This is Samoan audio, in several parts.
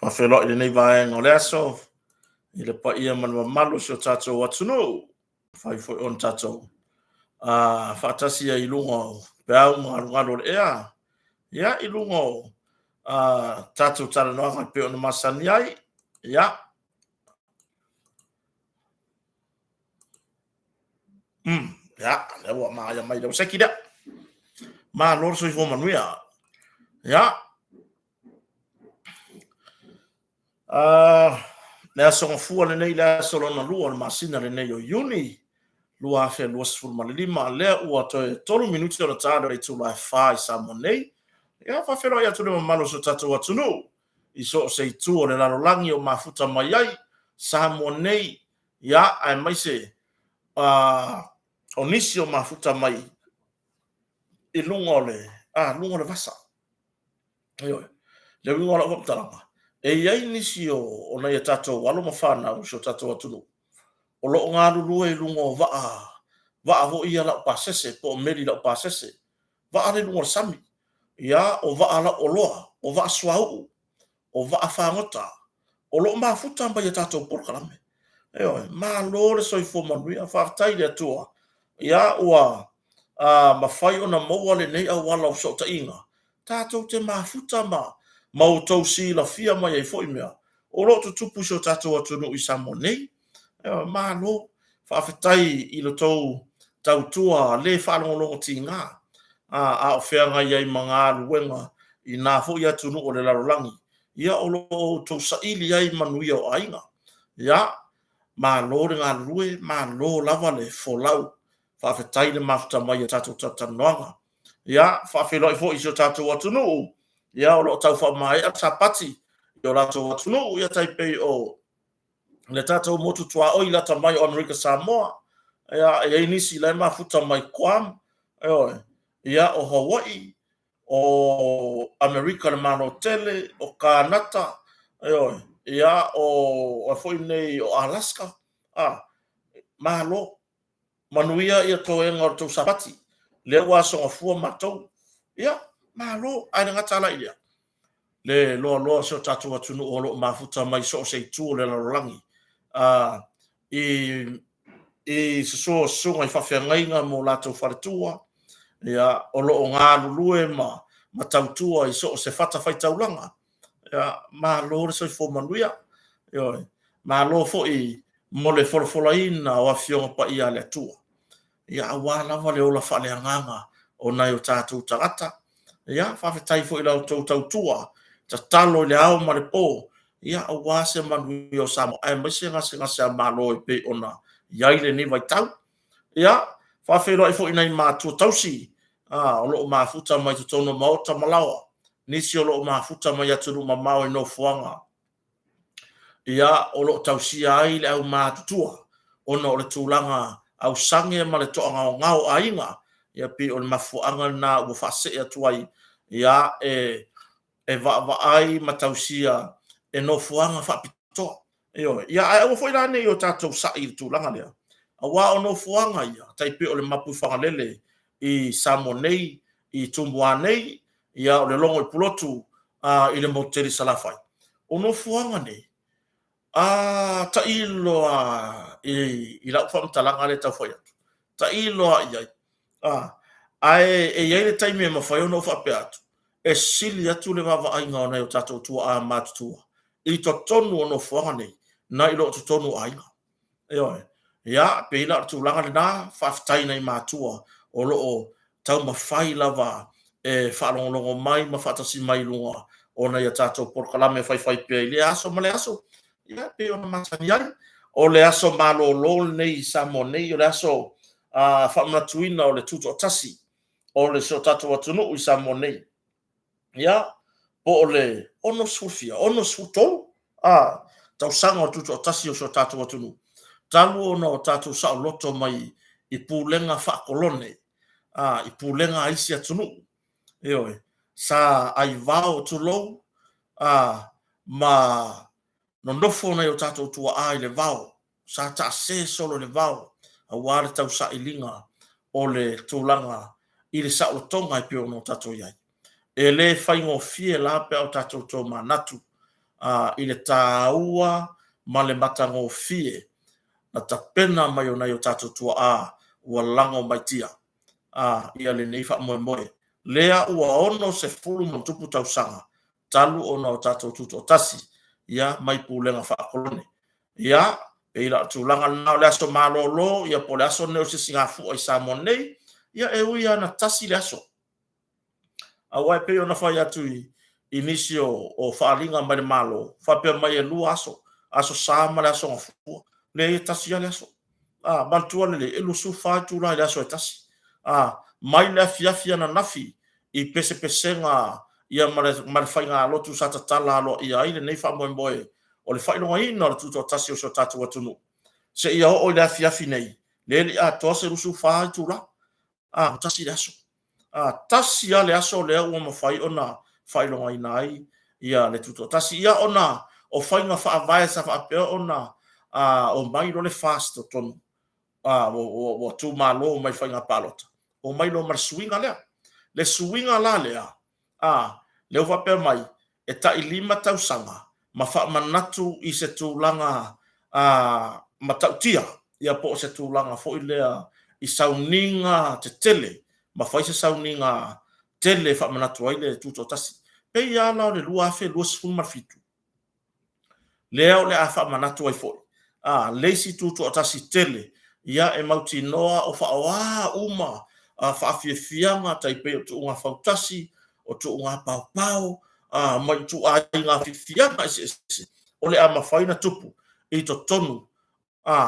Faafeiloai i lenei vaega o le aso i le paia ma le mamalu o si o tatou atunuu. Fai foi ona tatou faatasi ai i luga o peau ma galugalu o le ea, ia, i luga o tatou talanoaga e pei ona masani ai. Ia, ia, lea ua maea mai le seki lea. Malo le soifua manuia. Ia, le aso Gafua lenei, le aso lona lua o le masina lenei o Iuni 2025, lea ua toe 3 minute ona ta le itula e 4 i Samoa nei. Ia, faafeiloai atu le mamalu o si o tatou atunuu i so o se itu o le lalolagi o mafuta mai ai Samoa nei, ia, aemaise o nisi o mafuta mai i luga o le, luga o le vasa. Ioe. Le uiga o lau faamatalaga, e i ai nisi o nai a tatou alo ma fanau i si o tatou atunuu o lo o galulue i luga o vaa, vaa foi ia laupasese po o meli laupasese, vaa lea i luga o le sami, ia, o vaa lauoloa, o vaa suauu, o vaa fagota, o lo o mafuta mai i a tatou polokalame. Ioe, malo le soifua manuia, faafetai i le Atua, ia, ua mafai ona maua lenei auala o fesootaiga, tatou te mafuta ma outou silafia mai ai foi mea o lo o tutupu i si o tatou atunuu i Samoa nei. Malo, faafetai i lo outou tautua le faalogologo tiga, a o feagai ai ma galuega i na foi atunuu o le lalolagi, ia, o lo o outou saili ai manuia o aiga. Ia, malo le galulue, malo lava le folau. Faafetai le mafuta mai i a tatou talatalanoaga. Ia, faafeiloai foi i si o tatou atunuu, ia, o lo o tau faamaea Sapati i o latou atunuu, ia tai pei o le tatou motu tuaoi i lata mai o Amerika Samoa, ia, e i ai nisi la e mafuta mai Guam, ioe, ia, o Hawaii, o Amerika le Malo Tele, o Kanata, ioe, ia, o foi nei o Alaska, malo. Manuia ia toega o le tou Sapati, lea ua aso Gafua matou. Ia, malo, ae le gata la i lea, le loaloa o si o tatou atunuu o lo o mafuta mai so o se itu o le lalolagi, i susu o susuga i faafeagaiga ma o latou faletua, ia, o lo o galulue ma tautua i so o se fatafaitaulaga. Ia, malo le soifua manuia. Ioe. Malo foi mo le folafolaina o Afioga Paia a le Atua, ia, aua lava le ola faaleagaga o nai o tatou tagata. Ia, faafetai foi i la outou tautua tatalo i le ao ma le po, ia, aua se manuia o Samoa, aemaise gasegase a Malo e pei ona i ai lenei vaitau. Ia, faafeiloai foi i nai matua tausi o lo o mafuta mai totonu o maota ma laoa, nisi o lo o mafuta mai atunuu mamao i nofoaga, ia, o lo o tausia ai le aumatutua ona o le tulaga ausage ma le toagaogao o aiga, ia, pei o le mafuaaga lena ua faasee atu ai, ia, e vaavaai ma tausia e nofoaga faapitoa. Ioe. Ia, ae aua foi la ne i o tatou sai i le tulaga lea, aua o nofoaga ia, tai pei o le Mapuifagalele i Samoa nei, i Tumua nei, ia, o le Logo i Pulotu i le motu tele i Salafai. O nofoaga nei, tailo lava i lau faamatalaga lea e tau fai atu, tailo lava i ai, ae e i ai le taimi e mafai ona ou faapea atu, e sili atu le vaavaaiga o nai o tatou tuaa matutua i totonu o nofoaga nei, nai lo totonu o aiga. Ioe. Ia, pei la o le tulaga lena, faafetai i nai matua o lo o taumafai lava e faalogologo mai ma faatasi mai i luga o nai a tatou polokalame faifaipea i lea aso ma lea aso. Ia, pei ona masani ai, o le aso malolo lenei i Samoa nei, o le aso faamanatuina o le tutoatasi o le si o tatou atunuu i Samoa nei. Ia, po o le 60 fia, 63 tausaga o le tutoatasi o si o tatou atunuu, talu ona o tatou saoloto mai i pulega faakolone, i pulega a isi atunuu. Ioe, sa aivao tulou, ma nonofo nai o tatou tuaa i le vao, sa taase solo i le vao, aua le tausailiga o le tulaga i le saolotoga e pei ona o tatou i ai. E le faigofie la pe a o tatou tomanatu. i le tāua ma le matagofie na tapena mai o nai o tatou tuaa ua lago mai tia ia lenei faamoemoe lea ua 60+ tausaga talu ona o tatou tutoatasi ia mai pulega faakolone. Ia, pei la o le tulaga lena o le aso malolo ia po o le aso lenei o le Sisigafua i Samoa nei, ia e ui lava ina tasi le aso, aua e pei ona fai atu i nisi o faaaliga mai le Malo, faapea mai e 2 aso, Aso Sa ma le Aso Gafua. Leai, e tasi lava le aso. A, manatua lelei, e 24 itula i le aso e tasi. A, mai le afiafi ananafi i pesepesega ia ma le faigalotu sa tatala aloaia ai lenei faamoemoe o le faailogaina o le tutoatasi o si o tatou atunuu, seia oo i le afiafi nei, lea e le i atoa se 24 itula. A, ua tasi le aso. A, tasi lava le aso lea ua mafai ona faailogaina ai ia le tutoatasi. Ia ona o faiga faavae sa faapea ona omai loa le FAST i totonu, ua tumalo mai faiga palota, omai loa ma le suiga lea. Le suiga la lea, lea ua faapea mai e tai 5 tausaga ma faamanatu i se tulaga matautia, ia po o se tulaga foi lea i sauniga tetele, ma fai se sauniga tele e faamanatu ai le Tutoatasi. Pei lava la o le 2027, lea o le a faamanatu ai foi le isi Tutoatasi tele, ia e mautinoa o faaaoa uma faafiafiaga tai pei o tuuga fautasi, o tuuga paopao, ma ituaiga fiafiaga eseese o le a mafai ona tupu i totonu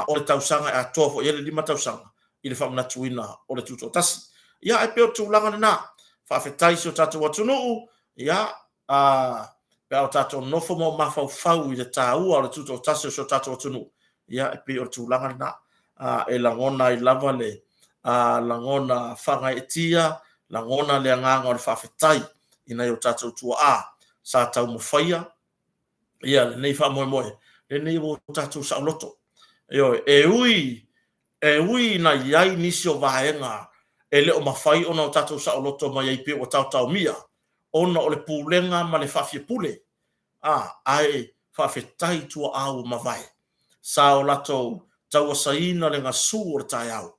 o le tausaga e atoa foi i ai le 5 tausaga i le faamanatuina o le Tutoatasi. Ia, ae pei o le tulaga lena. Faafetai i si o tatou atunuu, ia, pe a o tatou nofo ma mafaufau i le taua o le Tutoatasi o si o tatou atunuu, ia, e pei o le tulaga lena e lagona ai lava le lagona faagaeetia, lagona le agaga o le faafetai i nai o tatou tuaa sa taumafaia ia lenei faamoemoe, lenei ua tatou saoloto. Ioe, e ui e ui ina i ai nisi o vaega e le o mafai ona o tatou saoloto mai ai pei ua taotaomia ona o le pulega ma le faafiapule, ae faafetai tuaa ua mavae sa o latou tauasaina le gasu o le taeao,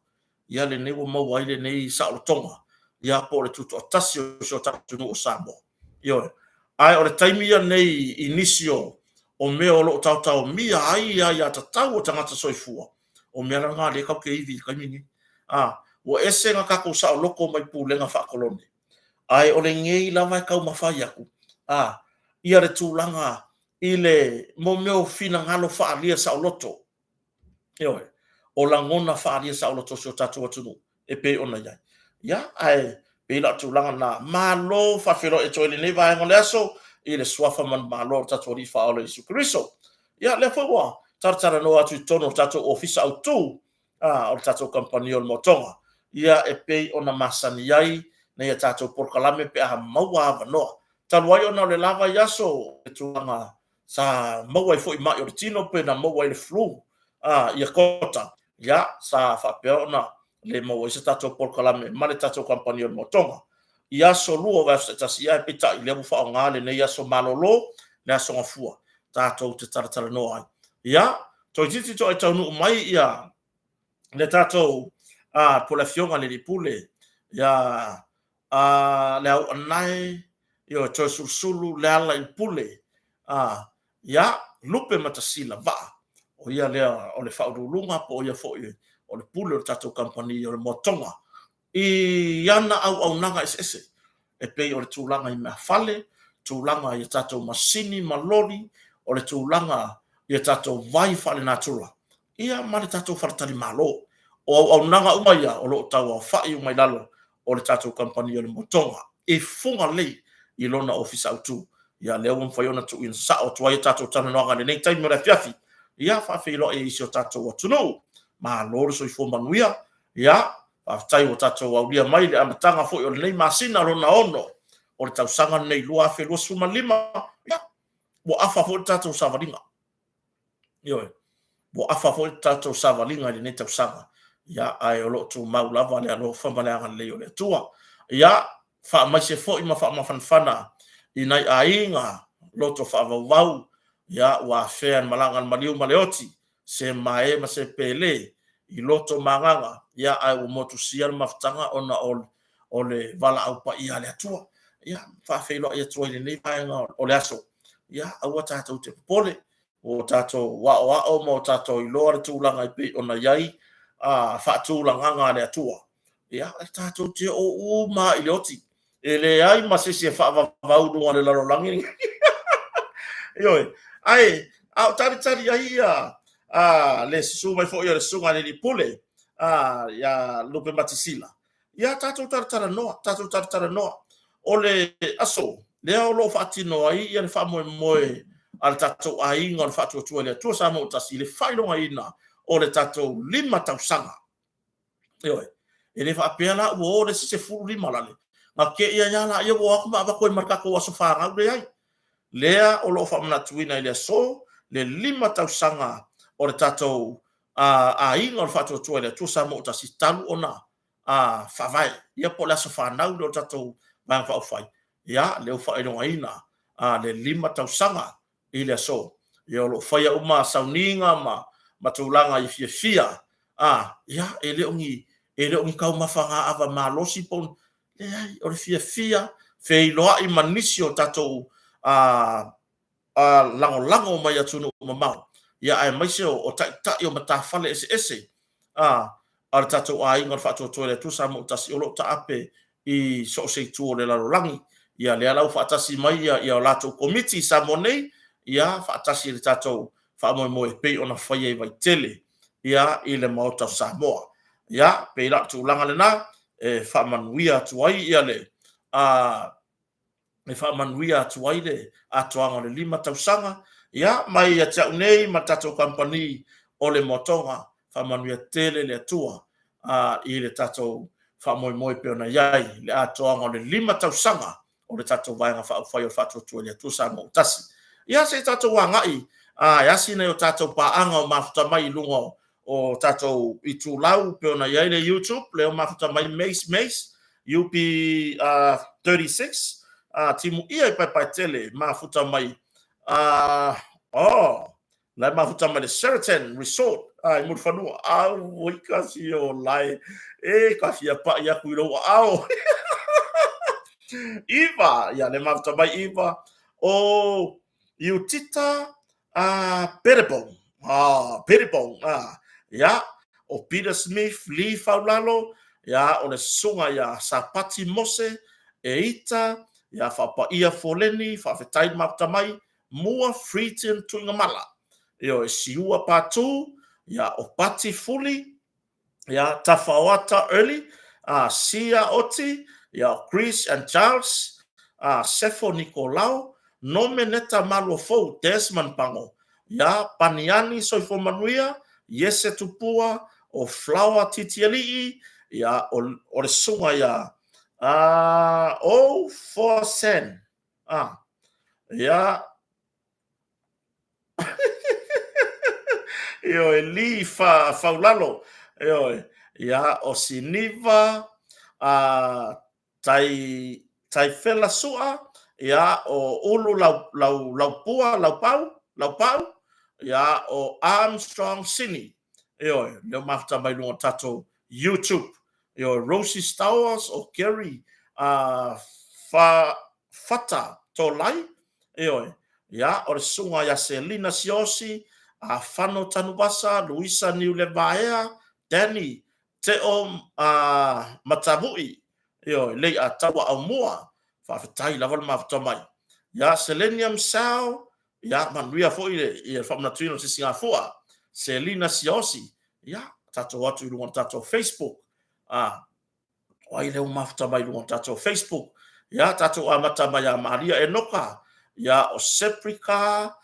ia lenei ua maua ai lenei saolotoga, ia po o le tutoatasi o si o tatou atunuu o Samoa. Ioe. Ae o le taimi ia nei i nisi o mea o lo o taotaomia ai aiatatau a tagata soifua, o mea la na o lea tatou te ivi i le taimi lenei. Ua ese ona tatou saoloto mai pulega faakolone, ae o lenei lava e taumafai atu ia le tulaga i le mea o finagalo faaalia saoloto. Ioe, o lagona faaalia saoloto o si o tatou atunuu e pei ona i ai. Ia, ae pei la o le tulaga lena, malo faafeiloai atu ai i lenei vaega o le aso i le suafa manumalo o le tatou Alii Faaola Iesu Keriso. Ia, lea foi ua talatalanoa atu i totonu o le tatou ofisa autu o le tatou kamupani o le Motoga, ia e pei ona masani ai nai a tatou polokalame pe a maua avanoa. Talu ai ona o le la vaiaso i le tulaga sa maua ai foi mai o le tino pe na maua ai le flu ia Kota, ia sa faapea ona le maua ai se tatou polokalame ma le tatou kamupani o le Motoga i aso lua o vaiaso taitasi, ae peitai lea ua faaaoga lenei aso malolo, le aso Gafua, tatou te talatalanoa ai. Ia, toeitiiti toai taunuu mai ia le tatou po o le Afioga i le Alii Pule ia Leauanae Toeolesulusulu Lealailepule, ia Lupematasila Vaa, o ia lea o le Faauluuluga po o ia foi o le Pule o le tatou kamupani o le Motoga i ana auaunaga eseese e pei o le tulaga i meafale, tulaga i a tatou masini ma loli, o le tulaga i a tatou vai faalenatura, ia ma le tatou faletalimalo. O auaunaga uma ia o lo o tauaofai uma i lalo o le tatou kamupani o le Motoga i Fugalei i lona ofisa autu. Ia lea ua mafai ona tuuina sao atu ai a tatou talanoaga i lenei taimi o le afiafi. Ia faafeiloai i si o tatou atunuu. Malo le soifua manuia. Ia, faafetai ua tatou aulia mai le amataga foi o lenei masina lona 6 o le tausaga lenei 2025. Ia, ua afa foi le tatou savaliga. Ioe, ua afa foi le tatou savaliga i lenei tausaga. Ia, ae o lo o tumau lava le alofa ma le agalelei o le Atua. Ia, faamaise foi ma faamafanafana i nai aiga loto faavauvau. Ia, ua afea e le malaga a le maliu ma le oti, se mae ma se pele i loto ma agaga, ia, ae ua motusia le mafutaga ona o le valaau paia a le Atua. Ia, faafeiloai atu ai i lenei vaega o le aso, ia, aua tatou te popole, ua tatou aoao ma ua tatou iloa le tulaga e pei ona i ai faatulagaga a le Atua. Ia, e tatou te oo uma lava i le oti. E leai ma se isi e faavavau i luga o le lalolagi lenei. Ioe. Ae a o talitali ai ia le susu mai foi o le Susuga i le Alii Pule ia Lupematasila, ia tatou talatalanoa, tatou talatalanoa. O le aso lea o lo o faatino ai ia le faamoemoe a le tatou aiga o le Faatuatua i le Atua Samoa ua Tasi i le faailogaina o le tatou 5 tausaga. Ioe. E le faapea la ua o le isi 15 lale, na te i ai lava laia ua o atu ma avatu ai ma le tatou aso fanau. Leai. Lea o lo o faamanatuina i le aso le 5 tausaga o le tatou aiga o le Faatuatua i le Atua Samoa ua Tasi talu ona faavae, ia po o le aso fanau lea o le tatou Vaega Faaupufai, ia lea ua faailogaina le 5 tausaga i le aso. Ia o lo o faia uma sauniga ma tulaga i fiafia, ia e le o ni e le o ni taumafa ava malosi po o leai, o le fiafia feiloai ma nisi o tatou lagolago mai atunuu mamao, ia aemaise o taitai o matafale eseese a le tatou aiga o le Faatuatua i le Atua Samoa ua Tasi o lo o taape i so o se itu o le lalolagi. Ia lea la ua faatasi mai ia latou komiti i Samoa nei, ia faatasi i le tatou faamoemoe e pei ona faia i Vaitele ia i le Maota o Samoa. Ia pei la o le tulaga lena e faamanuia atu ai ia le e faamanuia atu ai le atoaga o le 5 tausaga, ia, mai ia te au nei ma le tatou kamupani o le Moatoga, faamanuia tele le Atua i le tatou faamoemoe pei ona i ai le atoaga o le 5 tausaga o le tatou Vaega Faaupufai o le Faatuatua i le Atua Samoa ua Tasi. Ia se i tatou agai e asi nai o tatou paaga o mafuta mai i luga o tatou itulau pei ona i ai le YouTube, lea o mafuta mai Mace Mace, UP 36, Timuia i Paepaetele, mafuta mai, oh, la e mafuta mai le Sheraton Resort i Mulifanua. Auoi kasi o lae, e ka fia pa'i aku i lou aao. Iva, ia le mafuta mai Iva, o Iutita Perebong, Perebong, ia, o Peter Smith, Lee Faulalo, ia, o le susuga ia Sapati Mose, Eita, ia, Faapaia Foleni, faafetai le mafuta mai, Mua Freeton Tuigamala, ioe, Siua Patu, ia, o Pati Fuli, ia, Tafaoata Early, Sia Oti, ia, o Chris and Charles, Sefo Nikolao, Nome Neta Maluafou, Desmond Pango, ia, Paniani Soifua Manuia, Iese Tupua, o Flower Titialii, ia, o le susuga ia O Fosen, ia, Ioe, Lee Faulalo, ioe, ia, o Siniva, Tai, Taifela Sua, ia, o Ulu Lau, Lau, Laupua, Laupau, Laupau, ia, o Armstrong Sini, ioe, lea ua mafuta mai luga o tatou YouTube, ioe, Rosie Stowers, o Kerry, Fa, Fata Tolai, ioe, ia, o le susuga ia Selina Siosi, Fano Tanuvasa, Luisa Niulevaea, Danny Teo Matavui, ioe, Leiataua Aumua, faafetai lava le mafuta mai. Ia, Selenium Sau, ia, manuia foi le faamanatuina o le sisigafua. Selina Siosi, ia, tatou atu i luga o le tatou Facebook. O ai lea ua mafuta mai i luga o tatou Facebook? Ia, tatou amata mai ia Maria Enoka, ia, o Seprika,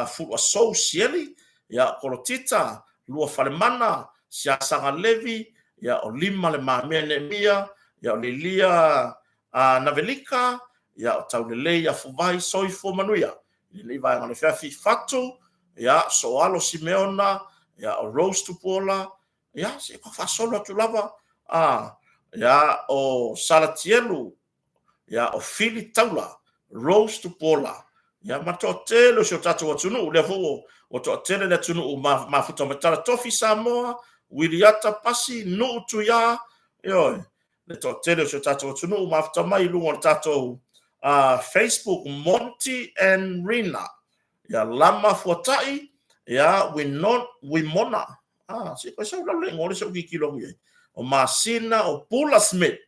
Fuluasou Sieli, ia, Kolotita, Luafalemana, Siasaga Levi, ia, o Lima Le Mamea Neemia, ia, o Lilia Navelika, ia, o Taulelei Afuvai, Soifua Manuia. I lenei vaega o le afiafi, Fatu, ia, Soalo Simeona, ia, o Rose Tupuola, ia, se i faasolo atu lava, ia, o Salatielu, ia, o Fili Taula, Rose Tupuola, Ia, ma le toatele o si o tatou atunuu, lea foi ua toatele le atunuu mafuta mai Tala Tofi Samoa, Wiliata Pasi, Nuu Tuia, ioe, le toatele o si o tatou atunuu mafuta mai i luga o le tatou Facebook, Monty and Rina, ia Lama Fuatai, ia Wimona, se koe sau lalo le igoa o le se u kikilo atu i ai, o Masina, o Pula Smith,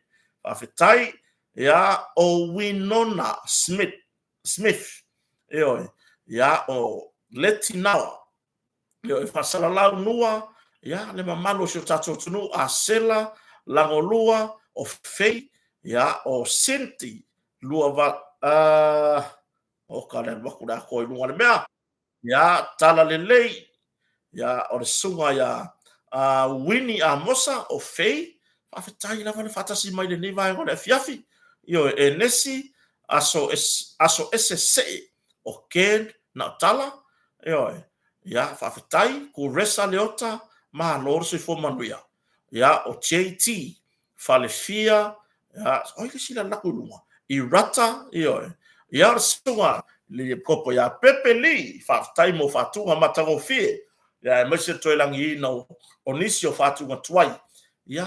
faafetai, ia o Winona Smith, Smith, ioe, ia o Leti Naoa, ioe, Faasalalau Nua, ia le mamalu o si o tatou atunuu, Asela, Lagolua, o Fei, ia o Sinti, lua o ka le alu atu le atoa i luga o le mea, ia Tala Lelei, ia o le susuga ia Winnie Amosa o Fei, faafetai lava le faatasi mai lenei vaega o le afiafi, ioe, Enesi, aso ese see o Ken Naotala, ioe, ia faafetai, Kuresa Leota, malo le soifua manuia, ia o JT Falefia, ia, o ai le isi le alu atu i luga? I Rata, ioe, ia o le susuga le Kopo ia Pepe Lee, faafetai mo faatuga matagofie, ia aemaise le toe lagiina o nisi o faatuga tuai, ia,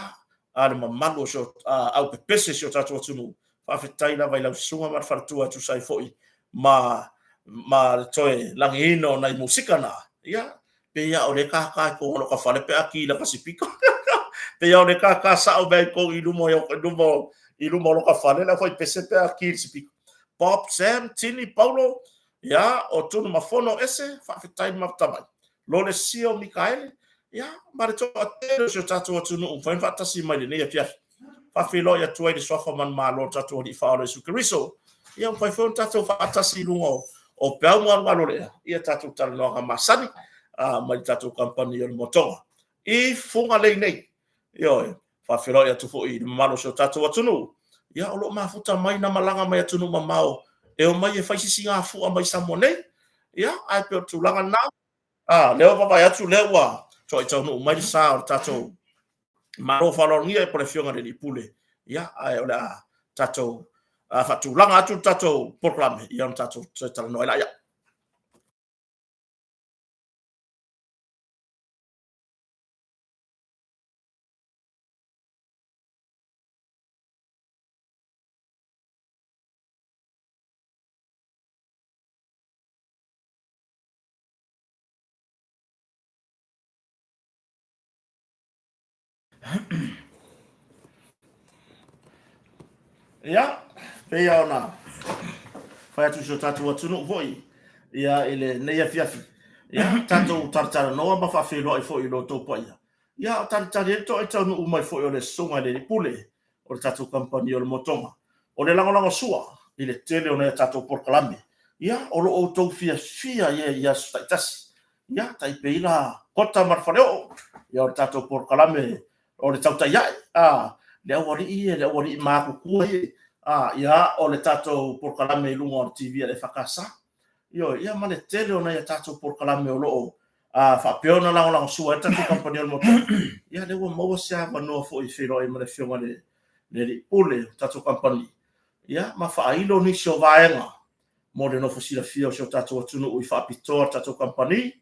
a le mamalu o si o, au pepese si o tatou atunuu, faafetai lava i lau susuga ma le faletua e tusa ai foi ma le toe lagiina o nai musika na, ia, pei a o le kākā i tō ka fale pe a ki la ka sipika. Pei a o le kākā sao mea i kou i luma i luma o loka fale la fai pese pe a ki le sipika. Bob, Sam, Tini, Paulo, ia, o Tunu Mafono ese, faafetai ma tamai. Lole Sio Mikaele, ia, ma le toatele o si o tatou atunuu mafai ona faatasi mai lenei afiafi. Faafeiloai atu ai le suafa manumalo o le tatou Alii Faaola Iesu Keriso. Ia, mafai foi ona tatou faatasi i luga o peau galugalu o le ea, ia tatou talanoaga masani mai le tatou kamupani o le Motoga i Fugalei nei. Ioe, faafeiloai atu foi i le mamalu o si o tatou atunuu, ia o lo o mafuta mai na malaga mai atunuu mamao e omai e fai sisigafua mai Samoa nei. Ia, ae pei o le tulaga lena. Lea ua vaavaai atu lea ua toai taunuu mai le sa o le tatou Malo faaaloalogia po o le Afioga i le Alii Pule, ia, ae o le a tatou faatulaga atu le tatou polokalame, ia ona tatou toe talanoa ai laia. Ia, pei ona fai atu i si o tatou atunuu foi ia i lenei afiafi. Ia, tatou talatalanoa ma faafeiloai foi i lo outou paia. Ia, o talitali ai le toai taunuu mai foi o le Susuga i le Pule o le tatou kamupani o le Motoga. O le lagolagosua i le tele o nai a tatou polokalame, ia, o lo outou fiafia ia i aso taitasi. Ia, tai pei la Kota ma le Faleoo, ia o le tatou polokalame o le tautai ae, a, le aualii ia, le aualii matutua ia, a, ia, o le tatou polokalame i luga o le TV a le EFKS. Ioe, ia ma le tele o nai a tatou polokalame o lo o faapea ona lagolagosua ai le tatou kamupani o le Motoga. Ia, lea ua maua se avanoa foi e feiloai ma le Afioga i le Alii Pule o le tatou kamupani, ia, ma faailo nisi o vaega mo le nofo silafia o si o tatou atunuu i faapitoa le tatou kamupani,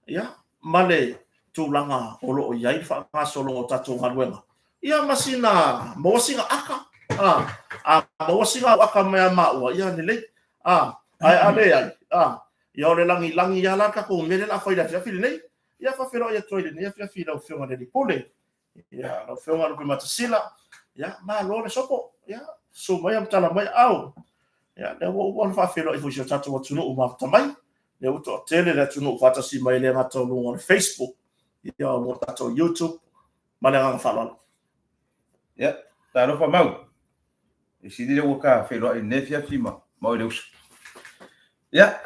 ia, ma le tulaga o lo o i ai le faagasologa o tatou galuega. Ia, ma sina, maua sina aka, a maua sina au aka mai a maua, ia, lelei, ae a leai, ia, o le lagilagi lava la le tatou mea lea o le a fai i le afiafi lenei. Ia, faafeiloai atu ai i lenei afiafi i lau Afioga i le Alii Pule. Ia, lau Afioga Lupematasila, ia, malo le sopo, ia, susu mai ma tala mai aao. Ia, lea ua uma ona faafeiloai foi i si o tatou atunuu mafuta mai. Lea ua toatele le atunuu faatasi mai e le gata o luga o le Facebook, ia, o luga o le tatou YouTube, ma le agaga faaaloalo. Ia, talofa mau. E sili lea ua ta feiloai i lenei afiafi ma oe le uso. Ia,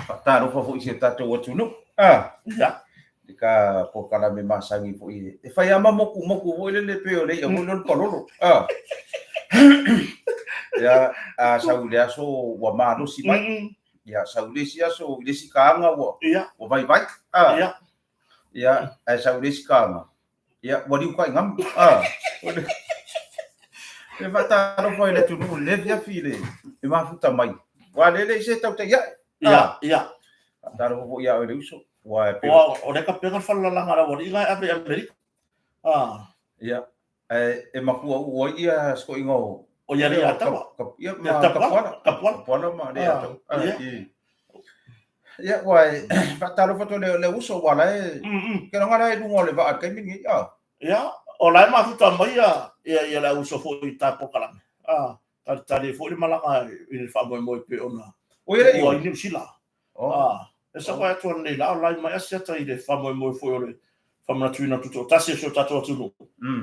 faatalofa foi i si o tatou atunuu. Ia. I ka polokalame masani foi e fai lava ma motumotu foi lele pei o le i'a foi lea o le palolo. Ia, a sau i le aso ua malosi mai. Ia, sau i le isi aso i le isi kaaga ua vaivai. Ia, ae sau i le isi kaaga, ia, ua liu kai gamu. E faatalofa i le atunuu i lenei afiafi i le mafuta mai. Ua lele i se tautai ae. Ia, ia. Faatalofa foi ia oe le uso. Ua e pei. O le kapega le falelalaga a le aualii la e ave i Amerika. Ah. Ia, ae e makua uu ai ia sikoiga o O ia le atawa. Ia, ma Tapuala. Tapuala. Tapuala ma le atawa. Ia, ua e faatalofa atu le uso ua la e ke longa la e luga o le vaa i le taimi lenei. Ah. Ia, o la e mafuta mai ia ia le uso foi i ta polokalame. Ah, talitali foi le malaga i le faamoemoe pei ona O ia le ua i Niu Sila. Ah, e sa atu anei la o lai mai asiata i le faamoemoe foi o le faamanatuina tutoatasi o si o tatou atunuu.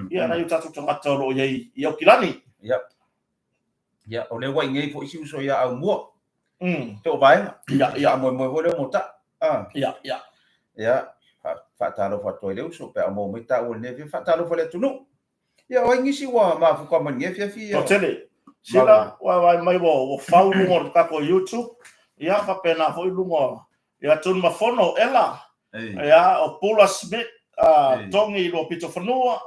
Ia, nai o tatou tagata o lo o i ai i Aukilani. Ia. Ia, o lea ua i nei foi si uso ia Aumua. Te o vaega. Ia, ia. Faamoemoe foi lea mo ta. Ah. Ia, ia. Ia, faatalofa atu ai le uso pe a maua mai taua i lenei afiafi. Faatalofa i le atunuu. Ia, o ai nisi ua mafuta mai i lenei afiafi? Toatele. Sila, ua vaai mai ua fau luga o le tatou YouTube. Ia, faapena foi luga Ia Tunumafono Ela, ia o Pula Smith, Togi Luapitofanua,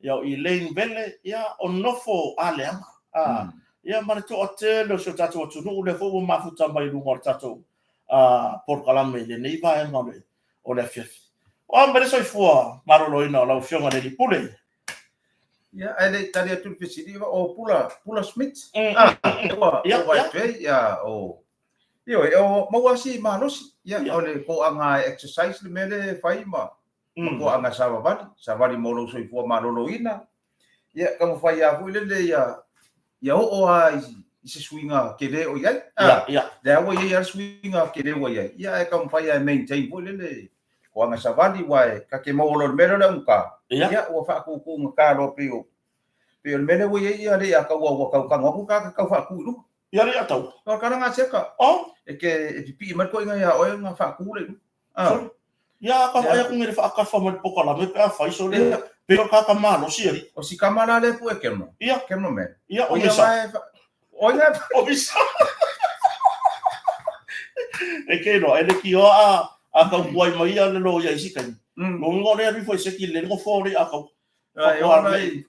ia o Elaine Vele, ia o Nofo Aleaga. Ia ma le toatele o si o tatou atunuu lea foi ua mafuta mai i luga o le tatou polokalame i lenei vaega o le afiafi. O a mai le soifua maloloina o lau Afioga i le Alii Pule? Ia, ae le i tali atu i le fesili, o Pula, Pula Smith, ua ua ia, o Ioe, o maua si malosi. Ia, o le toaga e exercise le mea lea e fai ma ma toaga savavali, savali mo lou soifua maloloina. Ia, taumafai lava foi lele ia ia oo lava i se suiga tele o i ai. Ia, ia. Lea ua i ai lava le suiga tele ua i ai. Ia, ae taumafai lava e maintain foi lele toaga savali, aua e ta te maua loa i le mea lea o le augata, ia, ua faatutugata loa pei o pei o le mea lea ua i ai alii a taua ua tau tago atu tagata tau faatu i luga. Ia alii a taua. O le tala gaseka. Oh. E ke e pipii mai le toeaina ia oe ona faatu lea i luga. Ah. Ia ka vaai atu nei le faakafa mai le pokalame pe afai sole pei o le tagata malosi alii. O si kama la lea pue kemo. Ia. Kemo man. Ia o Misa. O ia o Misa. E ke iloa e leitioa a a tau tuai mai ia le loia i si taimi. Lona uiga o lea alu ifo i seki le nofo o le a tau. E ona i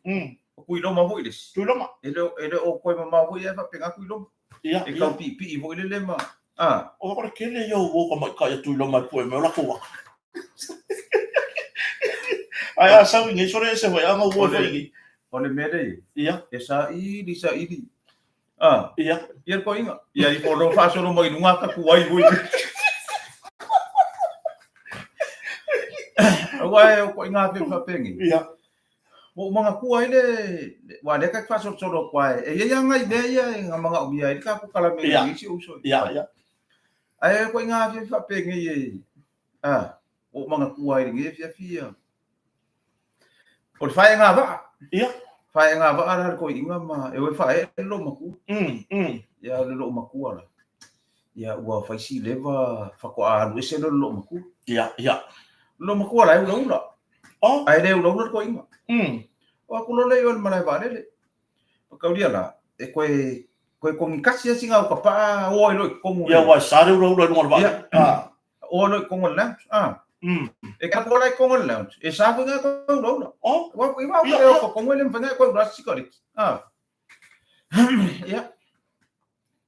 o Tuiloma foi le isi. Tuiloma. E le o koe mamao foi e faapena Tuiloma. Ia, E tau piipii foi lele ma, a. O le kele ia o uo tamaitai a Tuiloma e pue mai o latou aka. Ae a sau i nei, sole ese foi aga uo e fai i nei. O le mea lea i. Ia. E saili saili. A. Ia. Ia le koiga. Ia i o lo faasolo mai luga ka kuai foi. Aua e o koiga afe faapenge. Ia. Ua ou manatua ai le, aua lea ta te faasolosolo atu lava, e i ai lava nai mea ia e manaomia ai le tatou kalame i isi uso. Ia, ia. Ae o ituaiga afiafi faapenei e, a, ua ou manatua ai i lenei afiafi ia. O le faega vaa. Ia. Faega vaa la le toeaina ma e o e faaee le loomatua. Ia o le loomatua la. Ia ua fai si leva faatoa alu ese lea o le loomatua. Ia, ia. Le loomatua la e ulaula. Oh. Ae le ulaula le toeaina. Oo atu loa lea i o i le malae vaalele. Makaulia la, e toe toe kogikasi lava sina aukapaa o ai loa i totonu. Ia, aua e sa le ulaula i luga o le vaalele. Ia. O ai loa i totonu o le lounge. Ah. E ka la i totonu o le lounge. E sa foi nga koe ulaula. Oh. Wa i wa o totonu e le mawhai nga koe ulaula sikareti. Ah. Ia.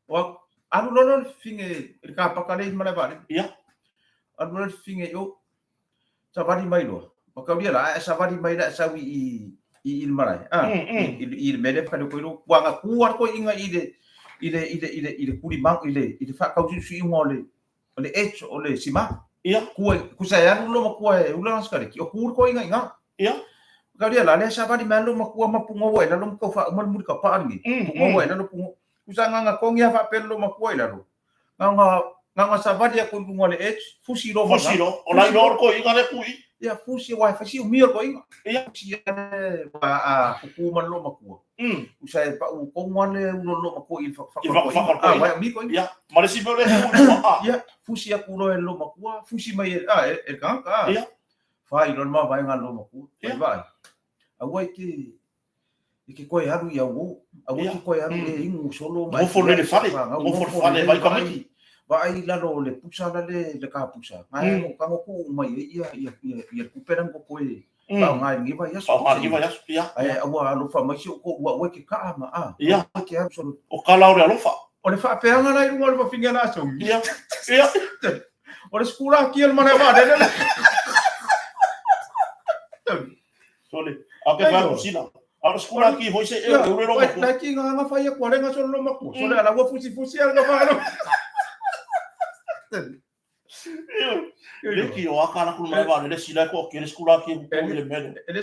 Wa alu loa lea o le fifine i le kapaka lea i le malae vaalele. Ia. Alu loa le fifine i o. Savali mai loa. Makaulia la, ae savali mai la sau i i i le malae. Ah, i i le mea lea fale koe lo. Ua nga ku a koe inga i le i le i le i le i le kuli mau i le i le whakausiusiuga o le o le edge o le sima. Ia. Kua kusa e alu lo makua e ula nga sikareti. O ku koe inga i nga. Ia. Makaulia la, lea savali mai lo makua ma punga e lalo ma kau whauma le muri ka paa ni. Punga e lalo punga. Kusa nga nga kongi a whaapele lo makua i lalo. Nga nga nga nga savali aku i luga o le edge, fusi loa Fusi loa, o la iloa o le toeaina lea kui. Ia, fusi aua e fai si umi o le toeaina. Ia. Fusi ale aua a kuku ma le loomatua. Usa e pau tonu lava le ula o le loomatua i le I le whakawhaka o le toeaina. Ah, aua e umi le toeaina. Ia, ma le isi mea o lea kui i luga, ah. Ia, fusi atu loa e le loomatua, fusi mai e, ah, e le tagata, ah. Ia. Fai loa le mavaega a le loomatua. Ia. Fai vaai. Aua e te i ke koe alu i au o, aua ke koe alu e inu solo ma Nofo lele fale, nofo le fale vai tamaiti. Vaai i lalo o le pusa la le le ka pusa. Ngai mm. ka ngoku mai e ia ia ia ia kupe rang ko koe. Mm. Ngai ngi vai aso. Ngai ngi vai aso. Ia. Ai aua alofa mai si o ko ua ua ke ka ma a. Ia. Ke alu solo. O ka la o le alofa. O le faapeaga la i luga o le fafine a le asogi. Ia, ia. O le sikulaki o le malae vaalele le. Sole, a ke fai kusina. A o le sikulaki foi se e ule lo matua. La ki nga nga fai ko le nga solo lo matua. Sole ala ua fusi fusi ala nga fa lo. Le ki o aka la kulu malae vaalele sila ko ke le sikulaki ko le mele. Ele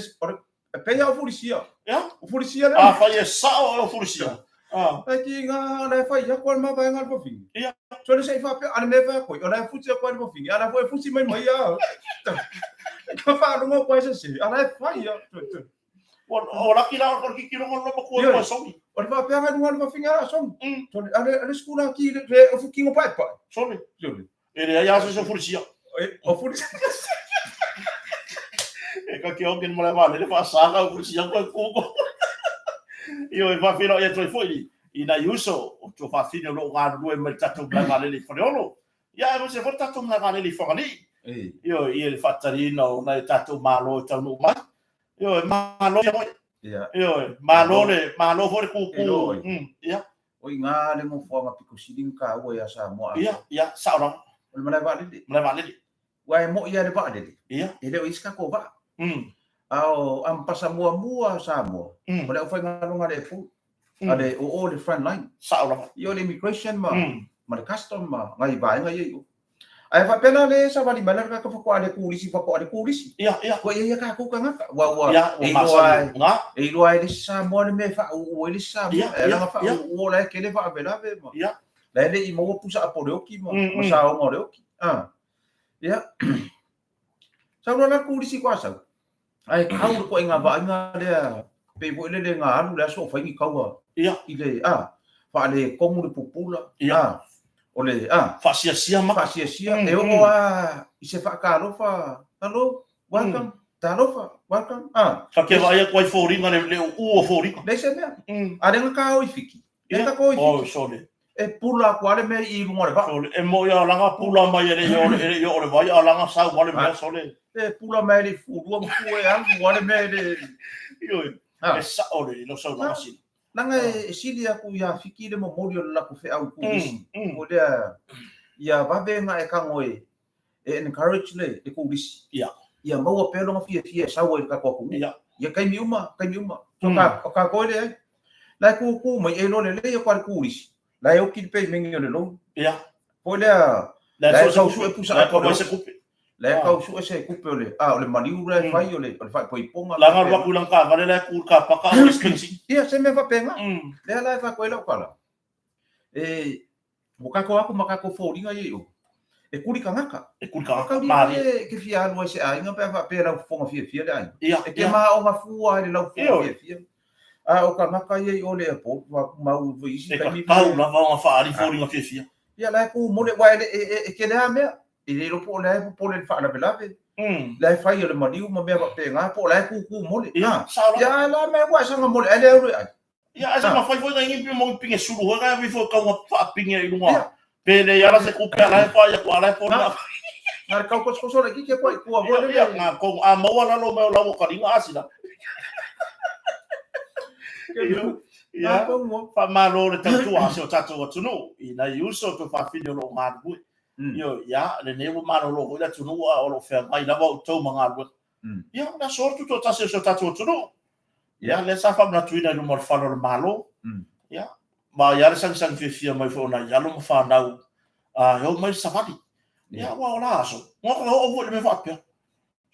E pei a o fulisia. Ia. O fulisia le. A fai e sao e o fulisia. A. E ki ngā le fai a koe ma vai ngā fafini. Ia. So le sei whapea, ale me whai koe, o la fusi a koe le fafini, ala foi fusi mai mai a. Ka whaalongo koe se se, ala e fai a. O laki la o ki kilo ngolo ma koe koe songi. O le whapea ngai lunga le fafini ala songi. So le ale ale skula ki le o fukingo pai pai. Sole. Sole. E le ai asa so fulisia. O fulisia. E ka ke ongen mala vale le fa sanga o fulisia ko ko. Io e fa filo e toi foi i na uso o to fa fino lo ga lue me tatou mala vale le faleolo. Ia e se fo tatou mala vale le fangali. Io i le fatarina o na tatou malo e taunu mai. Io e malo ia foi. Io e malo le malo foi ku ku. Ia. O i ngā le ngofoanga piko sili ka ua ia Samoa. Ia, ia, sao lava. O le malae vaalele. Malae vaalele. Ua e mo'i ia le vaalele. Ia. E le o isi kako vaa. A o ampasa muamua o Samoa. O le aufaigaluega a le airport. A le o o le front line. Sao lava. Ia o le immigration ma, ma le custom ma ngai vaega ia i o. Ae faapea la le savali mai la le tagata faatoa le kulisi faatoa le kulisi. Ia, ia. Ua ia ia kākou tagata. Ua, ua, Ia, ua e iloa masani. ai, Ngā. e iloa ai le isi Samoa le mea e faauu ai le isi Samoa. Ia, E ia, langa ia. faauu o la e tele faalavelave ma. Ia. La e le i maua pusa apo o le oki ma, ma saoga o le oki. Ah. Ia. Sau loa la le kulisi koa sau. Ae kau le koaiga vaaiga lea pei foi lele nga alu le aso o fai ni kaua Ia. i le a faaletonu le pupula Ia. a o le a Faasiasia maka. faasiasia e oo a i se faatalofa hello welcome talofa welcome a Ka ke vaai atu ai foliga le uu o foliga. Leai se mea. A le nga ka o i Fiki. Le ka o i Fiki. Oh, sole. E pula aku a le mea i luga o le vaa. Sole, e mo'i a langa pula mai e le i o le i o le vai a langa sau a le mea sole. E pula mai le fulua ma fua e alu a le mea le. Ioe, e sao le lo sau langa sila. Langa e sili aku ia Fiki le momoli o le latou feau i kulisi. O lea, ia vave nga e kago e e encourage le le kulisi. Ia. Ia maua pea lona fiafia e sau ai i le tatou atunuu. Ia. Ia taimi uma, taimi uma. So ka, o kākou e leai. La e kūkū mai e loa lelei aku a le kulisi. La e oki le peimengi o le loan. Ia. Foi lea, La la e e tau sue pusa La e apo o le kau se kupe. La e tau sue se kupe o le, a o le maliu la e fai o le, o le faaipoipoga. La nga rua ku ka vale la e ku ka paka o le spinsi. Ia, se mea faapena. Lea la e fai atu ai lau tala. E, ua kākou aku ma kākou foliga ia i o. E kuli tagata. E kuli tagata, Kau malie. e ke fia alu ai se aiga pe a faapea lau fofoga fiafia le aiga. Ia, E ke ia. maoga fua ai le lau fofoga Ioe. fiafia. A o tagata ia i o le airport, ua mau foi isi E taimi. tatau lava ona faaali foliga fiafia. Ia la e ku mole wa e e e kele a mea. E le iloa po o le a e popole i le faalavelave. La e fai o le maliu ma mea faapena po o la e kūkū mole. Ia, sao lava. Ia la mea ua e saga mole ai le alu e ai. Ia, ae sa mafai foi na ngipi mo pinge sulu hoi kai vi foi kaunga faapinge i lunga. Ia. Pe le ala se kupe ala e whai aku ala e pona. Na le kau kosokoso le kike koa i kua Ia, hoi ia, ngā kong a maua lalo mai o lau o karinga asina. Ia, Ia, whamalo le tautua ase o tātou atunuu. I nai uso to whawhini o lo ngā rue. Ia, ia, le nei ua malo lo hoi la atunuu a o lo whea mai lava o tau ma ngā rue. Ia, na sortu to tasi o se o tātou atunuu. Ia, lea sa faamanatuina i luma o le fale o le Malo. Ia, ma ia le sagisagi fiafia mai foi o nai alo ma fanau e o mai i le savali. Ia, aua o la aso, ngā ka oo foi le mea faapea.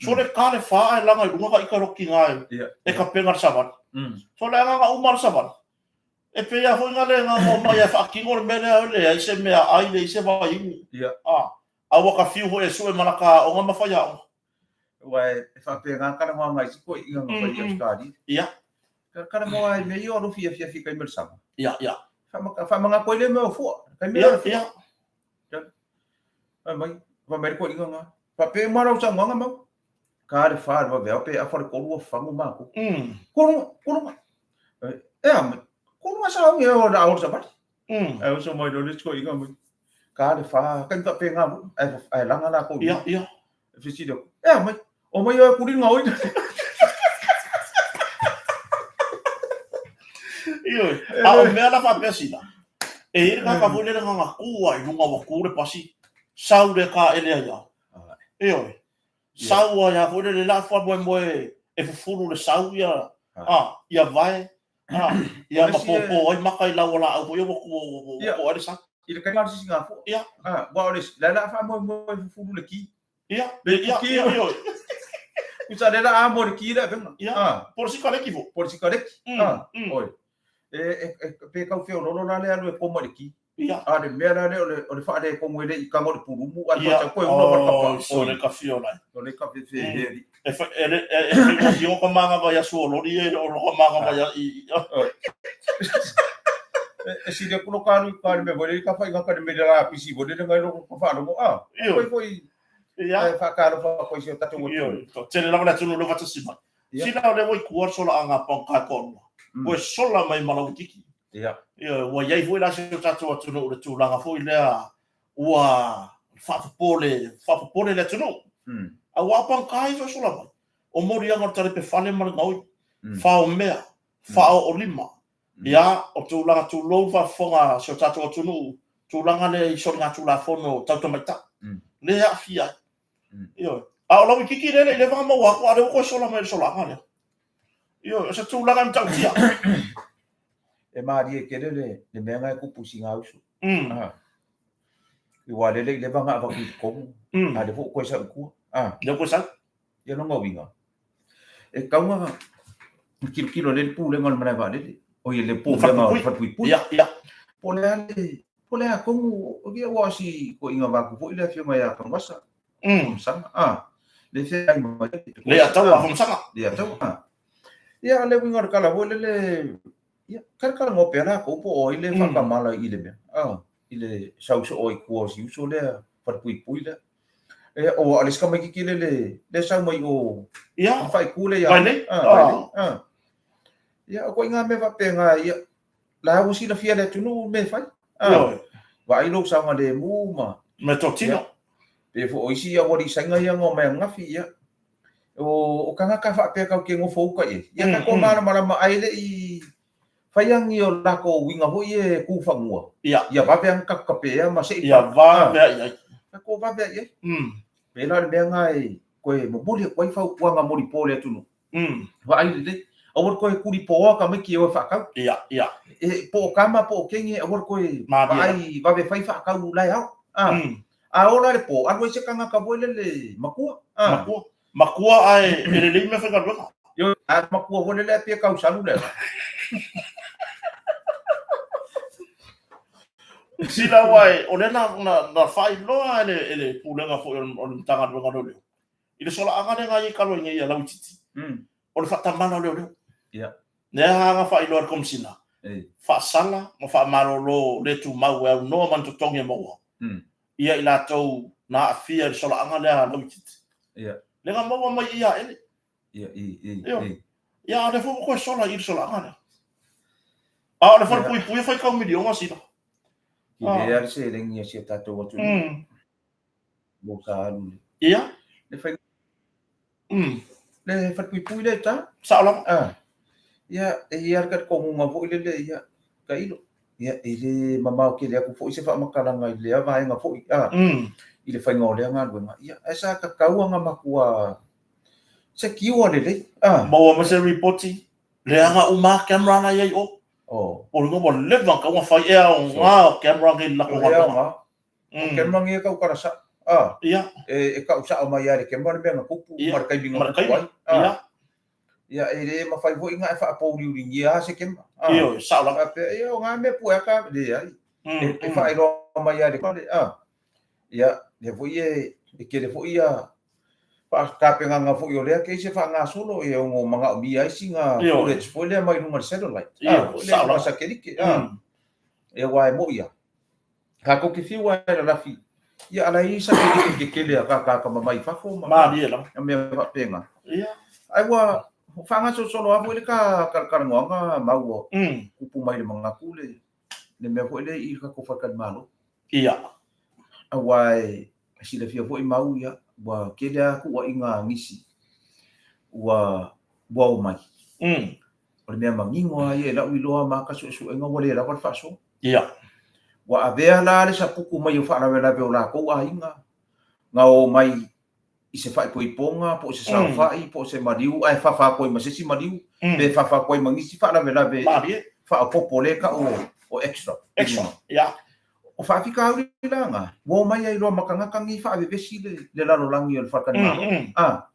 So le ka le wha e langa i lunga ka ika roki ngā e, e ka penga le savali. So le anganga uma le savali. E pēia foi ngā le ngā o mai e whaakingo le mea lea le ai se mea ai le i se vai ingu. Ah, aua ka fiu hoi e sue mana ka aonga ma whai aonga. Aua e faapena ka lagona isi koiʻiga na fai i Ausetalia. Ia. Ka lagona ai mea ia o alofi afiafi i taimi o le sama. Ia, ia. Faamagako ai lea mea o fua. Taimi Ia, o le fua. ia. Fai mai, fai mai le koiʻiga na. Faapea uma lau saunoaga mau. Ka le fa le vaveao pe afa le kolu ua fagu makou. Kolu, kolu. E a mai. Kolu nga sa au o la o le savali. Ai oso mai lo le isi koiʻiga mai. Ka le fa, taimi faapena foi. Ae laga lakou. Ia, ia. Fesili atu, e a mai, o mai oe kuli nga oi. Ioe, a o mea la faapea sina. E i ai le tagata foi lele na tu lava i luga ua tu le pasi, sau le taele ai lava. Ioe. Sau ai lava foi lele la faamoemoe e fufulu le sau ia, a, ia vae, a, ia ma popo ai maka i lau o laau foi ia ua toa ai le sau. I le taimi o le sisigafua. Ia. Aua o le isi, la e la faamoemoe e fufulu le ki. Ia, ia, ia, ioe. Tusa lea la amo le ki le avega. Ia, po o le sikaleki foi. Po o le sikaleki. Oi. E, e, pe kau feololo la le alu e koma i le ki. Ia. A le mea la lea o le faaletonu e le i tago i le pulumu, a le faatau koe una ma le kapa. Oi, sole ka fio lai. O le ka fefe he ali. E fa, e le, e, e faigofie ka manga vai a suololi e o lo ka manga vai a i. E sili aku lo ka alu i ka le mea foi le ka faiga ka le mea le la pisi foi le ngai lo ka faalogo. A, Ioe. foi foi Ia. e whakaalofa koe i si o tatou atunuu. Ioe. Tele lava le atunuu lea faatasi mai. Sila o lea ua i tua le solaaga a Pangka e toalua. Ua sola mai ma Lauitiki. Ioe, ua i ai foi la si o tatou atunuu i le tulaga foi lea ua faapopole, faapopole le atunuu. Aua o Pangka ia e sola mai, o moliaga o le talepe fale ma le gaoi, faomea, faaoolima. Ia, o tulaga tulou faafofoga a si o tatou atunuu, tulaga lea i soligatulafono tau tamaitai, lea e aafia ai. Ioe. A o Lauititi lea e le i leva ona maua atu, a o lea ua toe sola mai i le solaaga lea. Ioe, o se tulaga e matautia. E malie tele le mea na e tupu i sina uso. Aua lea e le i leva ona avatu i totonu, a o lea foi ua toe sau i tua. Lea ua toe sau. Ia lona uiga, e tatau ona tilotilo lelei le pulega o le malae vaalele, oi le pulega o le falepuipui. Ia, ia. Po o le a le, po o le a tonu, ia aua o si toeaina vaeatu foi le afioga ia Tanuvasa, Afamasaga, a, le feagai mai ai. Le Ataua Afamasaga. Le Ataua, a. Ia, o le uiga o le tala foi lele, ia, talatalanoa pea latou po o ai le faatamala i le mea, a, i le sau soo i tua o si uso lea, falepuipui lea. E, o le isi tamaititi le le le sau mai o Ia. Faaitu le ia. Vailei. Ah, Vailei. Ah. Ia, o ituaiga mea faapena, ia, la ua silafia e le atunuu mea e fai. Ah. Ioe. Vaai lou saogalemu ma Meatotino. Ia. Pe foi o isi aualii Saina ia na omai ananafi, ia. O, o tagata faapea tatou te nofo uta i ai. Ia, tatou malamalama ai le i fai ni o latou uiga foi e tu fanua. Ia. Ia vave ana tapetapea ma se i Ia vave ai ai. Tatou vave ai ai. Pēlā le mea na e koe momoli atu ai fautuaga molipo i le atunuu. Vaai lelei. Aua le toe tulipoa tamaiti e o e faatau. Ia, ia. E, po o tama po o teine, aua le toe Malie. vaai vave fai faatau laeao. A ola le po, alu ai se tagata foi lele matua. Matua. Matua ae e lelei meafaigaluega. Ioe, a matua foi lele ae pei e tausalu le Sila aua e, o lea na, na, na faailoa e le, e le Pulega foi o le, o le Matagaluega o Leoleo, i le solaaga lea na i ai talu ai nei a Lauititi, o le faatamala o leoleo. Lea na faailoa e le Komesina, faasala ma faamalolo le tumau e aunoa ma ni totogi e maua, ia i latou na aafia i le solaaga lea a Lauititi. Lea na maua mai i ia ele. Ioe. Ia, a o lea foi ua toe sola i le solaaga lea. A o le falepuipui e faitau miliona sila. I lea le seleni a si o tatou atunuu. Mo sa alu le. Ia. Le fai le falepuipui lea i uta. Sao lava. Ia, e i ai le talitonuga foi lele, ia, tailo. Ia, e le mamao tele atu foi se faamatalaga i lea vaega foi, i le faiga o lea galuega. Ia, ae sa tatau ona matua secure lelei. Maua mai se ripoti, leaga uma lava camera la e i ai i o. Oh. O lona ua leva ona tatau ona fai ea aoga o camera nei i le latou O le aoga. O camera nei e tautala sao. Ia. E tau sao mai lava e le camera le mea na tupu ma le taimi na tupu ai. Ia. Ia, e le mafai foi ona e faapouliuligia lava se camera. Ioe, sao lava. Faapea, ia, o na mea pue aka, leai. E faailoa mai lava e le camera. Ia, lea foi e tele foi ia tapenaga foi o lea case e faagasolo, e ono manaomia ai sina footage foi lea mai luga o le satellite. Foi lea luga o le satelite. Ia, aua e moi lava. Tatou te fiu lava e lalafi, ia a la e i ai satelite tetele a tagata mai fafo ma Malie lava. mea faapena. Ia. Ai ua faagasolosolo lava foi le talatalanoaga mau ua tupu mai i le manatu le mea foi lea i le tatou faletalimalo. Ia. Aua e silafia foi mau ia, ua tele lava tuuaiga a nisi ua omai. O le mea manino lava ia i lau iloa ma ata suesuega ua le lava le faasoa. Ia. Ua avea la le sapuku mai o faalavelave o lakou aiga, na o mai i se faaipoipoga po o se saofai po o se maliu ae fafa atu ai ma se isi maliu pe fafa atu ai ma nisi faalavelave faaopoopo lea e tau o extra. Extra, ia. O faafitauli la na, ua omai ai loa ma tagata nei faavevesi le lalolagi o le faletalimalo. A,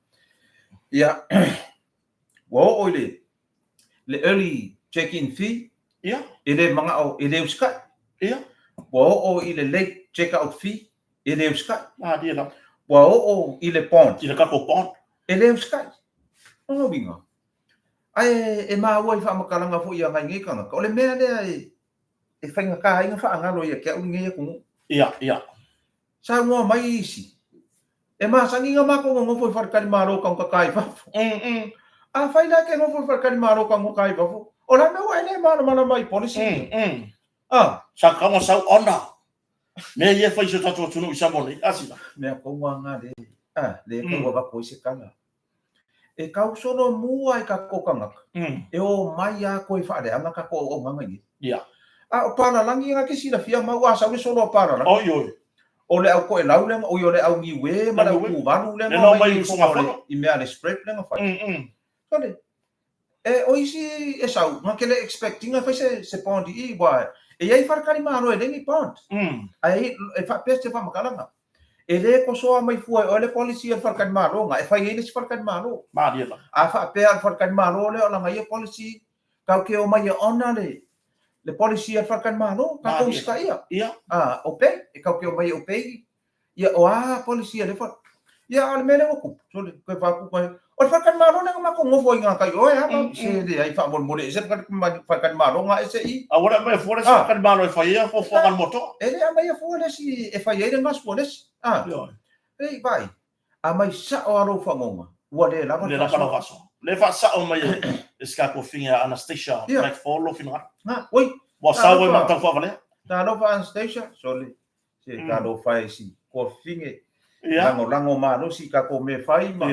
ia, ua oo i le le early check-in fee, ia, e le manao, e le usitai. Ia. Ua oo i le late check-out fee, e le usitai. Malie lava. Ua oo i le bond. I le tatou bond. E le usitai. O lona uiga, ae e maua i faamatalaga foi a nai nei tagata, o le mea lea e faigata ai ona faagalo ia te au lenei atunuu. Ia, ia. Saunoa mai isi, e masani ona matou nonofo i faletalimalo taugata i fafo. Afai la e te nofo i faletalimalo taugata i fafo, o le a mea ua e le malamalama i policy ia? Ah. Sa tatau ona sau ona mea ia e fai i si o tatou atunuu i Samoa nei, a sila? Mea tonu lava na lea, lea e tau avatu ai se tala. E tau solomua i tatou tagata e omai lava toe faaleaga tatou auaunaga i inei. Ia. A o palalagi na te silafia mau a sau le solo a palalagi. Oi oi. O le au toelau lea, oi o le au niue ma le au tuvalu lea na omai i usugafono. I mea a le spread lea na fai. Sole, e o isi e sau, na te le expect ina fai se bond i i, ua e i ai faletalimalo e leai ni bond. Ae e faapea se faamatalaga. E le kosoa mai fua e oe le policy a le faletalimalo na e fai ai le isi faletalimalo. Malie lava. A faapea o le faletalimalo lea o lana ia policy, tatou te omai e honour le policy a le faletalimalo, tatou usitaia. Ia. A, obey, e tatou te omai e obey Ia, o a policy a le fale. Ia, a o le mea lea ua tupu, sole, toe faaku mai. O le faletalimalo lea na matou nofo ai i gatai o e a, se leai faamolemole ese le faletalimalo ga ese i. A ua le aumaia fua le isi faletalimalo e fai ai fuafuaga a le motoa? E le aumaia fua le isi e fai ai le gasu a le isi. A, ei, vaai, aumai sao lava lou fagoga, ua le lava le faasoa. Le faasao mai e si tatou afine a Anastasia McFall lou finagalo. Na, oi. Ua sao ai ma le tau faavalea. Talofa Anastasia, sole, Se talofa e si tuafafine, lagolago malosi i tatou mea fai ma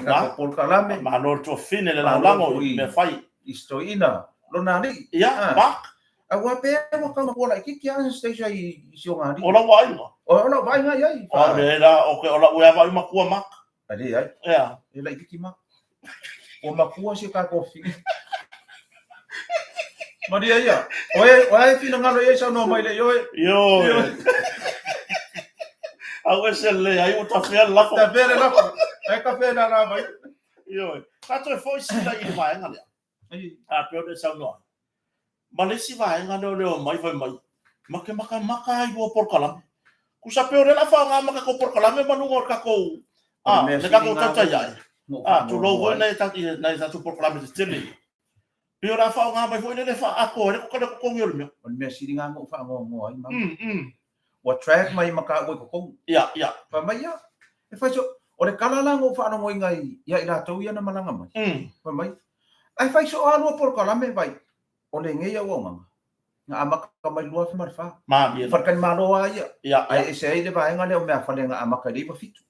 tatou polokalame. Malo le tuafafine le lagolago i mea fai. I si toeaina lona alii. Ia, Mark. Aua pea ua tau matua laitiiti lava Anastasia i si ona alii. O lau vaaiga. O lau vaaiga i ai. O le la, o lau ea vaai matua Mark. A leai. Ea. E laitiiti Mark. Ua matua si tatou afafine. Maria ia. Oe, oe e finagalo i ai saunoa mai le i oe. Ioe. Au e se le ai ua tafea le lafo. Tafea le lafo. Ai tafea le ala mai. Ioe. Tatou e foi sila i le vaega lea. A pei ona e saunoa ai. Ma le isi vaega lea o le omai fai mai, ma te matamata lava i lua polokalame. Tusa pei o lea o le a faaaoga ma tatou polokalame ma luga o le tatou, a, le tatou tautai ae. A, tulou foi nai nai tatou polokalame tetele ia. Pei o le a faaaoga mai foi lele e faaatoa ai le totogi o le mea. O le mea sili lena na ou faanoanoa ai, Mama. Ua drag mai ma taua i totonu. Ia, ia. Fai mai, ia, e fai so, o le tala la na ou faalogoina ia i latou ia na malaga mai. Fai mai, ae fai soo lava lua polokalame, vai, o lenei auaunaga, na amata mai 2004. Malie. Faletalimalo lava ia. Ia, Ae ese ai le vaega lea o meafale na amata i le 97.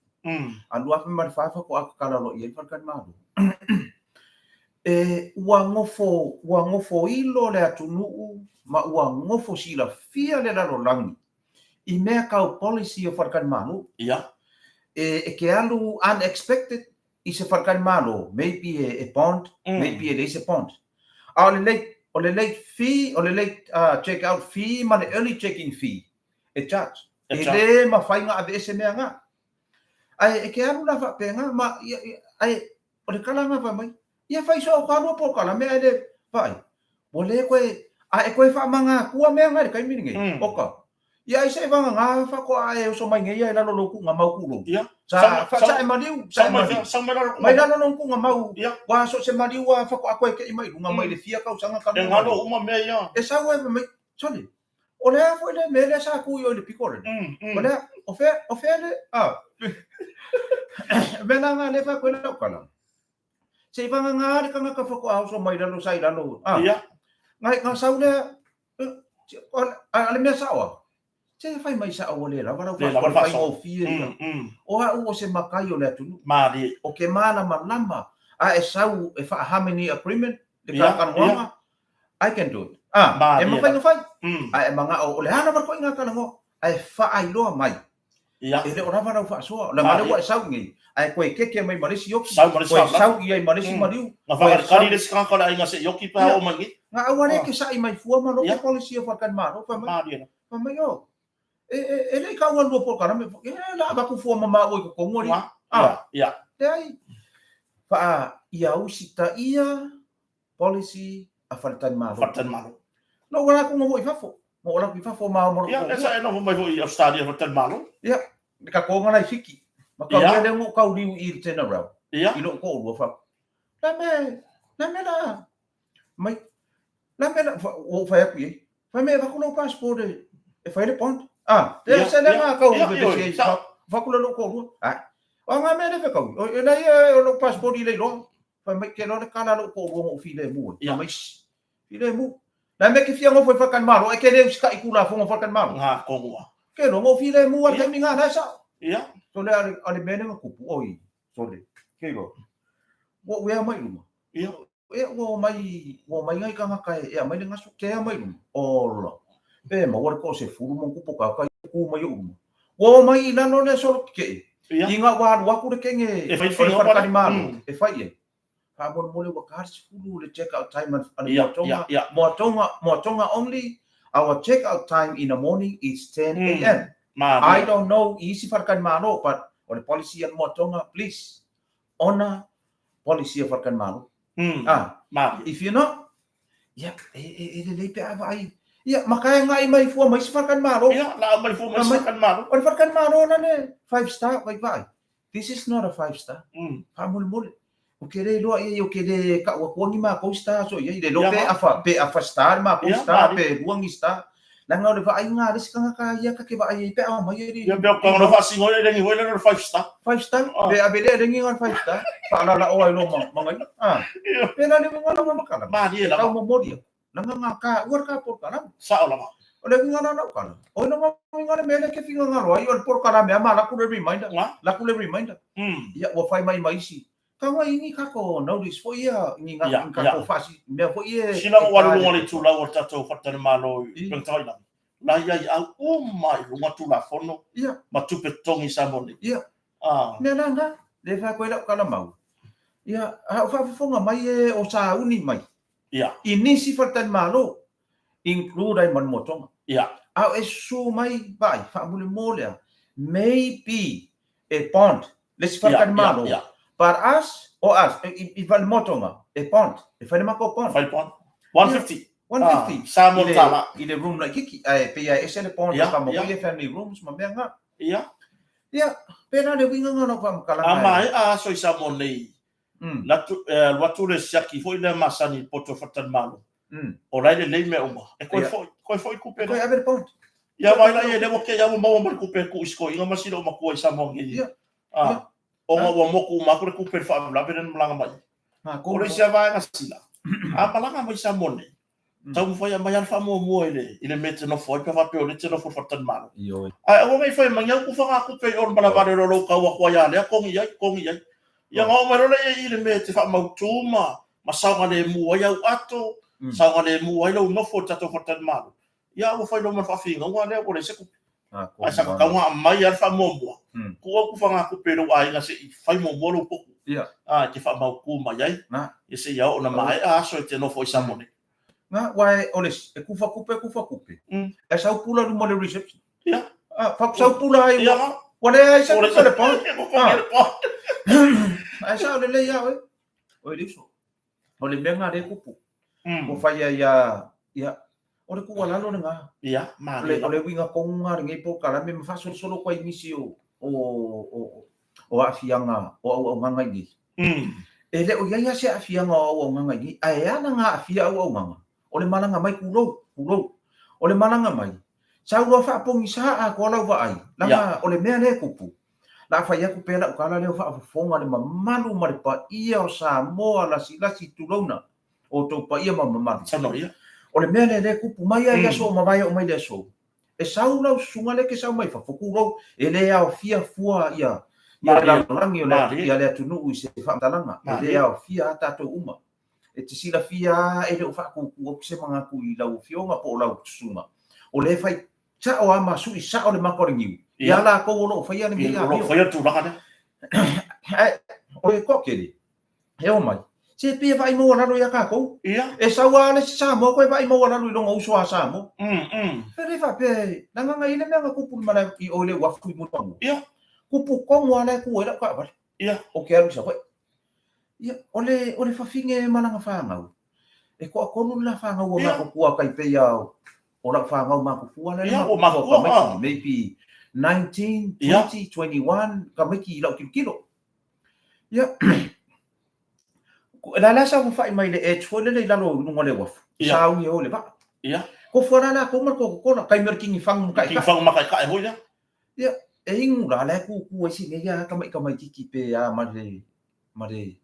A 2004 faatoa tatala loa i ai le faletalimalo. E, ua nofo, ua nofoilo le atunuu ma ua nofo silafia le lalolagi i mea tau policy o faletalimalo. Ia. E, e te alu unexpected i se faletalimalo, maybe e, e bond, maybe e leai se bond. A o le late, o le late fee, o le late uh, check out fee ma le early check in fee, e charge. E E charge. le mafai ona aveese mea na. Ae e te alu la faapena, ma, ia, ia, ae O le tala na fai mai, ia fai soo ka lua polokalame ae le vaai, ua le koe, a e koe faamagā atua mea na i le taimi lenei, oka, ia ai se vagagā faatoa e oso mai nei ia i lalo o lou tuugamau kulou. Ia. Sa, fa, sa e maliu, sa e maliu. Sau mai lalo Mai lalo lou tuugamau, ua so o se maliu a faatoa koe kei mai luga mai le fia tausaga talu. E galo uma mea ia. E sau e fai mai, sole, o le a foi le mea lea sa tu i o i le piko lele? O le a, o fea, o fea le, a, mea la nga le fai koe lau tala. Se i vagagā le tagata faatoa oso mai lalo sa i lalo, a, Ia. ngai nga sau lea, a le mea sao a, se fai mai sao ua le lava lau Le lava le faasoa. faigofie ia. O au o se makai o le atunuu. Malie. O ke malamalama a e sau e faa-harmony agreement, le Ia, talanoaga, I can do it. A, e mafai ona fai. Ae manao o le a lava le ituaiga talanoa, ae faailoa mai. E le o lava lau faasoa, leaga o lea ua e sau nei, ae toe keke mai ma le isi oki, toe sau i ai ma le isi maliu. Na faakalikali le isi tagata o le aiga se i oki pe a oo mai nei. Na aua le ke sa'i mai fua ma lote policy a faletalimalo, fai mai, fai mai, oh, e le i taua lua polokalame, e la avatu fua ma maua i totonu alii. Leai, faa, ia usitaia policy a faletalimalo. Faletalimalo. Na ou ala atu na o i fafo. Na ou ala atu i fafo ma ma Ia, lea sa e nofo mai foi i Australia faletalimalo. Ia, le tatou ona lai Fiti. Ma tau mea lea na ou tauliu i le General. Ia. I lou toalua fa. La mea, la mea la, mai, la mea la, ua ou fai atu i ai. Fai mai e avatu lou passport e fai le bond. Ah, lea se lea na tau vevesi ai. Avatu le lou toalua. Ah, o a ngā mea lea fekaui. O lea ia o lou passport i le iloa. Fai mai ke loa le kala lou toalua na ou filemu ai. Fai mai, shh, filemu. La mea ke fia nofo i faletalimalo, ai ke le usitai i Tulafono faletalimalo. Ngā tonu a. Ke loa na ou filemu a le taimi ngā la e sao. Ia. Sole a le mea lea na tupu, oi, sole, ke iloa. Ua ou ea mai luma. Ia. Ia, ua omai, ua omai nai tagata e aumai le gasu, tea mai luma. Ola. Pe maua le toasefulu ma ona tupu o tagata ia tu mai i ou luma. Ua omai i lalo le solo tetee. Ia. Ina ua alu atu le kene E fai o le faiga faletalimalo e fai i ai. Faamolemole ua ta le sefulu le check out time a le Ia, Moatonga. ia, ia. Moatonga, Moatonga only, our check out time in the morning is 10 AM. Malie. I don't know i isi faletalimalo but o le policy a le Moatonga, please honour policy a faletalimalo. Ah, Malie. if you're not, ia, e lelei pe a vaai. Ia, ma ka e ngai mai fua mai isi faletalimalo. Ia, la aumai fua mai isi faletalimalo. O le faletalimalo la le five star, vai vaai. This is not a five star. Faamolemole. Ou te le iloa i ai, ou te le kau atua ni matou star so i ai, le iloa pe afa, pe afa star le matou star, pe lua ni star. Leaga o le vaaiga a le isi tagata ia ta te vaai ai pe a omai e Ia, pe o ka faasino ai le lengi foi lea o le five star. Five star? Pe ave lea lengi le five star. Faalalao ai loa ma ma ngai. Ah. Pe la le uiga lava ma kala. Malie lava. Tau momoli atu. Leaga nga ka ua le ka polokalame. Sao lava. O le uiga la lau kala. O ina nga uiga le mea lea ke finagalo ai o le polokalame a ma laku le reminder. Laku le reminder. Ia ua fai mai ma isi. Ka wai ni kako notice foi ia ni nga Ia, ni kako faasi mea foi e Sila ua alu luga o le itulau o le tatou faletalimalo i Upegatafailagi, la i ai au uma i luga Tulafono ma tupe totogi i Samoa nei. Ia. Mea la na, le fai atu ai lau tala mau. Ia, a o faafofoga mai e o sauni mai. Ia. I nisi faletalimalo, include ai ma le Moatonga. Ia. A o e susu mai vaai, faamolemole a, maybe e bond le isi faletalimalo, but us, o us, i le Moatonga, e bond, e fai le matou bond. Fai le bond. 150. 150. Samoa tala. I le room laitiiti, ae pei lava e ese le bond o tama foi ia family rooms ma mea na. Ia. Ia, pēlā le uiga na o lau faamatalaga. A maea aso i Samoa nei, alu atu le siaki foi lea masani i le poto o faletalimalo, o la e lelei mea uma. E toe foi, toe foi tupe. Toe ave le bond. Ia vaai la i ai lea ua kei lava ua maua mai le tupe e tuu i si toeaina ma si lou matua i Samoa nei. Ia. Ona ua motu uma atu le tupe i le faalavelave lea na malaga mai ai. O le isi lava vaega sila, a malaga mai i Samoa nei, taumafai e aumai lava le faamuamua i le mea e te nofo ai pe a faapea o lea e te nofo i le faletalimalo. Ae aua ne i fai mai, au kufagatupe i o le malaevale o lou tau atu ai a lea, togi i ai, togi i ai. Ia ona oo mai loa lea i le mea e te faamautu ma saogalemu ai au ato, saogalemu ai lou nofo i le tatou faletalimalo, ia ua fai loa ma le faafinauga lea ua leai se tupe. Ae sa tatau ona aumai lava le faamuamua, tuu au kufagatupe i lou aiga se i fai muamua lou potu, e te faamautu mai ai, ia seia oo ina maea aso e te nofo ai i Samoa nei. Na, aua o le isi, e kufa tupe, kufa tupe, ae sau pula i luma o le reception. Ia. Sau pula ai, ua leai se tupe le bond. Ae sao lelei lava oe, oe le uso. O le mea lena lea e tupu. Ua fai ai a, ia, o le tuualalo lena. Ia, malie lava. O le uiga tonu lena o lenei polokalame ma faasolosolo atu ai i nisi o aafiaga o auaunaga i nei. E le o i ai lava se aafiaga o auaunaga i nei, ae ala ona aafia auaunaga, o le malaga mai tulou, tulou. O le malaga mai, sau loa faapogisa atoa lau vaai, leaga o le mea lea e tupu, La fai atu pea lau tala lea o faafofoga le mamalu ma le paia o Samoa lasilasi tulouna outou paia ma mamalu. Saunoa ia. O le mea lea lea e tupu mai lava i aso ua mavae oo mai le aso, e sau lau susuga lea e ke sau mai fafo tulou, e le aofia fua ia le lalolagi o le atunuu i se faamatalaga, e le aofia a tatou uma. E te silafia lava e le o faakūkū atu se manatu i lau afioga po o lau susuga, o lea e fai sao lava ma sui sao le maka o le niu ia latou o lo o faia lenei amio. O lo o faia le tulaga lea. Ae o le toatele e omai, se pei e vaai maualalo ia tatou. Ia. E sau lava le isi Samoa toe vaai maualalo i lona uso a Samoa. E le faapea e, leaga na i ai le mea na tupu i le malae i o i le uafu i Mulifanua. Ia. Tupu tonu lava la e tu ai lau taavale. Ia. Ou te alu i Savaii. Ia, o le, o le fafine ma lana fanau, e toatolu le la fanau ua matutua tai pei a o lau fanau matutua lea Ia, ua matutua, tamaiti, maybe 19, 20, 21, tamaiti i lau tilotilo. Ia, la la sa fai mai le edge foi lele i lalo i luga o le uafu, sauni e o i le vaa. Ia. Kofu ala latou ma le Coca-Cola, taimi o le kini fagu ma Kini kaekae. fagu ma kaekae foi lea. Ia, e inu la, la e kūkū ai si nei a tamaitiki pe a ma le, ma le,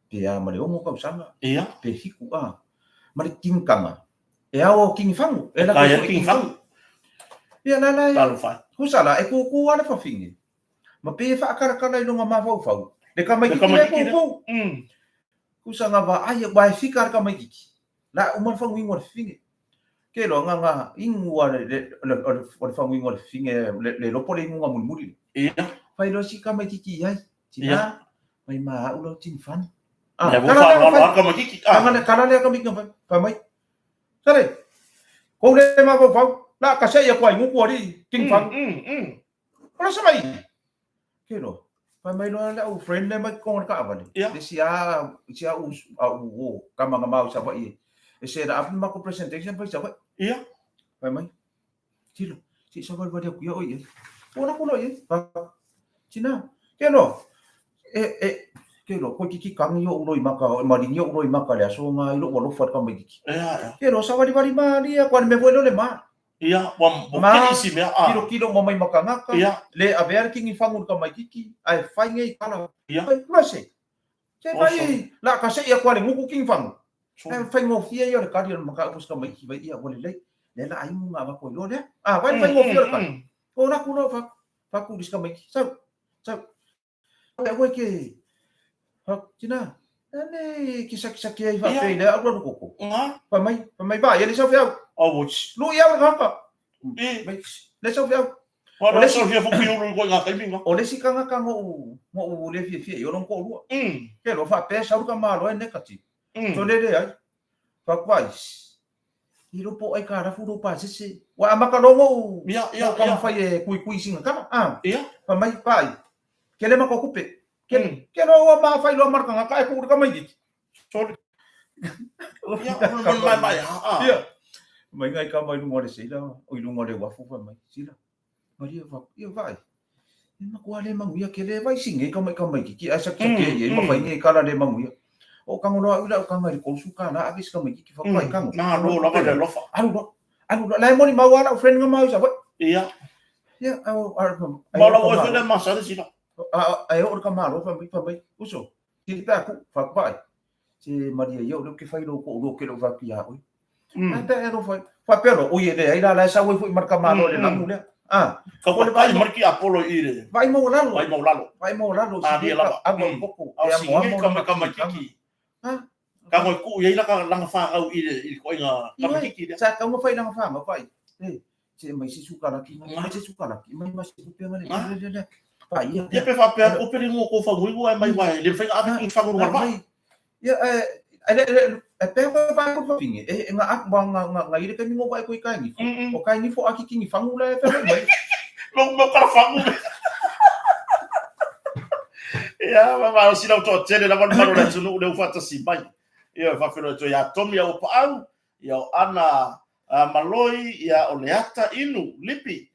pe a ma le 6 tausaga, Ia. pe 7 a, ma le kinikaga, e ao o kini fagu, e lako Kai foi a kini fagu. Ia, la la e, Talofa e. husa la, e kūkū a le fafine, ma pei e faakalakala i lona mafaufau, le Le tamaitiki lea e tamaitiki lea. kūkū. Husa nga vaai, ua e fika le tamaitiki, la uma le faguina o le fafine. Ke loa nga nga inu a le le o le faguina o le fafine le le lopo le inuga mulimuli le. Ia. Fai loa si tamaitiki i ai, Ia. tina, mai ma au lau tini fani. Ah, Ia, ua kala lea faaaloalo fai. lava le tamaitiki. Ah. Kala kala lea tamaitiki fai, fai mai. Sale, kou le mafaufau, la ka sei aku ai nguku alii tini fani. O le sa mai. Ke loa, fai mai loa le au friend lea mai totonu o le taavale, Ia. le isi a, isi a u, a u o, kama na mau i Savaii e, e set up le matou presentation fai i Savaii. Ia. Fai mai, tilo, se i savalivali atu ia oe i ai. Ua laku loa i ai, fai atu, tina, ke loa, e, e, ke loa, koe kiki kagi o'u loimaka, maligi o'u loimaka i le aso na i lo'u alofa i le tamaitiki. Ia, ia. Ke loa, savalivali malie atu a le mea foi lea o le ma. Ia, ua ua Ma, kei isi mea, a. tilotilo uma mai ma tagata, Ia. le avea le kini fagu i le tamaitiki, ae fai nei tala. Ia. Fai, ma se, se Oso. fai, la ka sei atu a le guku kini fagu. Sure. Ae faigofie ia o le kali o le mataupu si tamaitiki vai, ia, ua lelei. Lea la aimu nga avatu ai loa lea. A, vai le faigofie o le kali. O laku loa fa, faku i le si tamaitiki. Sau, sau. Ai aua e ke, fa, tina, ane ke sakisaki ai faapea i le alu alu koko. Nga. Fai mai, fai mai, vai, e le sau feau. Aua. Lui au le tagata. E. Mai, le sau feau. Wa O le le isi, sau fia fuki ulu i koe ngā taimi nga. o le isi tagata ngo'u, ngo'u le fiafia i o lona toalua. Ke loa faapea sau le tamaloa e negative. So le leai. Fakuai. I lo po ai kalafu lo pasese. Ua amata loa ngo'u, Ia, ia, ngo'u ia. taumafai e kuikui sina tala. Ah. Ia. Fai mai, pai. Ke le matou kupe. Ke, ke loa ua mafai loa ma le tagata e tuu i le tamaititi. Sorry. Ia, o le mai mai, ah, ah. Ia. Mai ngai kama i luga o le seila, o i luga o le uafu, fai mai, sila. Maria fa, ia vaai. E matua le manuia ke le vai singe ka mai ka mai kiki ai sak sak e ma fai nge kala le manuia. O kango loa ula o kanga i kousu ka na ave ka mai kiki fa kai kango. Na lo lava le alofa. Alu lo. Alu lo. Lai moni mau ala o friend nga mau sa vai. Ia. Ia au au. Ma la oi fele ma sa sila. A ai o ka malo fa mai fa mai. Uso. Ti pe aku fa pai. Se Maria ia o le ke fai lo ko lo ke lo fa pia oi. Ai pe e lo fai. Fa pe lo oi e le ai la la sa oi foi mar ka malo le lamu le. Ah. Ka O le kai vai marki Apollo i le. vai mau lalo. Vai mau lalo. Vai mau lalo Ah, si dia lava. ka amo koko. Au E si amo nge amo ka langa mai ka mai kiki. kiki. Ha? Ka ngoi ku i laka langa whākau i le i le koinga ka mai kiki lea. Sa ka mo fai langa wha ma fai. E se mai se suka la ki mai se suka la ki mai ma se kupe ngale le le le. Fa ia. Ia pe whapea ko pere ngō ko whangu ingo ai mai wai le whainga ake ki whangu runga Mai. Ia e e le le e pe ko fa ko finge e nga ak ba nga nga nga ile ka ningo ba ko i kai ni. O kai ni fo aki ki ni whangu la e fa mai. Mo mo kala whangu. Ia ma ma sila to tele la manu le tunu le ufata si mai. Ia whawhero to ia Tomi au paau ia o Ana Maloi ia o Leata Inu Lipi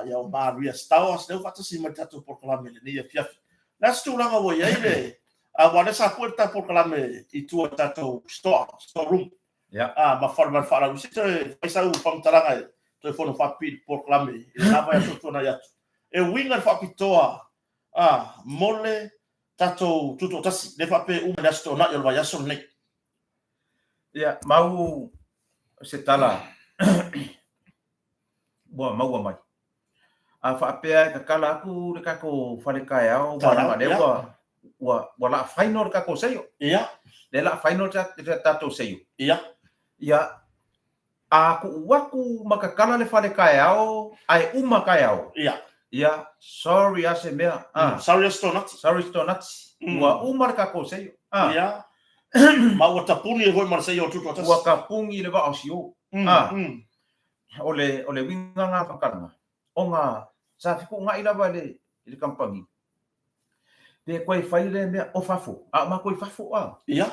ia o Maria Stowers le ufata si mai tatou polokalame le nei afiafi. Le asi tulaga ua i ai le ua le sa pue le tatou polokalame i tua i tatou store, store room. Ia. Ma whare mai whaarau. Se toe whai sau whamutaraga e toe fono whapipi i le polokalame i le nā vai aso tuanai atu. E uiga le whaapitoa mo le tatou tutoatasi, le whaape uma le aso toonai o le vaiaso lenei. Ia, mau se tala ua maua mai. A faapea e kakala atu le tatou fale taeao, ua Taeao, laga lea ia. ua ua ua laa final le tatou seio. Ia. Lea la final le tatou seio. Ia. Ia, a kuu aku ma kakala le fale kaeao, ae uma kaeao. Ia. Ia, sorry a se mea. Ah. Sorry a se tonati. Sorry se tonati. Ua uma le tatou seio. Ah. Ia. Ma ua tapuni ai foi ma le seio o Tutoatasi. Ua tapuni le vaa o Sio. Ah. O le, o le uiga na faamatalaga, ona sa fetuunai lava i le, i le kamupani, pe koe fai le mea o fafo, a o matou i fafo a. Ia.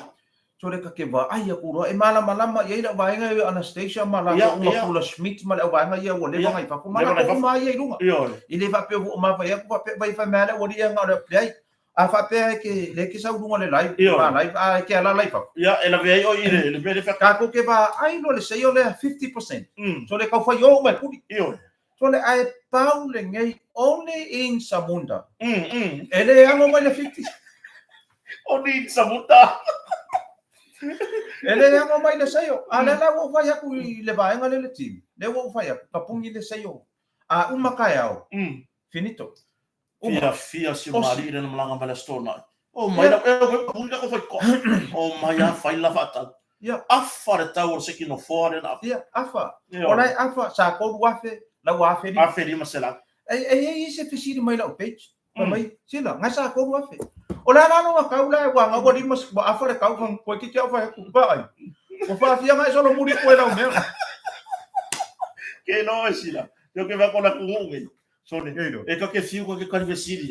So le ta te vaai atu loa, e malamalama i ai lau vaega ia Anastasia ma latou uma Pula Schmidt ma le auvaega ia ua leva ona i fafo, ma latou uma lava ia i luga. Ioe. E le faapea ua ou mafai atu faapea vai fai mai lava le aualii ia na o le leai. A faapea e ke, lea e ke sau i luga o le live, Ioe. live, a e ke alala i fafo. Ia, e lavea ai oe i le, le mea lea e Tatou te vaai loa i le seio lea 50%. So le tau fai o uma e puli. Ioe. So le ae pau lenei only in Samunda. E le ano mai le 50. Only in Samunda. E le ano mai le seio. A lea la ua ou fai atu i le vaega lea le team. Lea ua ou fai atu, tapuni le seio. A uma taeao, finito. Uma. Fiafia si o Marie i lana malaga mai le Aso Toonai. O mai la, e o puni ka fai ko. O mai a fai la faatau. Ia. Afa le tau o le seki nofoa lea na afa. Ia, afa. O la e afa, sa 3,000, la ua 1,500. 1,500. E, e i ai se fesili mai lau page. Fai mai, sila, ngai sa 3,000. O le a la lona tau la e ua ngau ua lima, ua afa le tau, koe kiti au fai atu, vaai. Ua faafia ngai solomuli koe lau mea. Ke no e sila. Yo ke va ko la kungu ngi. Sone, e ka ke fiu ka ke kari fesili.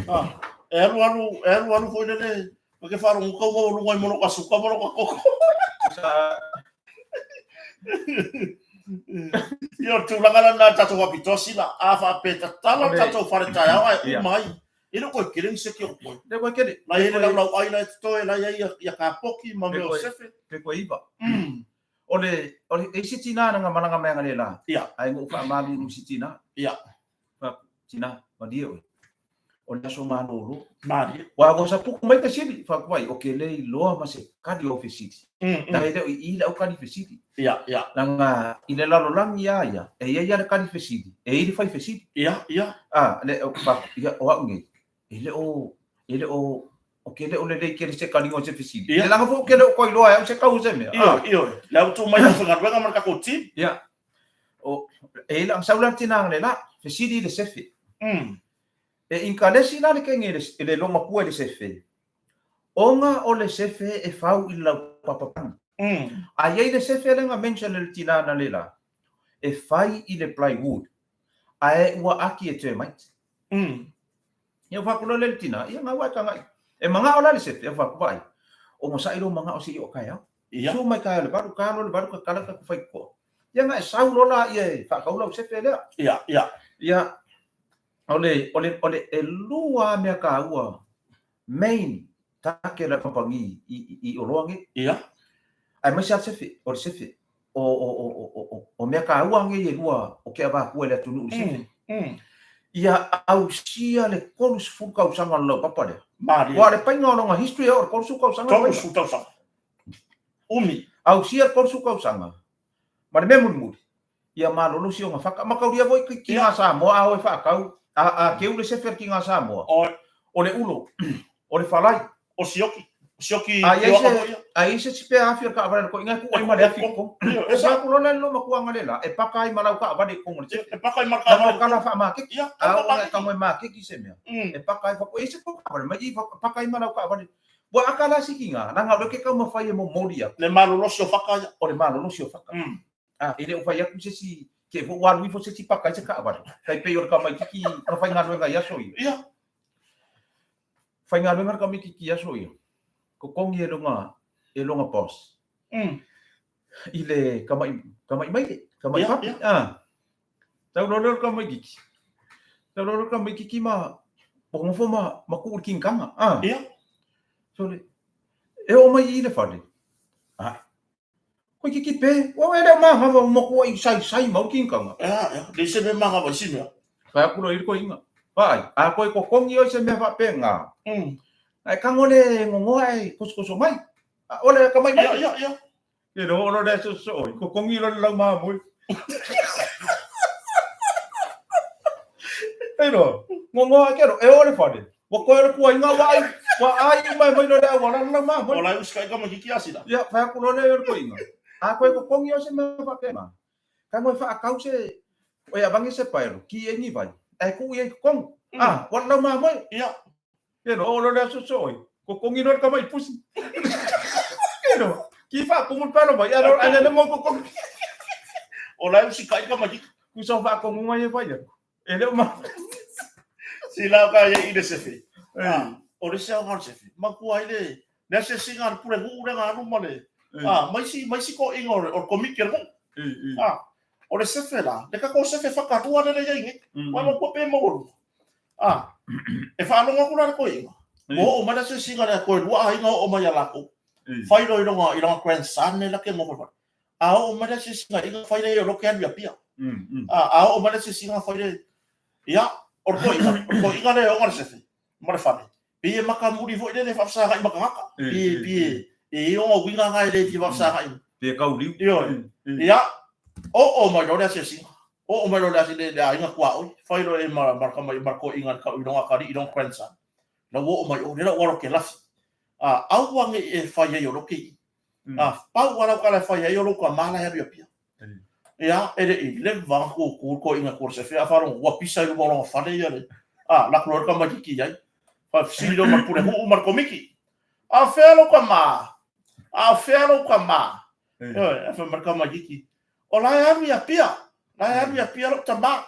Ah, e alu alu, e alu alu foi lele, ka ke wharongo kau mau lunga i molo ka suka molo ka koko. Ia o tūlanga la nā tātou wapitoa sila, a whaapē tatala tātou whare taeao ai o mai. E le koe kere ni se ki o koe. Le koe kere. Lai hele lau lau ai lai totoe, lai ai ia kapoki ma mea o sefe. Pe koe iwa. O le, o le, e isi tina na nga malaga mai anga le la. Ia. Ai ngou whaamalulu si tina. Ia. Fa, tina, malie oe. O le aso malolo. Malie. Wa ua sapuku mai fesili, fa ku ai, o ke le iloa ma se kali o fesili. Na e le o i i lau kali fesili. Ia, ia. Langa i le lalolagi a ia, e i ai a le kali fesili, e i le fai fesili. Ia, ia. A, le, o, fa, ia, o au nei, e le o, e le o, o ke le o lelei kele se kali o se fesili. Ia. Le langa fo ke le o koi loa e au se kau se mea. Ioe, ioe. Le au tu mai au whangaruega ma le kako team. Ia. O, e ila, sau la tina le la, fesili i le sefe. E inkalesi la le kenge i le lomakua i le sefe. Ona o le sefe e fau i le laupapa pani. A i ai le sefe lea na mention e le tina na le la, e fai i le plywood, ae ua aki e termite. Ia whakula le tina, ia ngā wai ka ngai. E mangao la le sefe, ia whaku vai. O mo sai lo mangao se i o kai au. Ia. Su mai kai le valu, ka lo le valu ka kala ka kuwhai koa. Ia ngai sau lo la ia e whakaula o sefe lea. Ia, ia. Ia, o le, o le, o le, e lua mea ka ua main take la kampangi i, i, i oloa nge. Ia. Ai mai se a sefe, o le sefe. O, o, o, o, o, o mea ka ua nge i e lua o ke awa kua le atunu le sefe. Ia ausia le 30 tausaga o le laupapa lea. Malie. Ua le painga o lona history o le 30 tausaga le painga. 30 tausaga. Umi. Ausia le 30 tausaga. Ma le mea mulimuli, ia malolosi ona whaka. Makauria foi ki, ki ngā Samoa, a oe whaakau, a, a keu le sefer ki ngā Samoa. Oe. O le ulo, o le whalai. O sioki. Sioki A iai tioaka se, foi ia. a iai se tipe afi o le kaavale le koinga e kuu ai ma le afi i kongo. Ioe, E e sa. sa kulo le loma kuanga le la, e paka ai ma lau kaavale i kongo le sefe. E paka ai ma le Na kaavale. mau kala whaamakeki. Ia, A kala o ona e whaamakeki. tango e makeki se mea. E paka ai whaku, e se kau kaavale, mai i whaka, paka ai ma lau kaavale. Ua aka la siki ngā, nanga o le ke kau mawhai e momori aku. Le malolosi o whaka ia. O le malolosi o whaka. A, e le o whai aku se si, ke fo walu ifo se si paka i se kaavale. Tai pei o le kamaitiki na whai ngā i aso ia. Ia. Whai ngā le kamaitiki i aso ia. Ko kongi e longa, e longa boss. I le kamai, kamai mai le, kamai Ia, papi. ia. A. Tau lolo le kamaitiki. Tau lolo le kamaitiki ma, po ngofo ma, ma ku'u le kinkanga. A. Ia. So le, e o mai i le whare. A. Koe kiki pe, o e leo māngava o mokua i sai sai mau kinkanga. Ia, ia. Le se me māngava i si mea. Kai aku lo i ko inga. Vai, a koe ko kongi oi se mea whape ngā. Ai kango le ngongoa e kosokoso mai. A, ole ka mai mai. Ia, ia, ia. Ke no olo le so so oi. Ko kongi lo le lau māmui. Ei no, ngongoa ke ro, e ole whare. Wa koe le kua inga wai. Ua ai uma e mai loa le auala le lau mamoe. O la e usikai tamaititi a sila. Ia, fai atu loa lea i o le toeaina, A toe totogi oe se mea faapena, tago e faatau se, e avane se paelo, ki ai ni vai, ae tuu i ai i totonu. A, ua le lau mamoe. Ia. Ia no, oo loa le aso soo ai, totogi loa le tama i pusi. Ia no, ki faatumu le paelo vai, ae lele mo totogi. O la e usikai tamaititi. Tusa o faatonuga ia e fai atu. E le o ma. Sila ka ia i le sefe. Ah, o le isi aoga o le sefe. Matua ai le le asiasiga a le pule nuu le ga alu ma le ah mai si mai si toeaiina o le o le komiti a le nuu. Ah, o le sefe la, le tatou sefe fakalua lea e i ai nei. Ua matua pe maualuga. Ah, e faalogo atu la le toeaina. Ua oo mai le asiasiga lea toe lua aiga oo mai ia latou. Fai loa i lona i lona grandson lea ke nofo i le fale. A oo mai le asiasiga i fai lea o lo ke alu i Apia. A oo mai le asiasiga fai lea ia, o le toeaina, o le toeaina lea e ona le sefe ma le fale. Pei e matamuli foi lele e faafesagai ma tagata. Pei pei e i ai ona uiga na e le fia faafesagai. Pei e tauliu. Ioe. Ia, oo mai loa le asiasiga. Oo mai loa le asiasiga le aiga tuaoi, fai loa i ma ma ma le toeaina i lona atalii i lona grandson. La ua oo mai o, lea la ua alu atu e lafi. A, aua ne i e fai ai o lo ke A, pau lava lau tala e fai ai o lou tama la e alu i Apia. Ia, e le i leva ona tutu le toeaina i tua o le sefe, a faalogo ua pisa i luma o lona fale ia le, a, alu atu loa le tamaitiiti i ai. Faafesili loa ma le pulenuu ma le komiti, A o fea lou tama? A o fea lou tama? Ioe, ae fai mai le tamaitiiti, O la e alu i Apia, la e alu i Apia lou tama.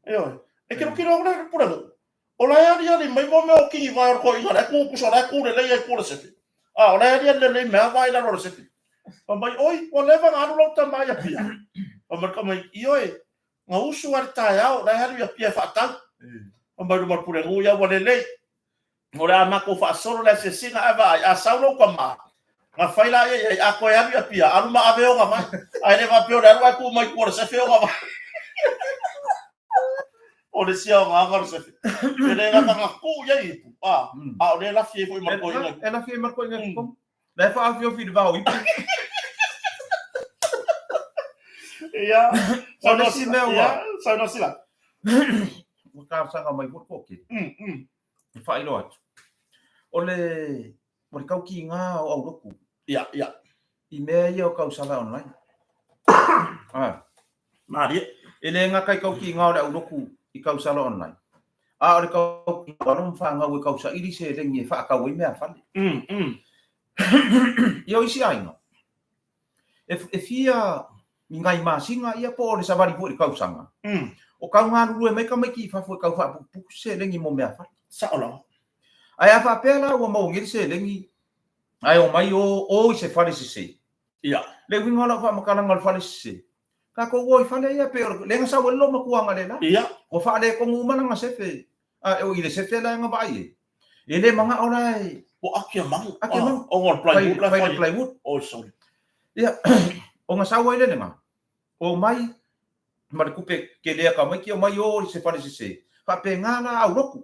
Ioe, e tilotilo atu le pulenuu, O la e aliali mai mo mea o tinivae o le toeaina la e tu tusa o la e tu lelei ai i tua o le sefe. A o la e aliali lelei mai lava vae i lalo o le sefe. Fai mai, Oi, ua leva ona alu lau tama i Apia? Fai mai le tamaiti, Ioe, na usu lava i le taeao, o la e alu i Apia e faatau. Fai mai luma o le pulenuu, Ia ua lelei, o le a matou faasolo le asiasiga ae vaai, a sau lou tama, na fai laia i ai, a toe alu i Apia, alu ma ave ona vae. Ae le faapea o le alu ae tuu mai i tua o le sefe ona vae. O le isi aoga o le sefe. E le gata na tuu i ai ipu, a, a o lea e lafi ai foi ma le toeaina. E lafi ai ma le toeaina i totonu. La e faaofiofi i le vao ipu. Ia, O le isi mea ua... Saunoa sila. Ua talosaga mai foi le toatele. E faailoa atu. O le, o le taukiga o aulotu. Ia, ia. I mea ia o tausala online. Ah. Malie. E le gata i taukiga o le aulotu i tausala online. A o le taukiga o alo ma fanau e tausaili seleni e faatau ai meafale. Ia o isi aiga, e, e fia ni nai masina ia po o le savali foi i le tausaga. O tau galulue mai tamaiti i fafo e tau faaputuputu se seleni mo meafale. Sao lava. Ae a faapea la ua maua nei le seleni ae omai o, o i se fale sese. Ia. Le uiga o lau faamatalaga o le fale sese, tatou o i fale ia pei o le, lea na sau ai le loomatua analeila. Ia. Ua faaletonu uma lana sefe, a o i le sefe la e na vaai ai. E le manao la e... Ua ake a magu. Ake a magu. Ona o le plywood la fai. Fai le plywood. Oi, sorry. Ia, ona sau ai le lena, omai ma le tupe tele a tamaiti, omai o i se fale sese. Faapena la aulotu.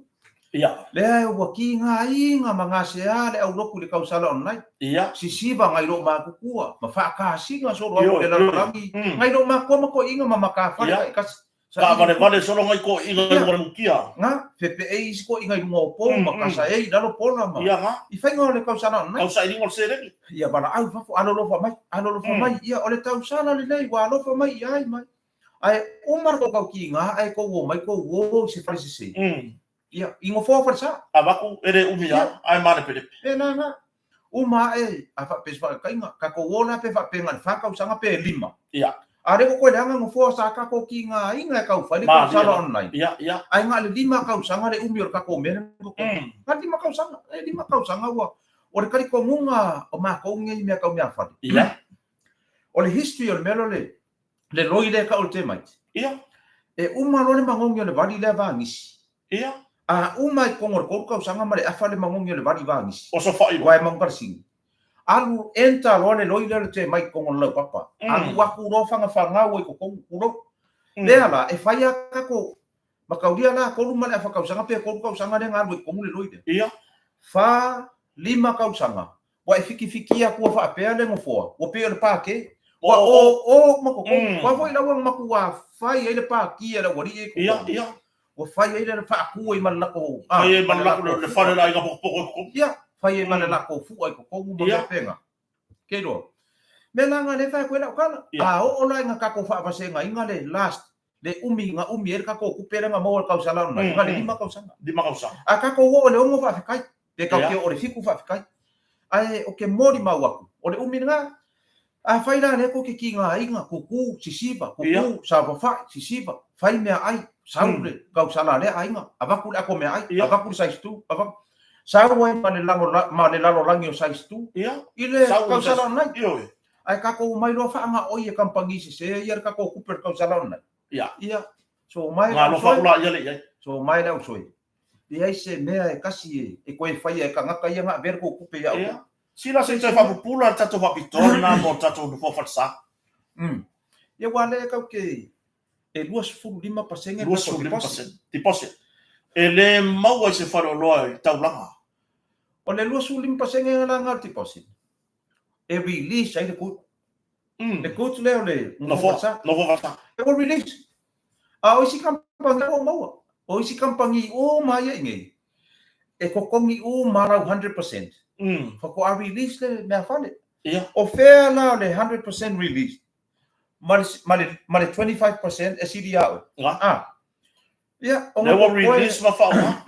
Ia. Lea ua kigaina ma gasea le aulotu i le tausala online. Ia. Sisiva ngai lou matutua ma faakasina solo atu le lalolagi ngai lou matua ma toeaiina ma matafale taitasi. Taavalevale solo ngai toeaiina i luga o le mukia. Nga, fepeei isi toeaiina i luga o pou ma kasaei i lalo pola ma. Ia nga. I faiga o le tausala online. Tausailiga o le seleni. Ia valaau i fafo, alolofa mai, alolofa mai. Ia o le tausala lenei ua alofa mai i ai mai. Ae uma le tou taukiga ae tou omai tou o i se fale sese. Ia, i nofoa falesa. Avatu e le umi lava, ae malepelepe. E na na. Uma ae, a faapea se faataitaiga, tatou o la pe faapea na o le fa tausaga pe lima. Ia. A lea ua toe leaga nofoa sa tatou kigaina e tau fai le tausala online. Ia, ia. Ae na o le lima tausaga le umi o le tatou mea lea na totogi. Na o le lima tausaga. E lima tausaga ua, o le talitonuga o matou nei i mea tau meafale. Ia. O le history o le mea lea o le le loi lea e tau o le termite. Ia. E uma loa le magogi o le vali lea vanisi. Ia. A uma i totonu o le tolu tausaga ma le afa le magogi o le vali vanisi. Osofai loa. Aua e magogalasini. Alu enter loa le loi lea o le termite i totonu o le laupapa. Alu atu loa fagafagau ai i totonu, tulou. Lea la, e fai lava tatou mataulia la tolu ma le afa tausaga pe tolu tausaga lea na alu ai i totonu le loi lea. Ia. Fa, lima tausaga, Ua e fikifikia atua faapea le nofoa, ua pei o le pākē. Ua o, o ma totonu. Aua foi la ua matua fai ai le pākī a le aualii e i totonu. Ia, ia. Ua fai ai le faatu ai ma le latou Fai ai ma le latou le fale o le aiga pokopoko i totonu. Ia, fai ai ma le latou fua i totonu ma mea faapena. Ke iloa. Mea la na lea e fai atu ai lau tala. A oo la ina tatou faavasegaina le last, le umi na umi ai le tatou tupe lea na maua i le tausala ona, na o le 5 tausaga. 5 tausaga. A tatou oo i le 6 faafetai, pe tatou te oo i le 7 faafetai. Ae ou te molimau atu, o le umi lena. Afai la lea tou te tigaina, tutu, sisiva, tutu, saofafai, sisiva, fai meaai, sau le tausala a lea aiga, avatu le ato meaai, avatu le size two, avatu, sau ai ma le ma le lalolagi o size two i le tausala onai. Ae tatou omai loa faagaoi e kamupani sese ia le tatou tupe o le tausala onai. Ia, so mai le ausoi, so mai le ausoi, leai se mea e kasi e toe faia e tagata ia na avea le tou tupe ia outou. Sila se i toe faapupula le tatou faapitoa lena mo le tatou nofoa falesa. Ia aua lea tatou te e 25% le tatou deposit. 25% deposit. E le maua i se faleoloa i le taulaga. O le 25% la lena o le deposit e release ai le good. Le goods lea o le nofoa falesa. Nofoa falesa. E ua release. A o isi kamupani ua maua. O isi kamupani uma ia i nei, e totogi uma lau 100%. Faatoa release le meafale. O fea la o le 100% release ma le, ma le, ma le 25% e sili ia oe? Ah. Ia, o Lea ua release ma faaaoga.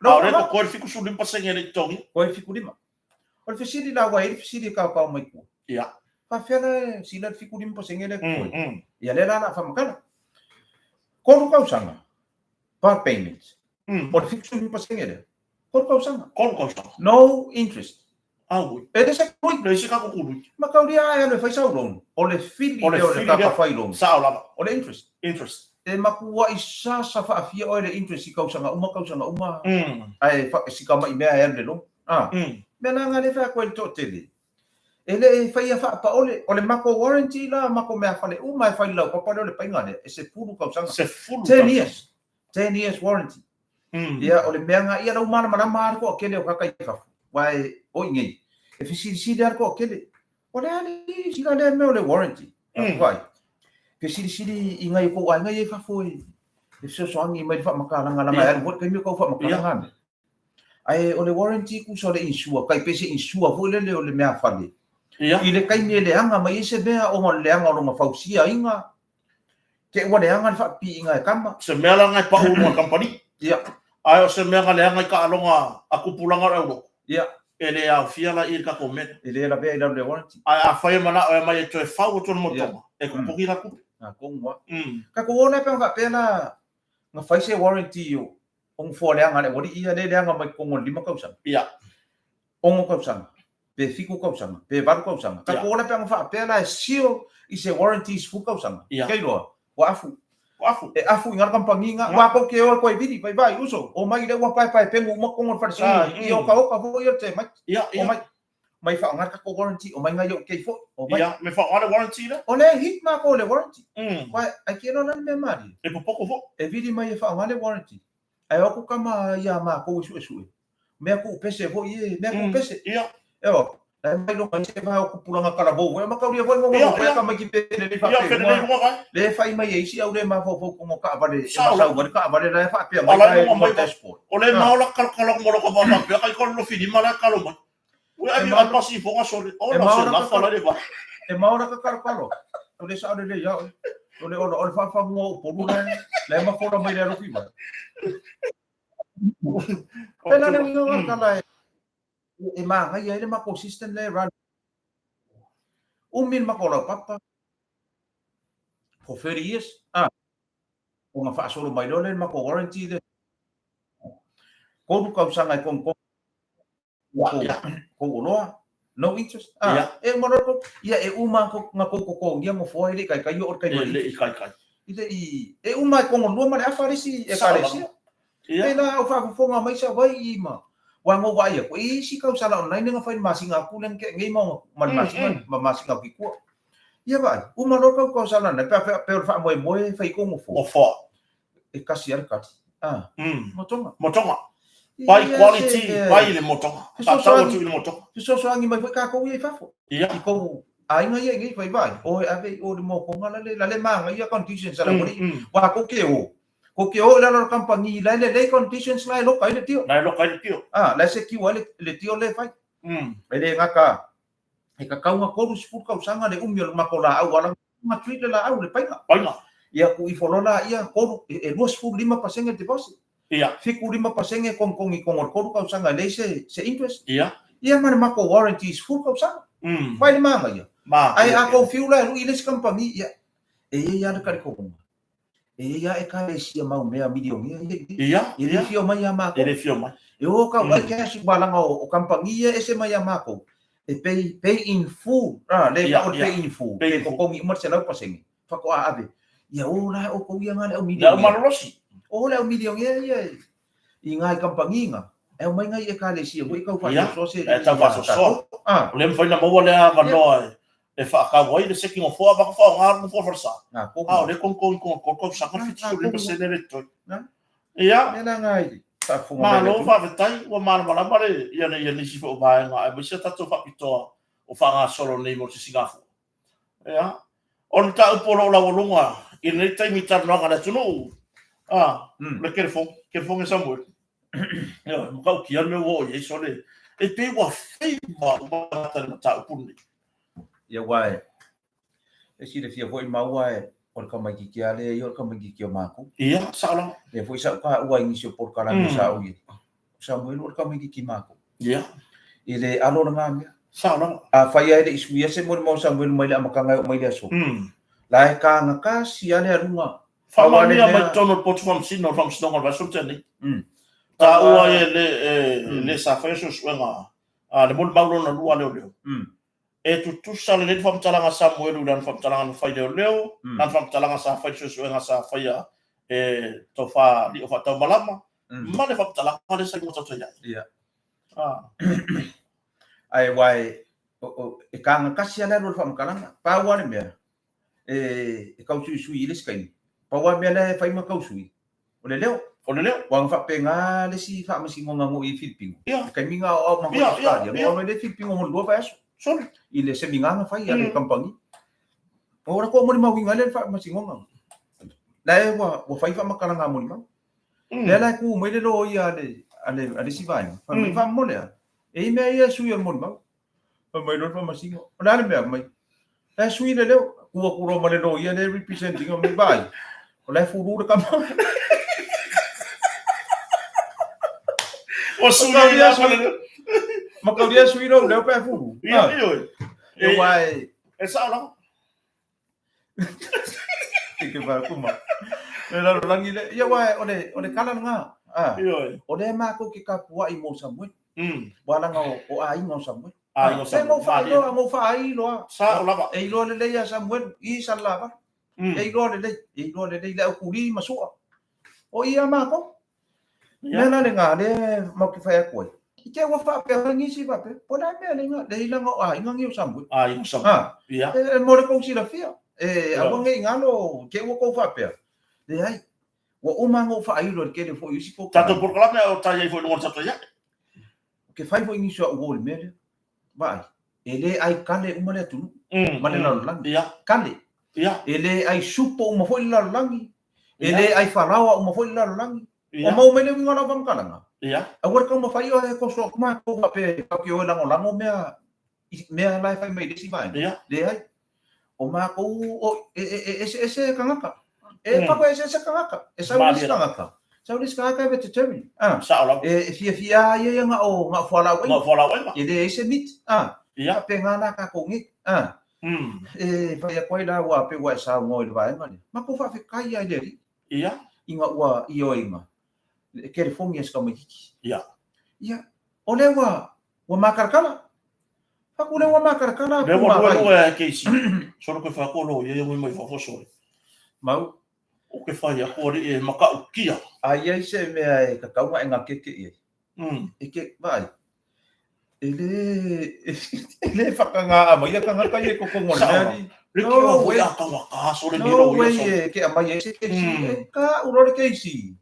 A o lea totoe le 75% e le i totogia. Koe 75. O le fesili la, ua i ai le fesili e kaokao mai tua. Faafefea la e sila le 75% lea e totoe? Ia lea la o le a faamatala. Tolu tausaga, part payments. O le 75% lea, tolu tausaga. Tolu tausaga. No interest. Aui. E le se kului. Leai se tatou kului. Mataulia a e alu e fai sau loan, o le fili lea o le tata fai loan. Sao lava. O le interest. Interest. E matuai sasa faafia oe le interest i tausaga uma tausaga uma ae sikamai mea e alu i le loan. A. Mea la na lea e fai atu ai i le toatele, e le i faia faapaole. O le matou warranty la, matou meafale uma e fai i le laupapa lea o le paiga lea, e 10 tausaga. 10 tausaga. 10 years. 10 years warranty. Ia, o le mea na, ia la ua malamalama lava le toatele o tagata i fafo, aua e, o i nei, e fesilisili lava le toatele, o le a le sila lea mea o le warranty? Vaai, fesilisili i nai o tou aiga ia i fafo e fesoasoani mai le faamatalaga, leaga e alu foi le taimi o tau faamatalaga mea. Ae o le warranty tusa o le insure, tai pei se insure foi lele o le meafale. I le taimi e leaga mai ai se mea ona o le leaga o lona fausiaina, te ua leaga le faapipiiga e tama. Se mea la na e pau i luga o le kamupani. Ae o se mea na leaga i taaloga a tupulaga o le aulotu. E le aofia la i i le tatou mea lea. E le lavea i lalo o le warranty. Ae afai e manao e aumai e toe fau atu le motoga, e totogi la tupe. A tonu lava. Tatou o la pe ana faapea la na fai se warranty o nofoa leaga a le aualii ia lea e leaga mai totonu o le 5 tausaga. 6 tausaga, pe 7 tausaga, pe 8 tausaga. Tatou ola pe ana faapea la e seal i se warranty i 10 tausaga. Kei loa, ua afu. Ua afu. E afu i ngā kamupani ngā. Ua kou ke oa koe vili, vai vai, uso, o mai le ua paepae pengu uma totonu o le falesa. I oka oka foi ia le te mai. O mai. Mai whaonga le tatou warranty, o mai ngai o kei foi, o mai. Ia, me whaonga le warranty lea. O le hit mākou le warranty. Wai, ai ke loa la le mea malie. E popoko foi. E vili mai e whaonga le warranty. Ai o ku kama ia mākou e suesue. Mea kuupese foi e, mea kuupese. Ewa, la mai longa i se vai o kupulanga kalavou, e makauria foi ngongo foi ka mai ki pele le whapea. Ia, whenelei lunga vai. Le whai mai e isi au le mafaufau kongo kaavale, e masau wale kaavale la e whaapea mai la e lunga dashboard. O le maola kalokalo mo loko whapea kai kolo lofi lima la kalo mai. Ue ai ai pasi fonga sole. O la se lafa la le vai. E maola ka kalokalo. O le sao le le ia oe. O le ola, o le whawhangunga o polu la e, la e mafola mai le alofi mai. Pēlā le uiga o ngā tala e māngaia ai le makou system lea e run. Umi le makou laupapa for 30 years, a, ona faasolo mai loa lea le makou warranty lea. Tolu tausaga e kogokogo kou oloa, no interest, a, e uma loa le kou, ia e uma nga kou totogia nofoa e le i kaikai oo le taimi. E le i kaikai. I le i, e uma e kogolua ma le afa le isi ekalesia. Pēlā au faafofoga mai Savaii ma ua ngo vaai aku, e i ai isi kausala online na fai le masina aku lea na tea nei ma ma le masina ma masina o ki tua. Ia vaai, uma loa kau kausala online, pe a pe o le faamoemoe e fai kou nofoa. Nofoa. E kasi lava le kali. Ah, motoga. Motoga. Pai quality, pai le motoga. Faatau atu i le motoga. Fesoasoani mai foi kākou ia i fafo. I kou aiga ia i nei fai vaai, oe ave i o le motoga la le, la le mānaia conditions a le aualii. Ua kou ke o. Ko ke o i lalo o le kamupani, la e lelei conditions la e loka ai le tio. La e loka ai le tio. Ah, la e secure ai le tio lea e fai. E le gata e kakauga 30 tausaga le umi o le matou laau ala ma treat le laau le paina. Paina. Ia ku ifo loa laia tolu e 25% le deposit. Ia. 75% kogikogi i kogo o le tolu tausaga e leai se se interest. Ia. Ia ma le matou warranty 10 tausaga. Fai le manaia. Ae a tou fiu la e lui i le isi kamupani, ia e i ai lava le talitonuga. E i ai lava ekalesia mau mea milionea ia i i. Ia, E le fio mai ia matou. E le fio mai. E o kau ai cash ua laga o kamupani ia e ese mai ia matou. E pay, pay in full. A, le tau o le pay in full. Pe totogi uma le 100%. Faatoa ave. Ia o la outou ia nga le au milionea. Le au malolosi. O le au milionea ia i nga i kamupani nga. E aumai nga i ekalesia foi tau faasoasoa se. E tau faasoasoa. O lea e mafai ona maua lea avanoa e faatau ai le seki nofoa ma faaaoga le nofoa falesa. A o lea e kogikogi i kogo tausaga le 75% le totogi. Ia, malo faafetai ua malamalama le ia ia nisi foi o vaega aemaise a tatou faapitoa o faagasolo nei mo le sisigafua. Ia, o le mataupu o lo o laualuga i lenei taimi i talanoaga a le atunuu, a, le kelefogi, kelefogi a Samuel. Ia, matautia le mea ua oo i ai sole. E pei ua favor uma tagata i le mataupu lenei. Ia aua e, e silafia foi maua e, o le tamaitiiti lava lea ia o le tamaitiiti o matou. Ia, sao lava. Lea foi sa ou taua i nisi o polokalame sa ou i ai. O Samuelu o le tamaitiiti matou. Ia. E le alo lena mea. Sao lava. Afai lava e le i suia se molimau a Samuelu mai le amataga e oo mai le aso, la e tagatasi lava le aluga. Faamaonia mai totonu o le Potu Faamasino o le Faamasinoga o le Vaiaso na tea nei. Taua ai e le sa faia suesuega a le molimau lona lua a leoleo. E tutusa lelei le faamatalaga a Samuelu i lana faamatalaga na fai i leoleo, lana faamatalaga sa fai i le suesuega sa faia e Tofa Lio Faataumalama, ma le faamatalaga lea sa i luga tatou i ai. Ia. Ae aua e tagatasi lava le alu o le faamatalaga. Pau lava le mea, e tausuisui i le isi taimi. Pau lava le mea lea e fai ma tausui, o le leo. O le leo. Aua na faapena le isi faamasinoga na oo i ai Filipino. I le taimi na aoao mai i Ausetalia, na oo mai lea Filipino mo le lua vaiaso. Sole. I le semina na fai a le kamupani. O la toa molimauina ai lea le faamasinoga. La e ua fai faamatalaga a molimau. Lea la e tu mai le loia a le isi vaega. Fai mai, faamolemole a, e i ai mea ia e sui o le molimau. Fai mai loa le faamasino, o le a le mea? Fai mai, la e sui le leo. Tu atu loa ma le loia lea e represent ina, fai mai, vaai, o la e fulu le tama. Ua sui ai la ma le leo. Mataulia sui lou leo pe a fulu. Ia, ioe. E aua e... E sao lava. Ke wha kuma. Le lalolagi le, ia aua o le, o le kala lena. Ah. Ioe. O lea matou ke kapuaʻi mo Samuel. Ua laga o aiga o Samuel. Aiga o Samuel. E ngou faailoa, ngou faailoa. Sao lava. E iloa lelei ia Samuel i Salelavalu. E iloa lelei, e iloa lelei le au kuli ma sua. O ia matou. Mea la lena, lea matou te fai atu ai. I te ua faapea nisi faapea, po o le a mea le i laga o aiga nei o Samuel. Aiga o Samuel. Ia. E mo le tou silafia. E aua ne i galo, te ua tou faapea. Leai, ua uma ona ou faailo i le tele foi o isi polokalame. Tatou polokalame o tai ai foi i luga o le tatou iai. Ou te fai foi nisi o au uo i le mea lea. Vaai, e le ai kale uma le atunuu ma le lalolagi. Kale. E le ai supo uma foi le lalolagi. E le ai falaoa uma foi le lalolagi. Ua maua mai le uiga o lau faamatalaga? Aua le taumafai oe e toso atu matou faapea tatou te o e lagolago mea, mea la e fai mai i le isi vaega. Leai. O matou, o, e, e, e eseese tagata. E mm. e eseese tagata. E sau le isi tagata. Sau le isi tagata e vegetarian. Ah. Sao lava. E, e fiafia ia ia nga o nga o fualaau aina. Nga o fualaau aina. E leai se meat. Ah. Ia. Faapena la tatou nei. Ah. E fai atu ai la ua pei ua e saunoa i le vaega lea. Matou faafetai lava i le Alii. Ia. Ina ua ioeina le kelefogi a si tamaitiiti. Ia. Ia. O lea ua ua makalakala. Faku lea ua makalakala Lea ua lua lua e Casey. Solo ke whako lo ia ia mai fafo sole. Mau. O ke whai aku ari e makautia. A i ai se mea e tatau ona e gakeke i ai. E ke, vaai, e le, e le whakangaa mai a tangata i e kokongo le mea ni. No way. No way e ke aumai ai se keisi. E ka uro le keisi.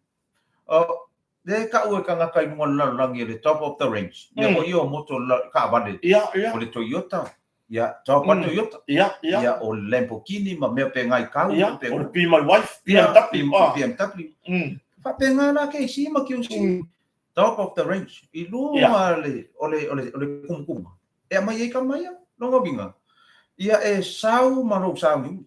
Oh, le ka ue tangata i lunga o le lalolagi e le top of the range. Ia ko ia o moto kaavale. Ia, ia. O le Toyota. Ia, top a Toyota. Ia, ia. Ia, o Lamborghini ma mea pe ngai kau. Ia, o le Be My Wife, BMW. BMW. Faapena la KC ma QC. Top of the range. I luga le, o le, o le, o le kumukumu. E aumai ai kama ia, lona uiga. Ia e sau ma lou sauniuni.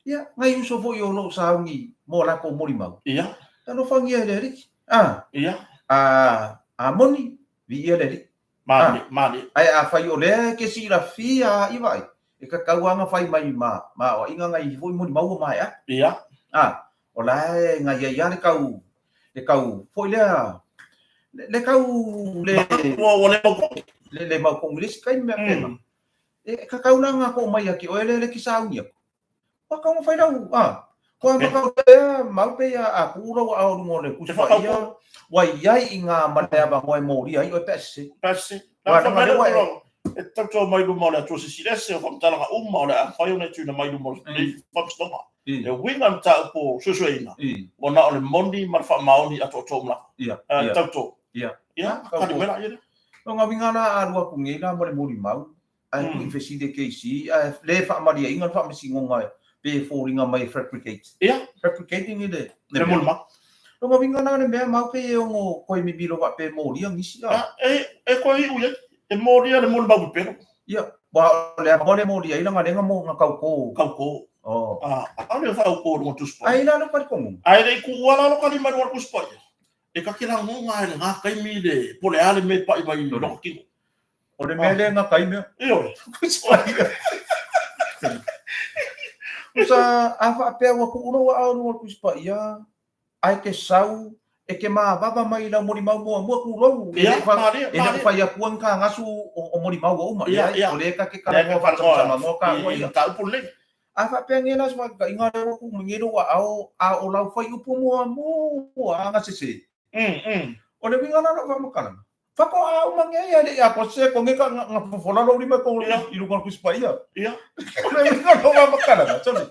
Ia, ngai uso foi o lou sauni mo lakou molimau. Ia. Alofagia e le Alii. Ah. Ia. A, a moni, viia le Alii. Malie, malie. Ae afai o lea e ke silafia i vaai, e kakau lava na fai mai ma, ma aoaiga ngai foi molimau ua maea. Ia. A, o la e ngai ai lava le kau, le kau foi lea, le kau le... Ua, ua le maukogi. Le, le maukogi le isi taimi mea pena. E kakau la nga ko mai aki oe le le ki sauni aku. Ua kau ma fai lau, a, kua ma kau lea mau pe ia a ku lau a o lunga o le kusi pa ia, ua iai i ngā male ava ngoe mōria i oe pe se. Pe se. Nā wha mai lea e tautua mai luma o le Atua Silisili Ese o whamtalaga uma o le a whai ona e tūna mai luma o le whamstonga. E uiga mataupu o suesueina, ua na o le moni ma le faamaoni atoatoa uma lava. Ia. Tauto. Ia. Ia, kali mai la ia lea. No ngā uiga la a alu aku nei la mo le molimau, ae mm. tuuifesili e KC, ae le faamaliaiga le faamasinoga pe foliga mai e fabricate. Ia. Fabricating i le... Le molimau. No ngā uiga la le mea mau pe e ono koe mimilo faapea e molia nisi a. E koe iu i ai, e molia le molimau pepelo. Ia, wa o le ava le molia i langa lenga mo nga kaukō. Kaukō. Oh. Ah, aole o whaukō runga tusi Ai la lo kari kongu. Ai le ku ua la lo kari mai runga tusi pai. E ka kila ngonga e le ngā kaimi le po le ale me pai mai longa kino. O le mea lea nga kai mea. Ioe. Usa a whaapea ua ku'u lau aao i luga o le Tusi Paia, ae ke sau, e ke mavava mai i lau molimau muamua kulou, e Ia, le fa, malie, e le o malie. fai akua ni kagasu o, o molimau ua uma. Ia, Leai, ia. o lea ka ke Lea kalanoa ka faasamasama whanoa noa ka i, ua i ia. mataupu lenei. A faapea nei la se faataitaiga lea ua tuu mai nei lou aao, a o lau fuaiupu muamua a gasese. O le uiga la o lau faamatalaga, faatoa uma nei a le i atoa se koge ka nga fofola lou lima ko i luga o le Tusi Paia. Ia. O le uiga o lau faamatalaga, sorry.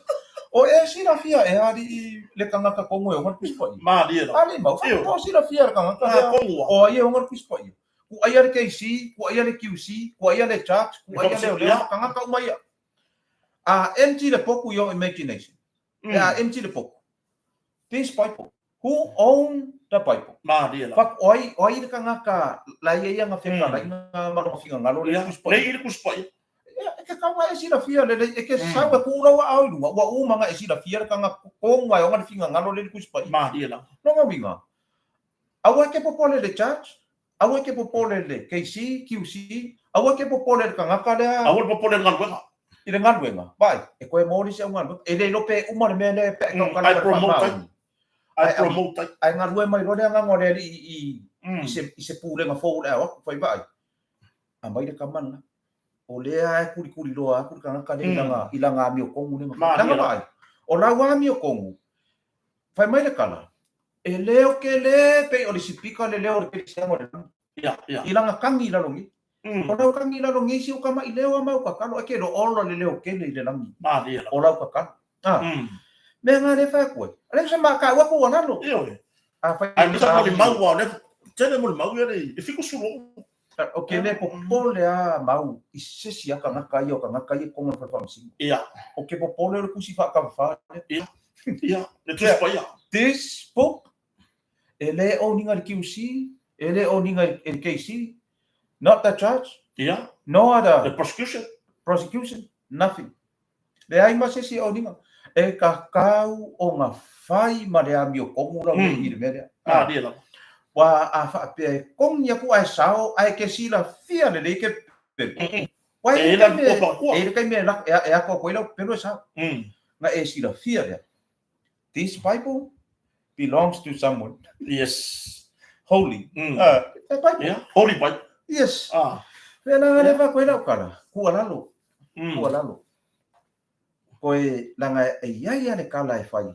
O e silafia ea alii le tagata kogo e ona le Tusi Paia? Malie lava. Alii mau, faatoa silafia e le tagata lea o ai e ona le Tusi Paia. Kuaia le KC, kuaia le QC, kuaia le judge, kuaia le leoleo, tagata uma ia. A empty le poku your imagination. A empty le poku. This Bible. Who own the Bible? Malie lava. Fak, o ai, o ai le tagata la ia ia nga fetalaiga ma lona finagalo le Tusi Paia. Lei i le Tusi Paia. Ia, e ke kau e silafia lelei, e ke sau e ku'u lau aao i luga, ua uma nga e silafia le tagata kogu ae ona le finagalo le le Tusi Paia. Malie lava. Lona uiga, aua e ke popole le judge, aua e ke popole le KC, QC, aua e ke popole le tagata lea. Aua le popole i le galuega. I le galuega, vaai, e koe moli si au galuega. E le iloa pe uma le mea lea pe a e tautala Ai promote ai. Ai promote ai. Ae galue mai loa le agaga o le alii i, i, se, i se pulega fou o le ao atu, fai vaai. Aumai le tama lena. O lea e kulikuli loa atu le tagata lea i lana, i lana amiotonu lea na fai. Lana vaai, o lau amiotonu, fai mai le tala, e leo kele pei o le sipika le leo o le kerisiano o le lagi. Ia, ia. I lana kagi i lalo nei. O lau kagi i lalo nei si o kamaʻi leo a mau kakalo, e ke lo ola le leo kele i le lagi. Malie lava. O lau kakalo. A. Mea nga le fai atu ai. A le se ma ka ua ku lalo. Ioe. A fai. Ai misa molimau ua o le tele molimau ia le e 70. O ke le popole a mau i se isi a tagata ia o tagata ia i totonu o le fale faamasino. Ia. O ke popole o le tusi faatavafā lea. Ia. Ia. Le Tusi Paia. This book e le owning i le QC, e le owning i le KC, not the judge, Ia. nor the The prosecution. prosecution, nothing. Leai ma se isi e owning. E kakau ona fai ma le amiotonu lau i le mea lea. Malie lava. Ua a faapea e kogi aku ae sao ae ke silafia lelei ke pelu. Ua E e la le taimi kua e le taimi e lako e ako aku ai lau pelu e sao. Na e silafia lea. This Bible belongs to someone. Yes. Holy. The Bible. Yeah. Holy Bible. Yes. Ah. Mea la le fa koe lau kala. Kua lalo. Kua lalo. Koe langa e iai a le kala e fai.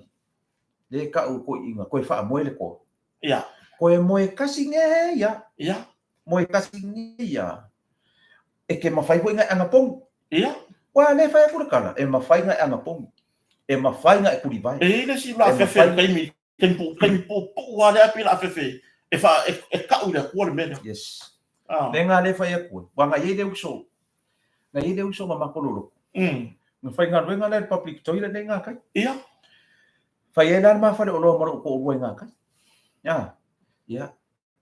Le ka'u koe inga, koe whaamoe le koa. Ia. Koe moe kasi nge ia. Ia. Moe kasi nge ia. E ke mawhai hoi ngai anga pongi. Ia. Wa le whai aku le kala, e mawhai ngai anga pongi. E mawhai ngai kuri vai. E i le si la fefe kaimi, kaimi kaimi pu pu wa le api la fefe. E fa e ka'u le kua le mea. Yes. Ah. Le ngā le whai aku. Wa ngai e le uso. Na i ai le uso ma makou loloto. Na faigaluega la i le public toilet lea i Gakai. Ia. Fai ai la le ma faleoloa ma lou toalua i Gakai. A, ia,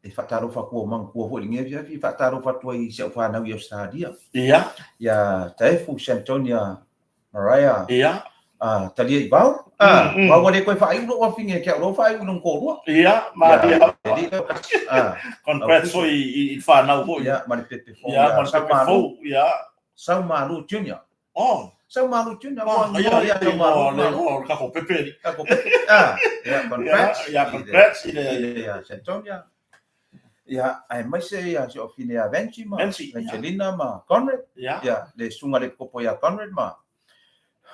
e faatalofa atu ua manatua foi i lenei afiafi, e faatalofa atu ai i si au fanau i Ausetalia. Ia. Ia Taefu, Shantonia, Mariah. Ia. Talia i Vao. Vao ua le toe faaiu lou afine ia te au, o la ua faaiu i lona toalua. Ia, malie lava. Congrats foi i le fanau foi. Ia, ma le pepe fou. Ia, ma le pepe fou. Ia. Saumalu Junior. Oh. Saumalu Junior. Oh, ia, ia, ia, o le tatou pepe. Tatou pepe. Ah, ia, congrats. Ia, congrats i le ia Santonia. Ia, aemaise ia si ou afine ia Vangie ma Vangelina ma Conrad. Ia, le susuga i le epikopo ia Conrad ma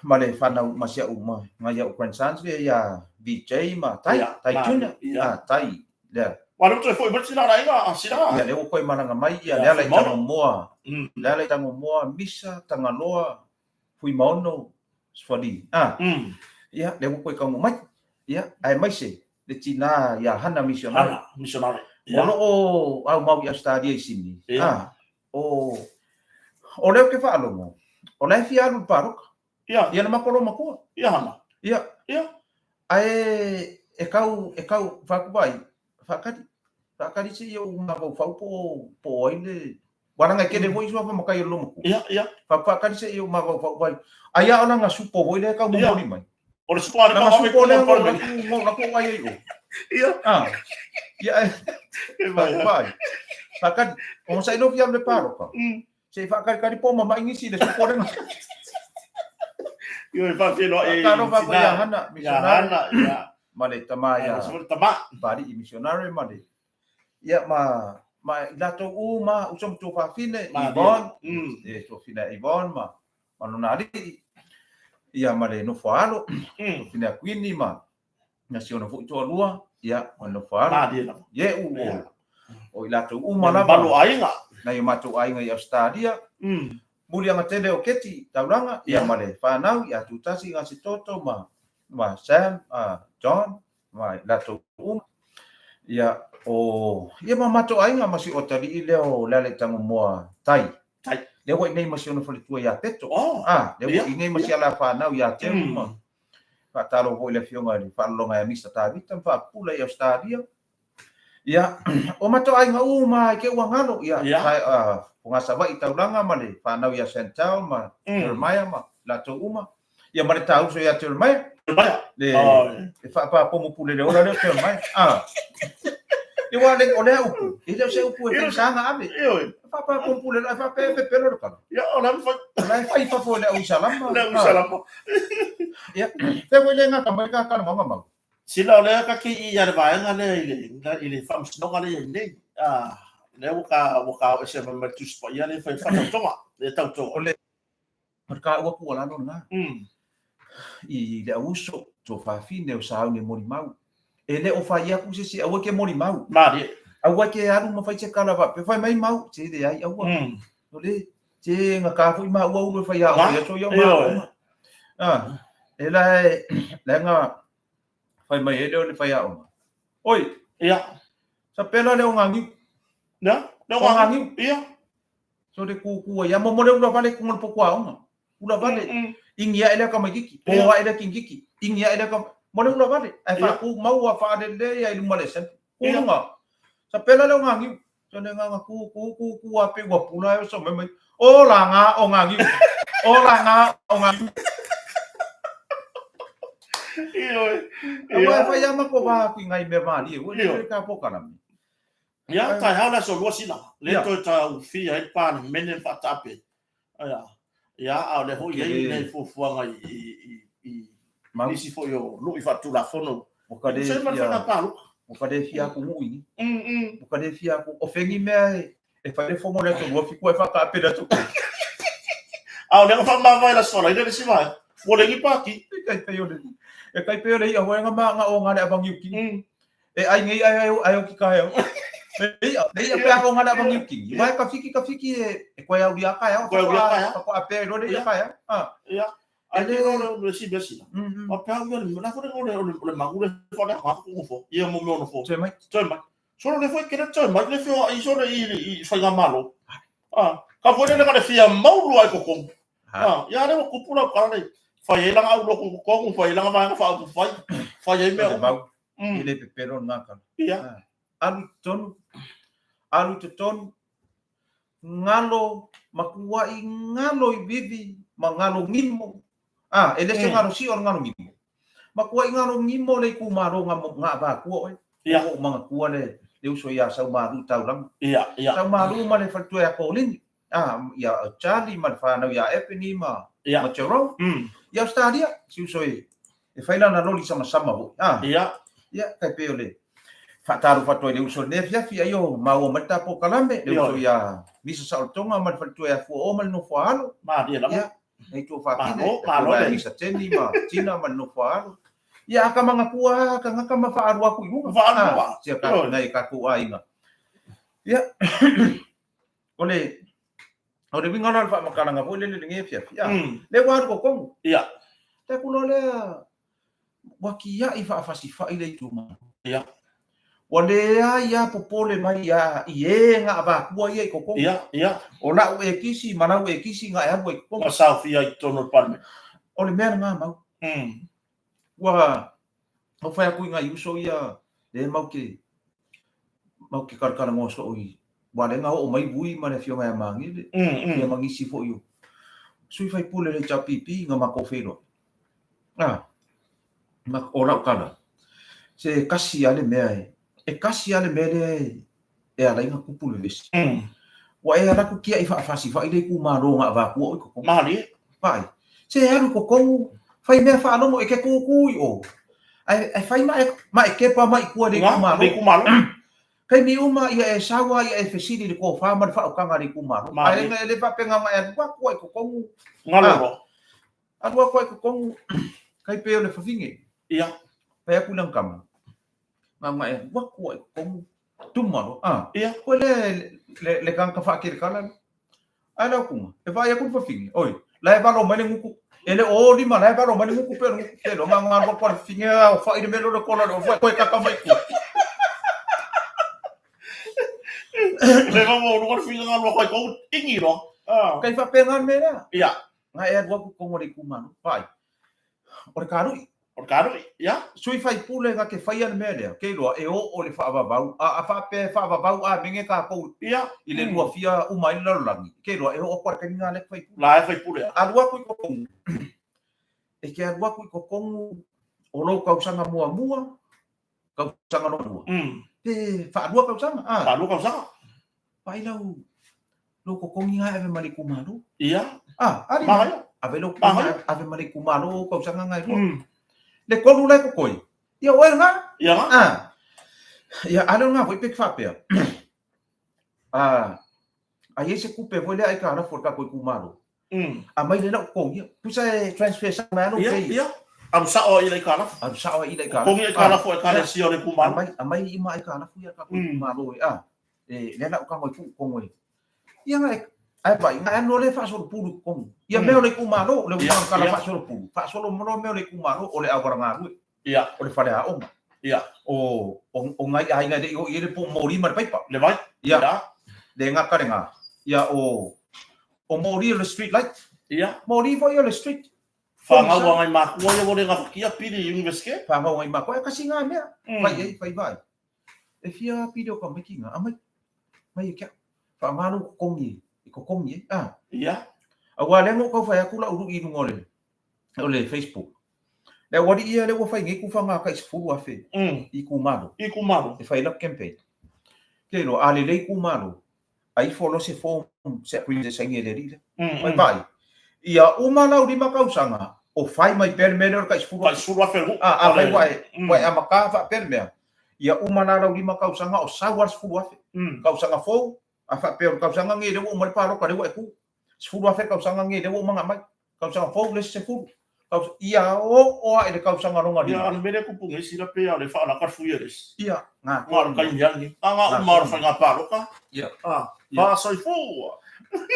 ma le fanau ma si au ma ngai au grandsons lea ia VJ ma Tai, Tai Junior. Ah, Tai lea. Ua lea ua toe foi mai sina aiga a sina. Ia, lea ua toe malaga mai ia Leala i Tagomoa. Leala i Tagomoa, Misa, Tagaloa, Fuimaono, Sefali. Ah. Ia, lea ua toe taunuu mai. Ia, aemaise le tinā ia Hana Missionary. Hana Missionary. O lo o aumau i Ausetalia i Sini. Ah, o o lea ou te faalogo, o la e fia alu i le palota. Ia. Ia le matou loomatua. Ia Hana. Ia. Ia. Ae e kau, e kau, faakuva ai, faakali, faakali se i ou mafaufau po o, po o ai le, aua leaga e tele foi suafa matai o le loomatua. Ia, ia. Faakali se i ou mafaufau ai, ai a o lana supo foi lea e tau momoli mai. O le supo a le Lana supo lea na ou ai ai o. Ia. Ah. Ia, e faakuva ai. Faakali, o sa ino fia alu i le palota. Se i faakalikali po o mama'i nisi i le supo lena. Ioe, faafeiloai i Faatalofa foi ia Hana, Ia missionary. Hana, ia. Ma le tama ia. Aemaise foi le tama. Papali'i missionary ma le ia ma ma i latou uma uso ma tuafafine, Yvonne, e tuafafine a Yvonne ma ma lona alii, ia ma le nofo a alo, tuafafine a Queenie ma na si ona foi toalua, ia ma le nofo a alo. Malie lava. Ie, u, o, o i latou uma lava. Mamalu o aiga. Nai o matou aiga i Ausetalia. Muliaga tele o Keti taulaga, ia ma le fanau, ia Tutasi, Gasitoto ma, ma Sam, John, ma i latou uma. Ia, o, ia ma matou aiga ma si o atalii lea o Lealaitagomoa Tai. Tai. Lea ua i inei ma si ona faletua ia Peto. Oh. Ah, lea ua i inei ma si ala fanau ia Teu ma faatalofa foi i le afioga i le faalologa ia Mr. Tavita ma faapupula i Ausetalia. Ia, o matou aiga uma i te ua galo, ia, Fogasavaii taulaga ma le fanau ia Chantal ma Jeremiah ma latou uma. Ia ma le tāuso ia Jeremiah. Jeremiah. Le, e faapapomu pule le ola lea o Jeremiah. Ah. Ia ua le, o lea upu, e le o se upu e faisaga ave. Ioe. Faapapomu pule le, faapea e pepelo le kala. Ia, o le fai. O la e fai i fafo e le au salama. Le au salama. Ia, fea foi le gata mai ka kala maga mau. Sila o lea ka ki i a le vaega lea i le, i le faamasinoga lea i nei. Ah, lea ua ka, ua ka o ese mai mai le Tusi Paia lea e fai faatautoga, lea tautoga. O le, o le kāua tuualalo lena. I le auuso, tuafafine o sauni e molimau. E le o fai aku se isi, aua e ke molimau. Malie. Aua e ke alu ma fai se kala faapea, fai mai mau, se leai, aua. O le, se gata foi maua ulu e fai aoga i aso ia o maua. Ah, e la e, leaga fai mai ai lea o le faiaoga. Oi! Ia. Sa pela le o ngā niu. Ia, le o ngā niu. Ia. So le kūkū ai, ia momo le ula vale i kuga o le poku aoga. Ula vale. Ingi ae lea kamaititi, pō ae lea kingiki, ingi ae lea kam... Mo le ula vale, ae faakū mau a faalelei ai i luma le assembly. Kū luga. Sa pela le o ngā niu. So le ngā kū, kū, kū, kū a pe ua pula e o so mai mai. O la ngā o ngā niu. O la ngā o ngā niu. Ioe. Aua e whai ama ko wā ki ngai mea mārie, ua le ka pōkarame. Ia, tai hao le aso lua sila. Le toe ta ufi ai pa le mene whaatape. Ia, ia, a o le hoi ai nei fuafuaga i, i, i, nisi foi o lui faatulafono. Ua ka le fia, ua ka le fia aku ngui ni. Ua ka le fia aku, o fengi mea e, e fai le fono le aso lua fiku e whakaape le aso. A o le whaamavae la sola, i le si vai. Ua le ngi paki. E kai pei o le, e kai pei o le ia hoenga ma nga o ngā le awangi uki. E ai ngei ai ai ai o ki ka heo. Le ia, le ia pea o ngā le awangi uki. Wai ka fiki ka fiki e, e koe au ria ka heo. Koe au ria ka heo. Ka koe apea i rore ia ka heo. Ah. Ia. Ai le o le si mea sila. A pea o le la fore o le o le magu le fo le ka ko fo. Ia mo me ono fo. Toe mai. Toe mai. Solo le foi kere toe mai le feo ai solo i i whainga malo. Ah. Ka foi lele nga le fia maulu ai kokongu. Ah, ia le ua kupu lau kala nei. Fai ai langa au loku kokongu, fai ai langa vaega faaupufai, fai ai mea uma. Mau, e le pepelo lena kala. Ia. Alu i totonu, alu i totonu, galo, matuai galo ivivi ma galo gimo. Ah, e le se galo sio o le galo gimo. Matuai galo gimo le itumalo nga nga avatua oe. Ia. Ua ou manatua le le uso ia Saumalu taulaga. Ia, ia. Saumalu ma le faletua ia Kolini. Ah, ia Charlie ma le fanau ia Ebony ma Ia. ma Jerome. I Australia, si uso e e fai lana loli samasama foi. Ah. Ia. Ia, tai pei o le faatalofa atu ai i le uso i lenei afiafi, ai o maua mai le ta polokalame, le uso ia Misa Saolotoga ma le faletua ia Fuaoa ma le nofo a alo. Malie lava. Ia, nei tuafafine, Malo, malo le le. Misa Jenny ma Tina ma le nofo a alo. Ia, a ka manatua a tagata ma faaalu aku i luga. Faaalu lava. Ah, si a tatou, nai tatou aiga. Ia, o le o le uiga la o le faamatalaga foi lele i lenei afiafi. Ah, lea ua alu kokogu. Ia. Le aku loa lea, ua kiaʻi faafasifai le itumalo. Ia. Ua leai a popole mai ia i e na avatua ia i kokogu. Ia, ia. O lau e kisi ma lau e kisi na e alu ai i kokogu. Ma saofia i totonu o le Palemene. O le mea lena mau. Ua ou fai atu i nai uso ia le mau ke mau ke kalakalanoa soo i ua lea na oo mai Vui ma le afioga ia Magele ia ma nisi foi o sui faipule le HRPP na matou feiloai. Ah, ma o lau tala, se kasi a le mea e, e kasi a le mea lea e, e ala ai na tupu le vevesi. Ua e alu atu kiaʻi faafasifai le itumalo na avatua oe i totonu. Malie. Vaai. Se e alu i totonu, fai mea faalogo e ke kūkū i o. Ae, ae fai ma e, ma e kepa mai i tua i le itumalo. Le itumalo. Taimi uma ia e sau a ia e fesili i le tofa ma le faautaga a le itumalo. Malie. Ae e le faapena na e alu atu ai i totonu. Galo loa. Alu atu ai i totonu, tai pei o le fafine. Ia. Fai atu i lana tama. Na na e alu atu ai i totonu, tuma loa. Ah. Ia. Koe le, le, le tagata faakelekala le. Ae lau kuga, e vaai atu le fafine, oi, la e valo mai le gutu, e le o o lima, la e valo mai le gutu pe o le gutu tele, o nga nga alu atu a le fafine, a o fai le mea lea o le kola le ofu, koe kaka mai tua. Le va mo luga le fina nga lua kai kou ingi loa. Ah. Kai faapena le mea lea. Ia. Nga e alu atu i totonu o le itumalo, vaai, o le kalui. O le kalui, ia. Sui faipule na te faia le mea lea, ke iloa e oo i le faavavau, a faapea e faavavau amene tatou Ia. i le lua fia uma ai le lalolagi, ke iloa e oo atu lava i le taimi lena lea e faipule. La e faipule a. Alu atu i totonu, e te alu atu i totonu o lou tausaga muamua, tausaga lona lua. Pe faalua tausaga, a. Faalua tausaga. Vaai lau lou totogi na e ave ma le itumalo. Ia. Ah, ali. Manaia. Ave lou totogi ave ma le itumalo o tausaga na e lua. Le tolu la e totoe. Ia oe lena. Ia na. Ah. Ia ale lena foi pe ke faapea. Ah, a i ai se tupe foi lea aitalafu a le tatou itumalo. Aumai lea lau totogi ia. Tusa e transfer sao mai lava lou Ia, pay. ia. Alu sao ai i le aitalafu. Alu sao ai i le aitalafu. Totogi aitalafu a ekalesia o le itumalo. Aumai, aumai ima aitalafu ia a le tatou itumalo e, ah. E, lea la ou tago ai tuu totonu e. Ia na e, ae vaai, na e alu loa lea e faasolopulu i totonu. Ia mea o le itumalo, le uiga o le tala faasolopulu, faasolo loa mea o le itumalo, o le auala galue. Ia. O le faleaoga. Ia. O, o, o nai aiga e le i oo i ai le po moli ma le paipa. Le vai. Ia. Le gata lena. Ia, o, o moli o le street light. Ia. Moli foi o le street. Whangau a ngai mākua ia ua le ngawhakia pili i Universike. Whangau ngai mākua, e kasi ngā mea. Whai ei, whai vai. E whia pili o ka mai ki ngā, amai, mai e kia. Whaangalo kokongi, i kokongi e. Ah. Ia. Aua lea no kau whai aku la uru i runga o le, o le Facebook. Le aualii ia lea ua fai nei kufaga tai 10,000 i itumalo. I itumalo. E fai lau campaign. Ke iloa, a lelei itumalo, a ifo loa se form, se agreement e saini e le alii lea. Mai vaai, ia uma lau 5 tausaga, o fai mai pea le mea lea o le tai 10,000. Tai 10,000 le nuu. A, afai ua e, ua e amata faapea le mea, ia uma la lau 5 tausaga o sau lava le 10,000. Tausaga fou, a faapea o le tausaga lenei lea ua uma le palota lea ua e tu. 10,000 le tausaga lenei lea ua uma ona aumai. Tausaga fou le isi 10. Ia oo lava i le tausaga lona lima. Ia, a o le mea lea e tupu nei, sila pei lava o le faalaka le fui e le isi. Ia, ngā Ngā o le taimi ani. A ngā uma o le faiga palota. Ia. A, faasoifua.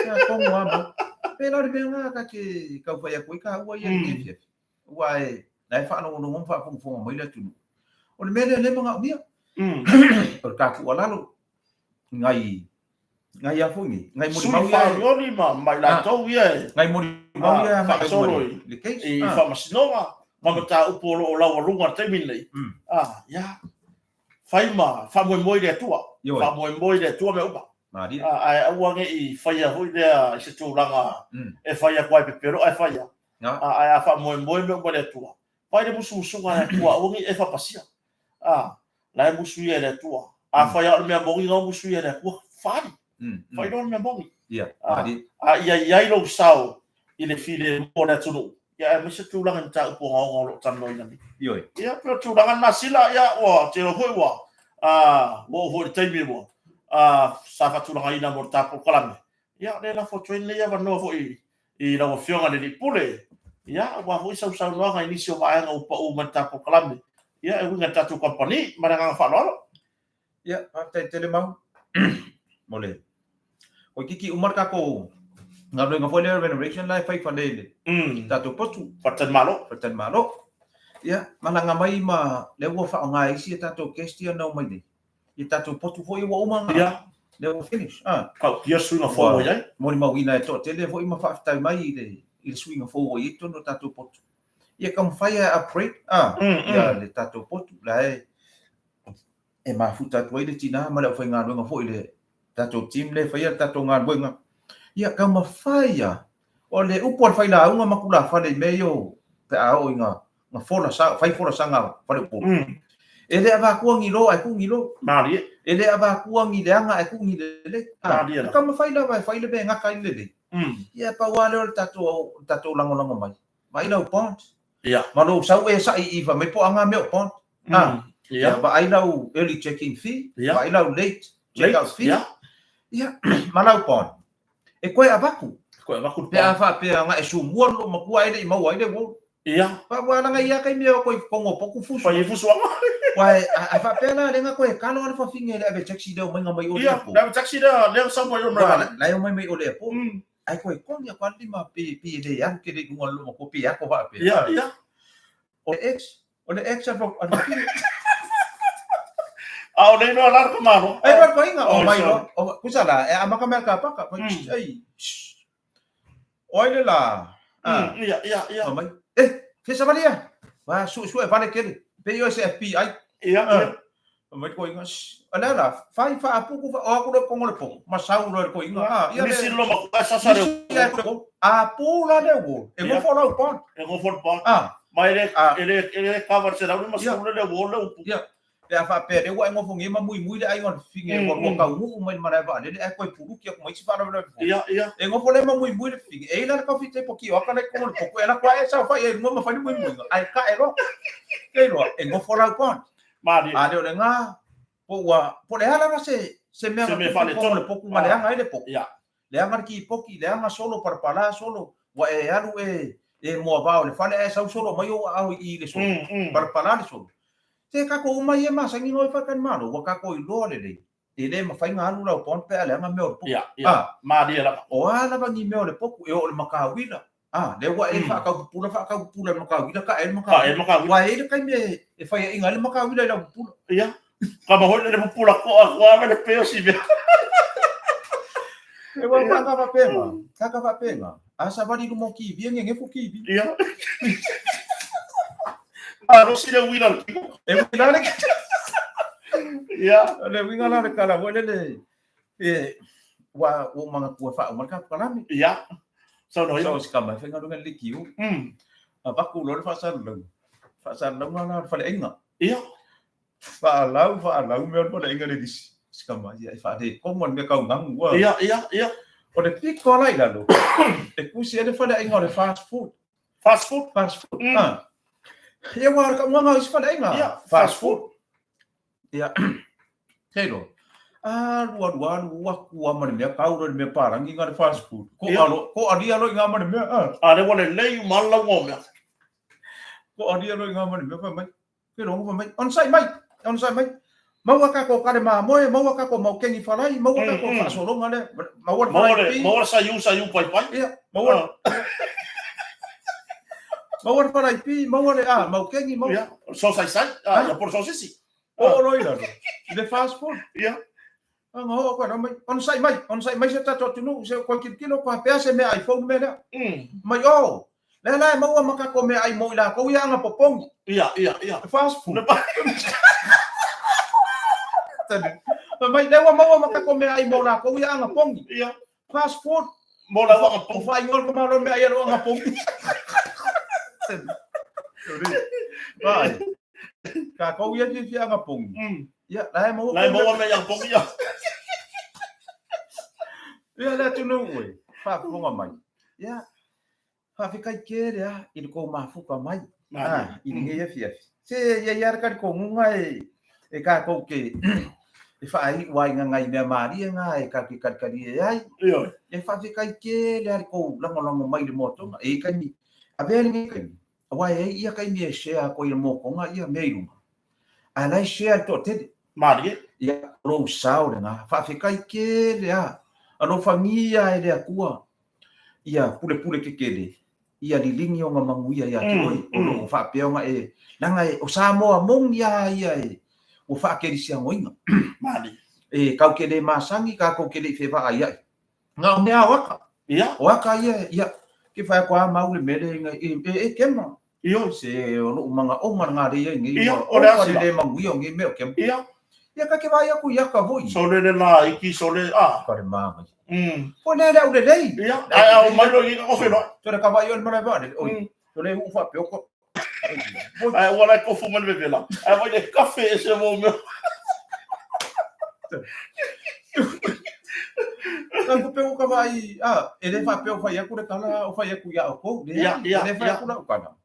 Ia, tonu lava mau. Pēlā le mea ngā ka te kau whai aku i ka ua ia mm. le fiafi. Ua e, na e whaalongolongo ma whaafongafonga mai le atunuu. O le mea lea le manaomia. O le tāku alalo, ngai Ngai a foi nei, ngai molimau ia. Sui faaolioli ma i latou ia e. Ngai molimau ia faasolo i le case. I faamasinoga ma mataupu o lo o laualuga i le taimi lenei. Ia, fai ma faamoemoe i le Atua. Faamoemoe i le Atua mea uma. Ae aua ne i faia foi lea i se tulaga e fai atu ai pepelo ae fai lava. Ae a faamoemoe mea uma i le Atua, fai le musumusuga a le Atua, aua ne i e faapasia. La e musuia e le Atua. Afai lava o le mea moni na o musuia e le Atua, faaali. Fai loa le mea moni. A ia i ai lou sao i le filemu o le atunuu, ia aemaise tulaga i mataupu ogaoga o lo o talanoaina nei. Ioe. Ia, pei o tulaga na Sila, ia, ua tele foi ua ua oo foi i le taimi ua sa faatulagaina mo le ta polokalame. Ia, o lea e lafo atu ai lenei avanoa foi i lau Afioga i le Alii Pule, ia, aua foi sau saunoaga i nisi o vaega ua pau mai i le ta polokalame, ia, e uiga i le tatou kamupani. Ma le agaga faaaloalo. Ia, faafetai tele Mau mo le Waikiki uma le tatou galuega foi lea renovation la e fai fale i le tatou potu. Faletalimalo. Faletalimalo. Ia, malaga mai ma lea ua faaaoga e isi a tatou guest ia na omai nei. Ia tatou potu foi ua uma ona lea ua finish. Tautia suiga fou ua i ai. Molimauina e toatele foi ma faafetai mai i le i le suiga fou ua i ai totonu o tatou potu. Ia taumafai e upgrade ia le tatou potu la e e mafuta atu ai le tina ma le aufaigaluega foi le tatou team lea e faia le tatou galuega. Ia taumafai ia. O le upu a le failauga ma tulafale i mea ia o pe a oo ina na folasa, fai folasaga a faleupolu. E le avatua ni lo ae tuu ni lo. Malie. E le avatua ni leaga ae tuu ni lelei. Malie lava. Taumafai lava e fai le mea e gata ai le lelei. Ia pau lava lea o le tatou, le tatou lagolago mai. Vaai lau bond. Ia. Ma lou sau e sa'i i fai mai po o a nga mea o bond. Ia. Ia vaai lau early check-in fee. Ia. Vaai lau late check-out fee. Ia. Ia, ma lau bond. E koe avatu. E koe avatu le Pe a faapea na e sumua lo matua e le i maua ai le uo. Ia. Fa ua langa ia kai mea o koe kongo poku fusu. Fai fusuaga. Ua e, a faapea la lenga koe kalo ale fafine le ave taxi leo mai mai o le Ia, apo. le ave taxi lea, lea sau mai o Ua la e omai mai o le apo. Ai koe kongi a kwali ma pe pe le alu ke le lunga lo matua pe ako faapea. Ia, ia. O le ex, o le ex a fafine. A o le iloa la le tamaloa. Ai loa le toeaina, o mai loa. Kusa la, e amata mai le kapaka. Ai, o ai le la. Ia, ia, ia. Mai, eh, fia savali ia. Va, su, su e vale kele. Pe i o se FBI. Ia, ia. Mai koinga, o le ala, fai faapuku, o aku le kongo le poku, ma sau loa le koinga. Ia, nisi lo ma sasa le. A pu la le wo, e ngofo lau pon. E ngofo le pon. Ma e le, e le, e le kava se lau ma sulu le wo le upu. Ia, pe a faapea lea ua e gofogia ma muimui le aiga o le fafine ua lua taunuu mai le malae vaalele ae toe puluki atu ma isi faalavelave fou. Ia, ia. E gofo lea ma muimui le fafine, e i ai la le coffee table kioaka la i totonu o le potu, e alu atu lava e saofai ai i luga ma fai le muimuiga, ae tae loa. Ke iloa, e gofo lau bond. Malie. A le o lena, po ua, po o le a lava se, se mea Se na mea tupu i totonu o le faaletonu. potu na leaga ai le potu. Ia. Leaga le kipoki, leaga solo, palapala solo, ua e alu e, e moavao i le fale ae sau solo mai ou aao i i le solo, palapala le solo. Se tatou uma ia e masani noa i faletalimalo, ua tatou iloa lelei, e le mafai ona alu lau bond pe a leaga mea o le potu. Ia, ia, malie lava. O a lava ni mea o le potu, e oo i le matauila, a, lea ua e faataupupula, faataupupula i le matauila, tae ai le Tae ai le matauila. Aua e i ai le taimi e faiaina ai le matauila i lau pupula. Ia, kama foi le pupula koa, koa ave le peo si mea. E ua ka faapena, ka faapena. A savali i luma o TV, e gegefu TV. Ia. Malosi le uila o le tino. E uila le tino. Ia. O le uiga la o le tala foi lele, e, ua ou manatua e faauma le tatou kalame. Ia. Saunoa ia. Sau si tama e faigaluega i le lekiu. Avatu loa le faasalalauga. Faasalalauga la o le faleaiga. Ia. Faalau, faalau mea o le faleaiga le lisi. Si tama, ia e faaletonu le mea tau ganu. Ua. Ia, ia, ia. O le pito la i lalo, e tusi ai le faleaiga o le fast food. Fast food? Fast food. Ah. Ia, ua o le taugaga o isi faleaiga. Ia, fast food. Ia, kei loa. Alu, alu, alu atu lava ma le mea, tau loa i le mea palagi na le fast food. Ko alo, ko alia loa i ina ma le mea. Ah. A lea ua lelei uma lava lauga o mea. Ko alia loa i ina ma le mea, fai mai. Ke loa fai mai, onosai mai, onosai mai. Maua tatou kale mamoe, maua tatou maukeni falai, maua tatou faasologa lea, maua le falai pi. Maua le saiu, saiu paipai. Ia, maua. Maua le falai pi, maua le a, maukeni, maua. Ia, so saisai, a, ia po o le sosisi. Oo loa i lalo, i le fast food. Ia. Anga oo koe mai, onosai mai, onosai mai se tatou atunuu, se koe tilotilo koe pea se meaai fou le mea lea. Mai o, lea la e maua ma tatou meaai mo i latou ia aga popogi. Ia, ia, ia. Fast food. Fai mai, lea ua maua ma tatou meaai mo latou ia aga pogi. Ia. Fast food. Mo lau aga pogi. Ua faaigoa le tamaloa meaai a lou aga pogi. Vai. Tatou ia fiafia aga pogi. Ia, la e maua. La e maua mea ia pogi ia. Ia le atunuu e, faafofoga mai. Ia, faafetai tele a i le tou mafuta mai. Ah, i lenei afiafi. Se ia ia le talitonuga e e tatou te e faaiu ai nai mea malie na e tatou te talitalie ai. Ioe. E faafetai tele a le tou lagolago mai i le motoga. E i taimi, avea lenei taimi, Aua e ai ia taimi e share atu ai le motoga ia mea i luga. Ae la e share le toatele. Malie. Ia, o lou sao lena. Faafetai tele a. Alofagia e le Atua ia pulepule tetele ia liligi ona manuia ia te oe. O lo o faapea ona e, leaga e, o Samoa moni a ia e, ua faakelisianoina. Malie. E tatou te le masani, tatou te le i fevaaiai. Na o mea o aka. Ia. O aka ia, ia. Ke whai ako a mau le mele inga, e, e, e kema. Io. Se o lou manga o ngā ngā rei ai nei. Ia, o le asi. Le manguia o ngei mea o kema. Ia. Ia, ka ke vai aku i aka voi. Sole le la, iki sole, a. Ka le māngai. Po le le au le lei. Ia, ai au mai lo i ka kofe loa. Sole ka vai o le marae vaa le, oi. Sole uu wha peo ko. Ai, ua lai kofu mai le vevela. Ai, vai le kafe e se mo mea. Ka ku peo ka vai, a, e le wha peo whai aku le tala o whai aku ia o kou, le, Ia, ia, e le whai ia. aku la ukana.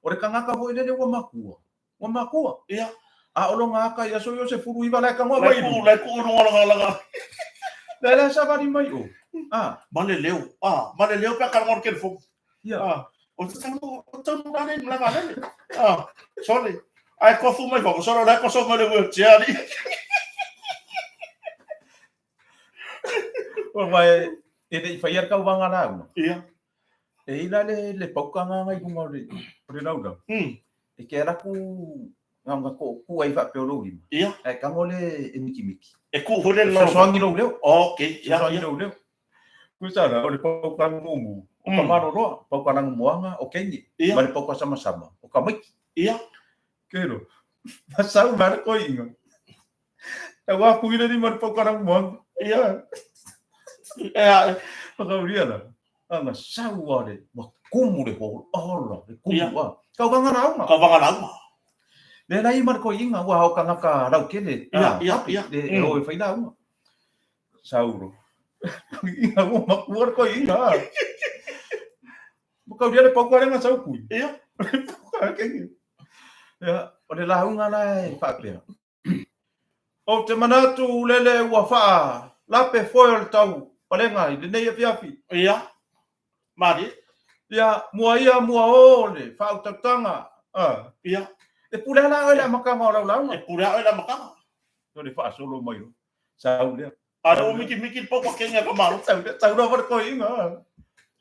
O le kangaka foi lele ua makua. Ua makua. Ia. A o longa aka ia so yo se furu iwa lai kangoa Lai mai ku, lu. lai ku lunga langa langa. Le le savali mai o. A. Ma le leo. A, ma le leo pe ka ngor ke le fo. Ia. A, o te tau, o te tau nā nei mla vālele. A, sorry. Ai kofu mai fako, solo lai koso mai le wheelchair ni. O vai, e le i whai ar kau wanga rā una. Ia. E ila le, le pauka ngā ngai hunga o le, o le laulau. E ke ala ku, ngā ngā ko, ku ai wha peo lou lima. Ia. E kango le e miki miki. E ku hore le lau. Soangi lou leo. Ok, ia, Soangi ia. lou leo. Ku sara, o le pauka ngumu. O ka maroroa, pauka rangu moanga, o kengi. Ia. Ma le pauka sama sama. O ka maiki. Ia. Kero. Ma sau mara koi inga. E wā kuira ni ma le pauka rangu moanga. Ia. E a. Whakauria la. Anga sau a le, wa kumu le ho, ola, le kumu Ia. a. Kau vanga raunga. Kau vanga raunga. Le lai ma le koi inga, ua hao kangaka rau kele. Ia, Ah, ia, hapi, ia. Le, e o e whai launga. Sauro. Inga, ua makua le koi inga. Whakauria le pauka renga sau kui. Ia. Pauka kengi. Ia, o le launga la e whaapea. O te manatu lele ua whaa, lape foe o le tau, palenga i lenei afiafi. Ia, Mari. Ia, mua ia, mua o le whaautautanga. Ah. Ia. E pule ala oe le amakanga o lau launga. E pule ala oe le amakanga. No le whaasolo mai o. Sau lea. A le o miki miki pau kenga ka maro. Sau lea, sau lea wale koe inga.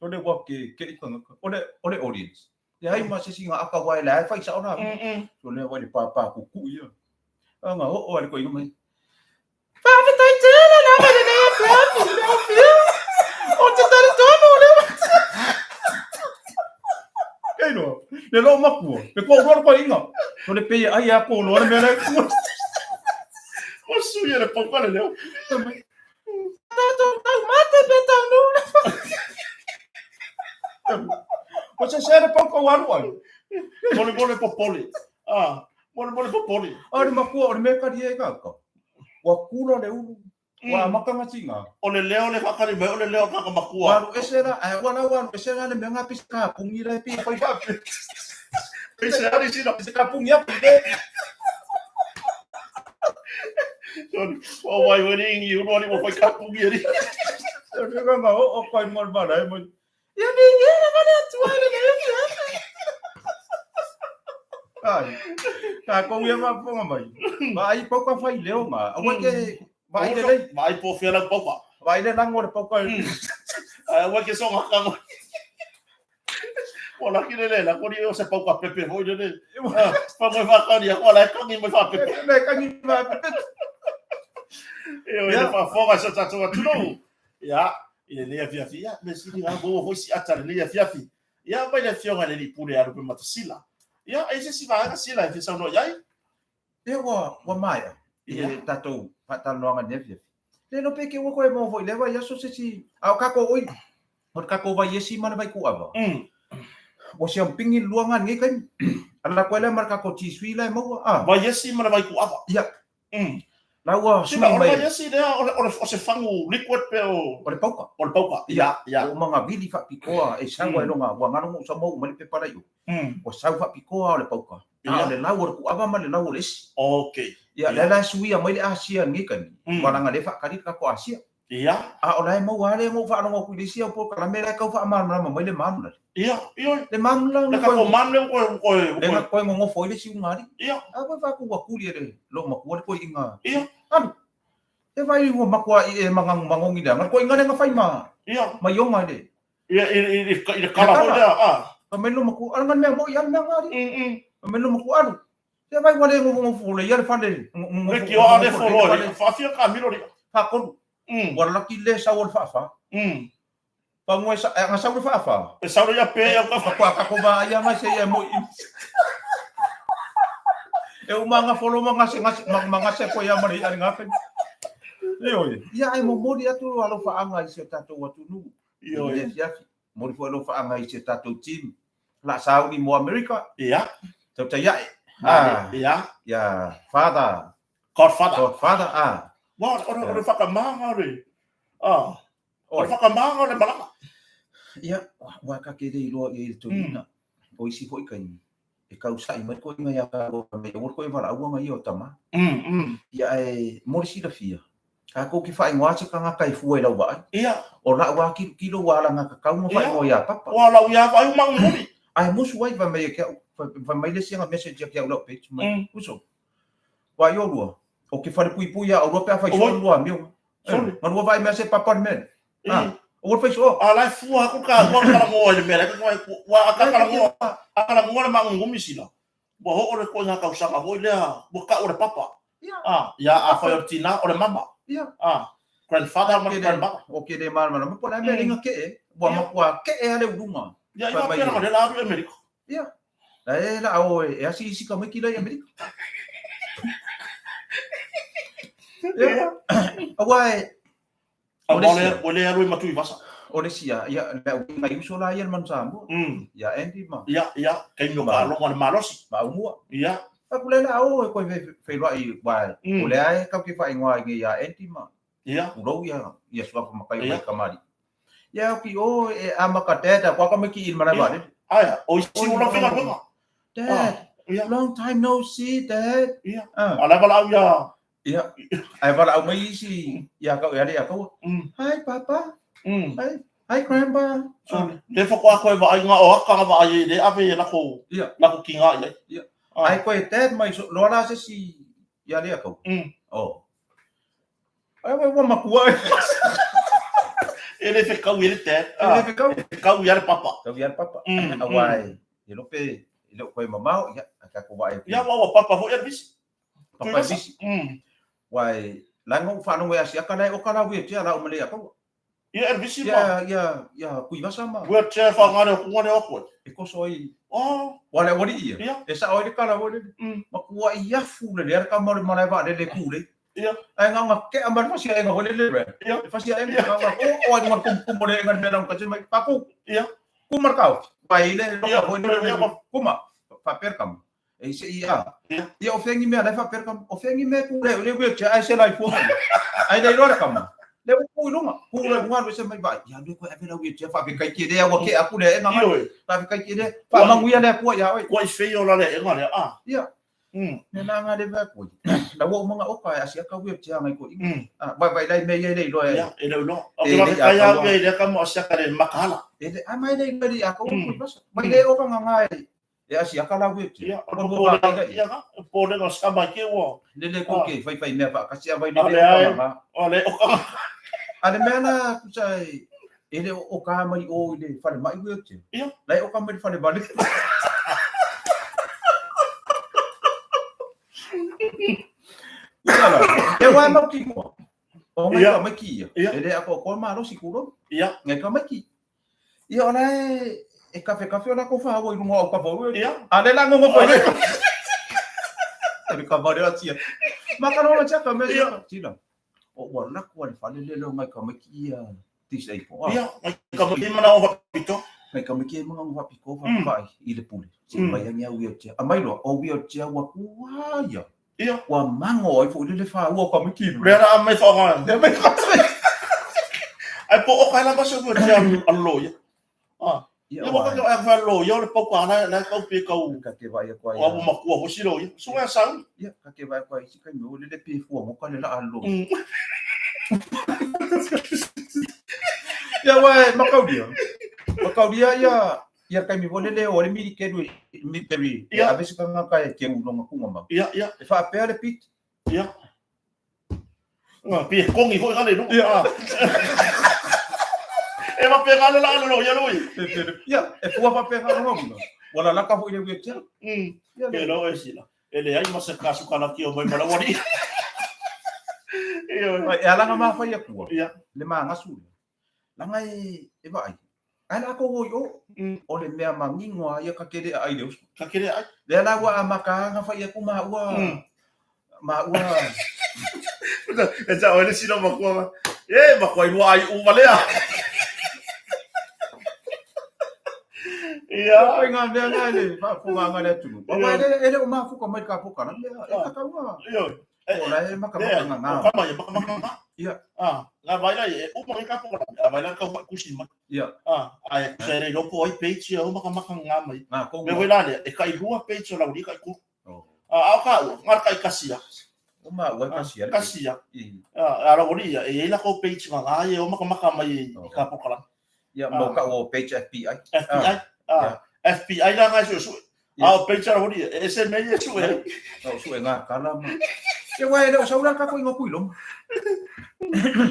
O le wap ke, ke ikanga. O le, o le audience. Te hai ma se singa aka wai le ai whai sa ona. O le wai le pāpā kuku ia. Anga o o ale koe inga mai. Whawhetai tēnā nā me le nei awhiawhi, le awhia. O te tari tonu le Kei roa, le loo makua, le kua uroa le koe inga. O le peia ai a kō loa le mea le kua. O sui le pauka le leo. Tātou tau mate pe tau nuna. O se se le pauka waru ai. Mole mole popole. Ah, mole mole popole. A le makua o le mea kari e kaka. Ua kula le ulu. Ua makanga tinga. O le leo le whakari mai, o le leo kaka makua. Waru ese la, ai ua la waru ese la le mea ngā pisa ka pungi la e pi whai whape. Pisa ari sina. Pisa ka pungi apu le. Sorry, ua wai wari ingi, uru ari ua whai ka pungi ari. Sorry, nga nga o o kai mo mara e mo. Ia ni ia la vale atua le le le. Ai. Ka ko ia ma ponga mai. Ma ai pau ka whai leo ma. Aua ke vai le lei. Ma ai po whiala pau ka. Vai le lango le pau ka. Ai aua ke songa ka mo. O la ki le le la kori o se pau ka pepe hoi le le. Pa mo whakari a ko la kangi mo wha pepe. Le kangi ma pepe. E o le faafofoga a si o tatou atunuu. Ia, i lenei afiafi, ia, mea sili lava maua foi si ata i lenei afiafi. Ia, mai le afioga i le Alii Pule ia Lupematasila. Ia, e i ai se isi vaega Sila e fia saunoa i ai? Ia ua maea i le tatou faatalanoaga i lenei afiafi. Le iloa pe te ua toe maua foi i lea vaiaso se isi, a o tatou oi, o le tatou vaiesi ma le vaikuava, ua siampigi le lua na i lenei taimi. Ala atu ai lea ma le tatou tisui la e maua, a. Vaiesi ma le vaikuava. Ia. La ua sui mai. O le vaiesi lea, o se fagu liquid pe o... O le pauka. O le pauka, ia, ia. Ua uma ona vili faapitoa e sau ai loga, ua galo na ou sau ma oo mai le pepa la i o. Ua sau faapitoa o le pauka. A o le lau o le kuava ma le lau o le esi. Ok. Ia, lea la e suia mai le asia i lenei taimi, aua leaga o lea e faatali le tatou asia. Ia. A o la e maua lava lea na ou faalogo atu i le isi au polokalame la e tau faamalamalama mai le manu lale. Ia, ioe. Le manu la. Le tatou manu lea ua toe. Lea na toe nonofo ai le isi ugaali. Ia. A ua fai atu ua tuli e le loomatua le toeaina. Ia. Alu. E vai ua matuai e magogi leaga le toeaina lea na fai ma. Ia. Ma ioga i le. Ia, i le kala foi lea, a. Fai mai le loomatua, ala le mea moi, ala le mea nga. Fai mai le loomatua, alu. Ia vai ua le nofonofo le ia le fale. Le ki o ale folo le faafia ka milo le. Faatolu. Ua lalaki le sau o le faafa. Pangua e nga sau le faafa. E sau le ia pe ia ka. Kwa ka ko va ia nga se ia mo. E uma nga folo ma nga se nga ma nga se ko ia ma le ia nga pe. Ioe. Ia ai momoli atu alofaga i si o tatou atunuu. Ioe. Momoli foi alofaga i si o tatou team. La sauni mo Amerika. Ia. Tautai ae. Ah. Ia. Ia, father. Godfather. Godfather, ah. Wa, o le whakamāga le. Ah. O le whakamāga le malaga. Ia, wa ka ke le iloa i le toeaina. O isi foi taimi. E kausaʻi mai toeaina ia kāua fai mai, aua le toe valaua nga ia o tama. Ia ae mo le silafia, Kākou ke faaigoa se tagata e fua i lau vaai. Ia. O la'u a kilokilo ua alagatatau ona faaigoa iā Papa. Ua lau ia vaai uma muli. Ae musu ai fai mai e ke a'u, fai mai le isi aga message ia ke a'u lau page mai, Uso, vaai olua, o ke falepuipui ia olua pe a fai soa lua amioga. Ma lua vaai mea se Papa le mea lea. Ah, ua le fai soa. A la e fua aku ka ua kalagoa i le mea lea, ua a ka kalagoa, a kalagoa le maʻugugumi sila. Ua oo le koe ngā tausaga foi lea, ua ka'u o le papa. Ia. Ah, ia afai o le tinā, o le mama. Ia. Ah, grandfather ma le grandmother. O ke le malamalama, po o le a mea le ke'e, ua matua ke'e lava le uluga. Ia, i faapea lava lea la alu i Amerika. Ia. La e la o e asiasi tamaiti la i Amerika. Ia. Aua e, Aua ua le alu i Matuivasa. O le isi ia, ia, le au ngai uso la ia le Manu Samoa. Ia Andy ma. Ia, ia, taimi o Kaloga le malosi. Ma Aumua. Ia. Aku le la o e koe feiloai wa o lea e kau ke faaigoa ai nei ia Andy ma. Ia. Pulou ia ia suafa makai mai kamali. Ia o ki o e amaka dad a kwa ka ki i malae vaalele. Aia, o isi o lau faigaluega. Dad, long time no see, Dad. Ia. A la e valaau ia Ia, ae valaau mai isi ia kau e ale ia kaua. Hi papa. Hi, hi grandpa. So, le faatoa koe vaai nga o aka nga vaai e le ave e lako, Ia. lako ki nga i ai. Ia. Ai koe dad mai so, loa la se si ia le ia kau. Oh. Ai wai ua makua. E le whekau i le dad. E le whekau. E whekau i a le papa. Kau i a le papa. Aua e, e lope, e le o koe mamao, ia, a kako vaai. Ia, ua ua papa foi a le visi. Papa e visi. Ua e, laga ou faalogo e asiaka la e oka la wheelchair la uma le ia kaua. Ia e visi ma. Ia, ia, ia Tuivasa ma. Wheelchair whaangare o kunga leo koe. E koso ai. Oh. Ua le aualii ia. Ia. E sao ai le kala foi lele. Matua i afu le lea le kama o le malae vaalele e ku lei. Ia. Ae ngau kea ma le fasi aenga foi lele. Ia. Le fasi aenga ngau o o ai ngau kumukumu le enga le mea lau kasi mai. Paku. Ia. Kuma le kao. Vai le loka foi lele. Kuma. Faapea le kama. E se i a. Ia o fengi mea lai faapea kama. O fengi mea ku le le wheelchair ai se lai fua. Ai le iloa le kama. Le ku i lunga. Ku le lunga le se mai vai. Ia le koe ave la wheelchair whaawhe kai ki rea ua ke aku le enga mai. Whaawhe kai ki rea. Whaamanguia le akua ia oi. Kua i whio la le enga le a. Ia. Ne nā ngā le vea koe. La ua umanga oka e asiaka wheelchair ngai koe. Vai vai lai mea ia le iloa e. Ia, e le iloa. O ke whaawhe kai au ia i lea kamo asiaka le makahala. E le, a mai le iloa le a kau koe vasa. Mai le oka ngā ngā e. E asiaka la wheelchair. Ia, o le popolega, ia nga, o popolega o se kama i ke ua. Lele ko ke whaiwhai mea whaakasi a vai lele o ka nga. O le o ka nga. A le mea la kusa e, e le o ka mai o i le whare mai wheelchair. Ia. La e o ka mai le whare vale. Ia la, e wai mau ki mua. O ngai tamaiti ia, e le atoatoa le malosi tulou. Ngai tamaiti. Ia o la e e kafekafe o latou faua i luga o autafa o a le la nonofo ai. E le kava lea tia. Makalola tia ka mea tia. Tila. O ua lako a le fale le leo ngai tamaiti ia disable. Ia, ngai tamaiti mana o whapito. Ngai tamaiti mana o whapito whai i le pule. Se mai angi au wheelchair. A mai loa, o wheelchair ua kua ia. Ia. Ua mango ai foi le faua o tamaiti. Lea la a mai whaonga. Lea mai whaonga. Ai po o kai lava se wheelchair a lo ia. Ah. Ia waka ke ai wha lo ia o le pau ka la la kau pe kau. Ka ke vai ko ai. O abu makua ho silo ia. Sunga sau. Ia ka ke vai ko ai si kai mo le le pe fua mo ka le la lo. Ia wa makaulia. Makaulia ia ia kai mi vole le o le miri ke lu mi peri. Ia ave se kanga ka e ke ulonga kunga mau. Ia ia. E wha pea le pit. Ia. Nga pi kongi foi ngale no. Ia. E ma pe ngale la lo ia lo. Ia, e fua fa pe ngale lo. Wala la ka foi le wheelchair. Ia. Ke lo e sila. E le ai ma se kasu kana ki o mai mala wari. Ia. E ala nga ma fa ia kua. Ia. Le ma ngasu. Langa e e vai. Ai la ko oi o. O le mea mangingo ia ka kere ai le usu. Ka kere ai. Le ala ua a makaanga fai aku ma ua. Ma ua. E ta o le sila makua. E makua i lua ai u valea. Ia. Ko ngā mea ngā le whaafonga ngā le atunu. Wa e le o mafuka mai ka poka na mea e kakau Ia. O la e maka maka ngā ngā. O kama ia maka maka ngā. Ia. Ah, ngā vai lai e uma ke ka poka na. Vai lai ka wha kusi mai. Ia. Ah, ai kusa e rei loko ai page ia o maka maka ngā mai. Ngā kou. Me wei la lea, e kai lua page o lau li kai ku. Oh. Ah, au ka ua, ngā kai kasia. O ma ua kasia. Kasia. Ah, ara ori ia, e ei la kou page ngā ngā ia o maka maka mai i ka poka la. Ia, mau ka o page FBI. FBI. Ah, FBI la ngai sue sue. A o page ara hori, e se mei e sue. O sue ngā kala ma. Ia wai le o saura ka ko ingo kui loma.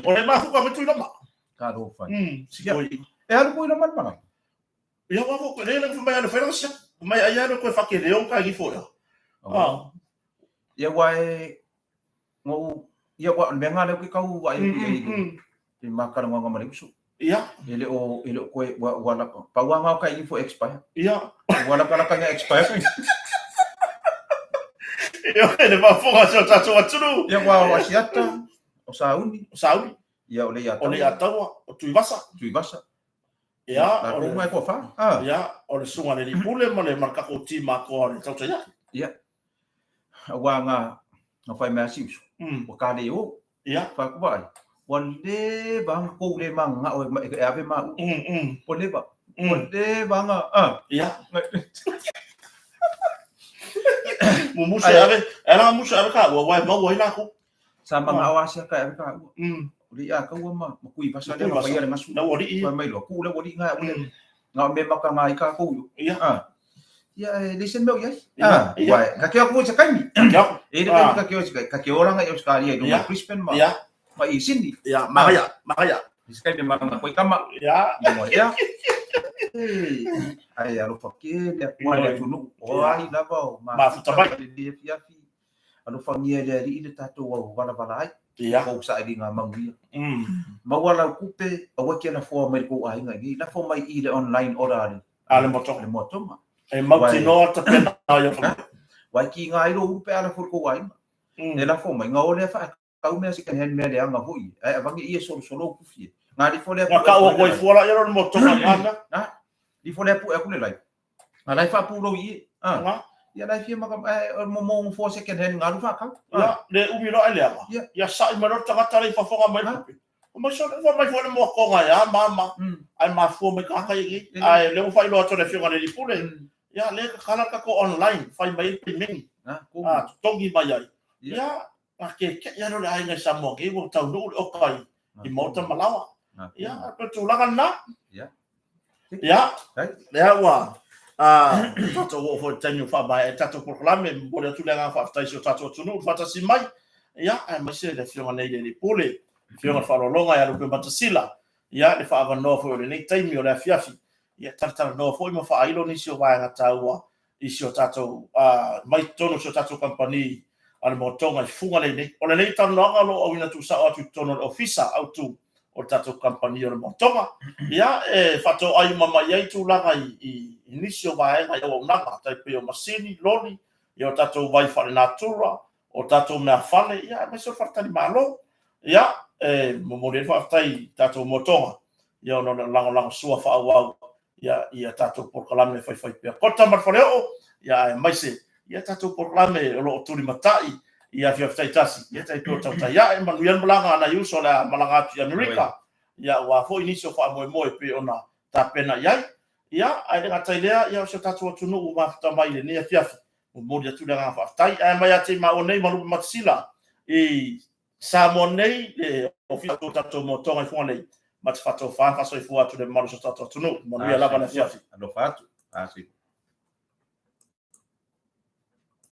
O le mafu ka me tui loma. Ka ro whai. Si koi. E alu kui loma mana. Ia wa ko le le mai ale whai sia. Mai ai ale koe whake leo ka gi fo ia. Ah. Ia wai ngo ia wa me ngā leo ki kau ai i i makara ngā ma le usu. Ia. E le o e le koe wa wa la pa wa ngā ka i fo expire. Ia. Wa la kala ka expire. Ia le mafonga se o tātou atunu. Ia wa o Asiata, o Sauni. O Sauni. Ia o le ia O le ia taua, o Tuivasa. Tuivasa. Ia, o le mai ko fa. Ah. Ia, o le sunga le pule ma le marka ko ti ma ko le tau ia. Ia. Wa nga nga fai mea siusu. O ka le o. Ia. Fa ku vai. Wa le ba nga ko le ma nga o e ave ma u. O le ba. O le ba nga ah. Ia. Mu musu ave, era musu ave ka wa wai ma wai la ku. Sa ma nga o asia ka ave ka u. O le ia kaua ma ma kui vasa le ma pai le masu. Na wari i. Mai lo ku le wari nga o le nga me maka nga i ka kou. Ia. Ah. Ia e le se meu ia. Ah, wai ka ke aku se kaimi. Ia. E le ka ke o ka ke ora nga i Australia i no Brisbane ma. Ia. Ma i Sydney. Ia, ma ia, ma ia. Se kaimi ma nga koi kama. Ia. Ia. Ai alofa ke le akua le atunuu o ai lava o mafuta mai le afiafi alofagia le alii le tatou au valavala ai Ia. kou sailiga manuia. Maua lau kupe aua ke lafoa mai le kou aiga i nei lafo mai i le online order a le A le motoga. Le motoga. E mautinoa tapena ai o Wai ki ngā iro uru pe ala fo kou aiga. E lafo mai ngā ole whaakau mea second hand mea leaga foi. Ai avangi ia solo solo kufi. Ngā rifo lea Ngā ka ua koi fuala ia le motoga ngā mea. Nā, rifo lea pu e aku le lai. Ngā lai whaapūrou i e. Ngā. Ia lai fia maka, e, mo mo fo second hand ngā ru whaakau. Ia, le umi loa e leaga. Ia. Ia sa'i mai loa le tagata le i fafoga mai le kupe. O mai sone, ua mai foi le moakonga ia, ma, ma. Ai mafua mai ka kai i. Ai, le ua whailoa atu le whionga le lipule. Ia, le ka kala ka ko online, whai mai i mengi. Ah, totogi mai ai. Ia, nga ke ke ia le aiga i Samoa ke ua taunuu le oka i maota malawa. Ia, pe tulaga na. Ia. Ia, lea ua tatou oo foi i le taimi o faamaea ai tatou polokalame, momoli atu le agaga faafetai i si o tatou atunuu i le faatasi mai, ia, aemaise le afioga nei le Alii Pule, le afioga i le Faaaloaloga ia Lupe Matasila, ia, le faaavanoa foi o lenei taimi o le afiafi, ia, talatalanoa foi ma faailo nisi o vaega taua i si o tatou, mai totonu o si o tatou kamupani. a le Motoga i Fugalei nei. O lenei talanoaga o lo o auina tuusao atu i totonu o le Ofisa Autu o le tatou kamupani o le Motoga. Ia, e faatoai uma mai ai tulaga i nisi o vaega i auaunaga, tai pei o masini, loli, ia o tatou vai faalenatura, o tatou meafale, ia aemaise o faletalimalo. Ia, e momoli ai le faafetai i tatou Motoga, ia ona o le lagolagosua faaauau ia i a tatou polokalame faifaipea kota ma le faleoo, ia aemaise ia tatou polokalame o lo o tulimatai i afiafi taitasi, ia tai pei o Tautai Ae, manuia le malaga a nai uso o le a malaga atu i Amerika, ia aua foi nisi o faamoemoe e pei ona tapena i ai. Ia, ae le gata i lea, ia o si o tatou atunuu ua mafuta mai i lenei afiafi, momoli atu le agaga faafetai. Ae mai ia te i maua nei ma Lupe Matasila i Samoa nei, le Ofisa o tatou Motoga i Fugalei, ma te faatofa ma faasoifua atu le mamalu o si o tatou atunuu. Manuia lava le afiafi. Alofa atu.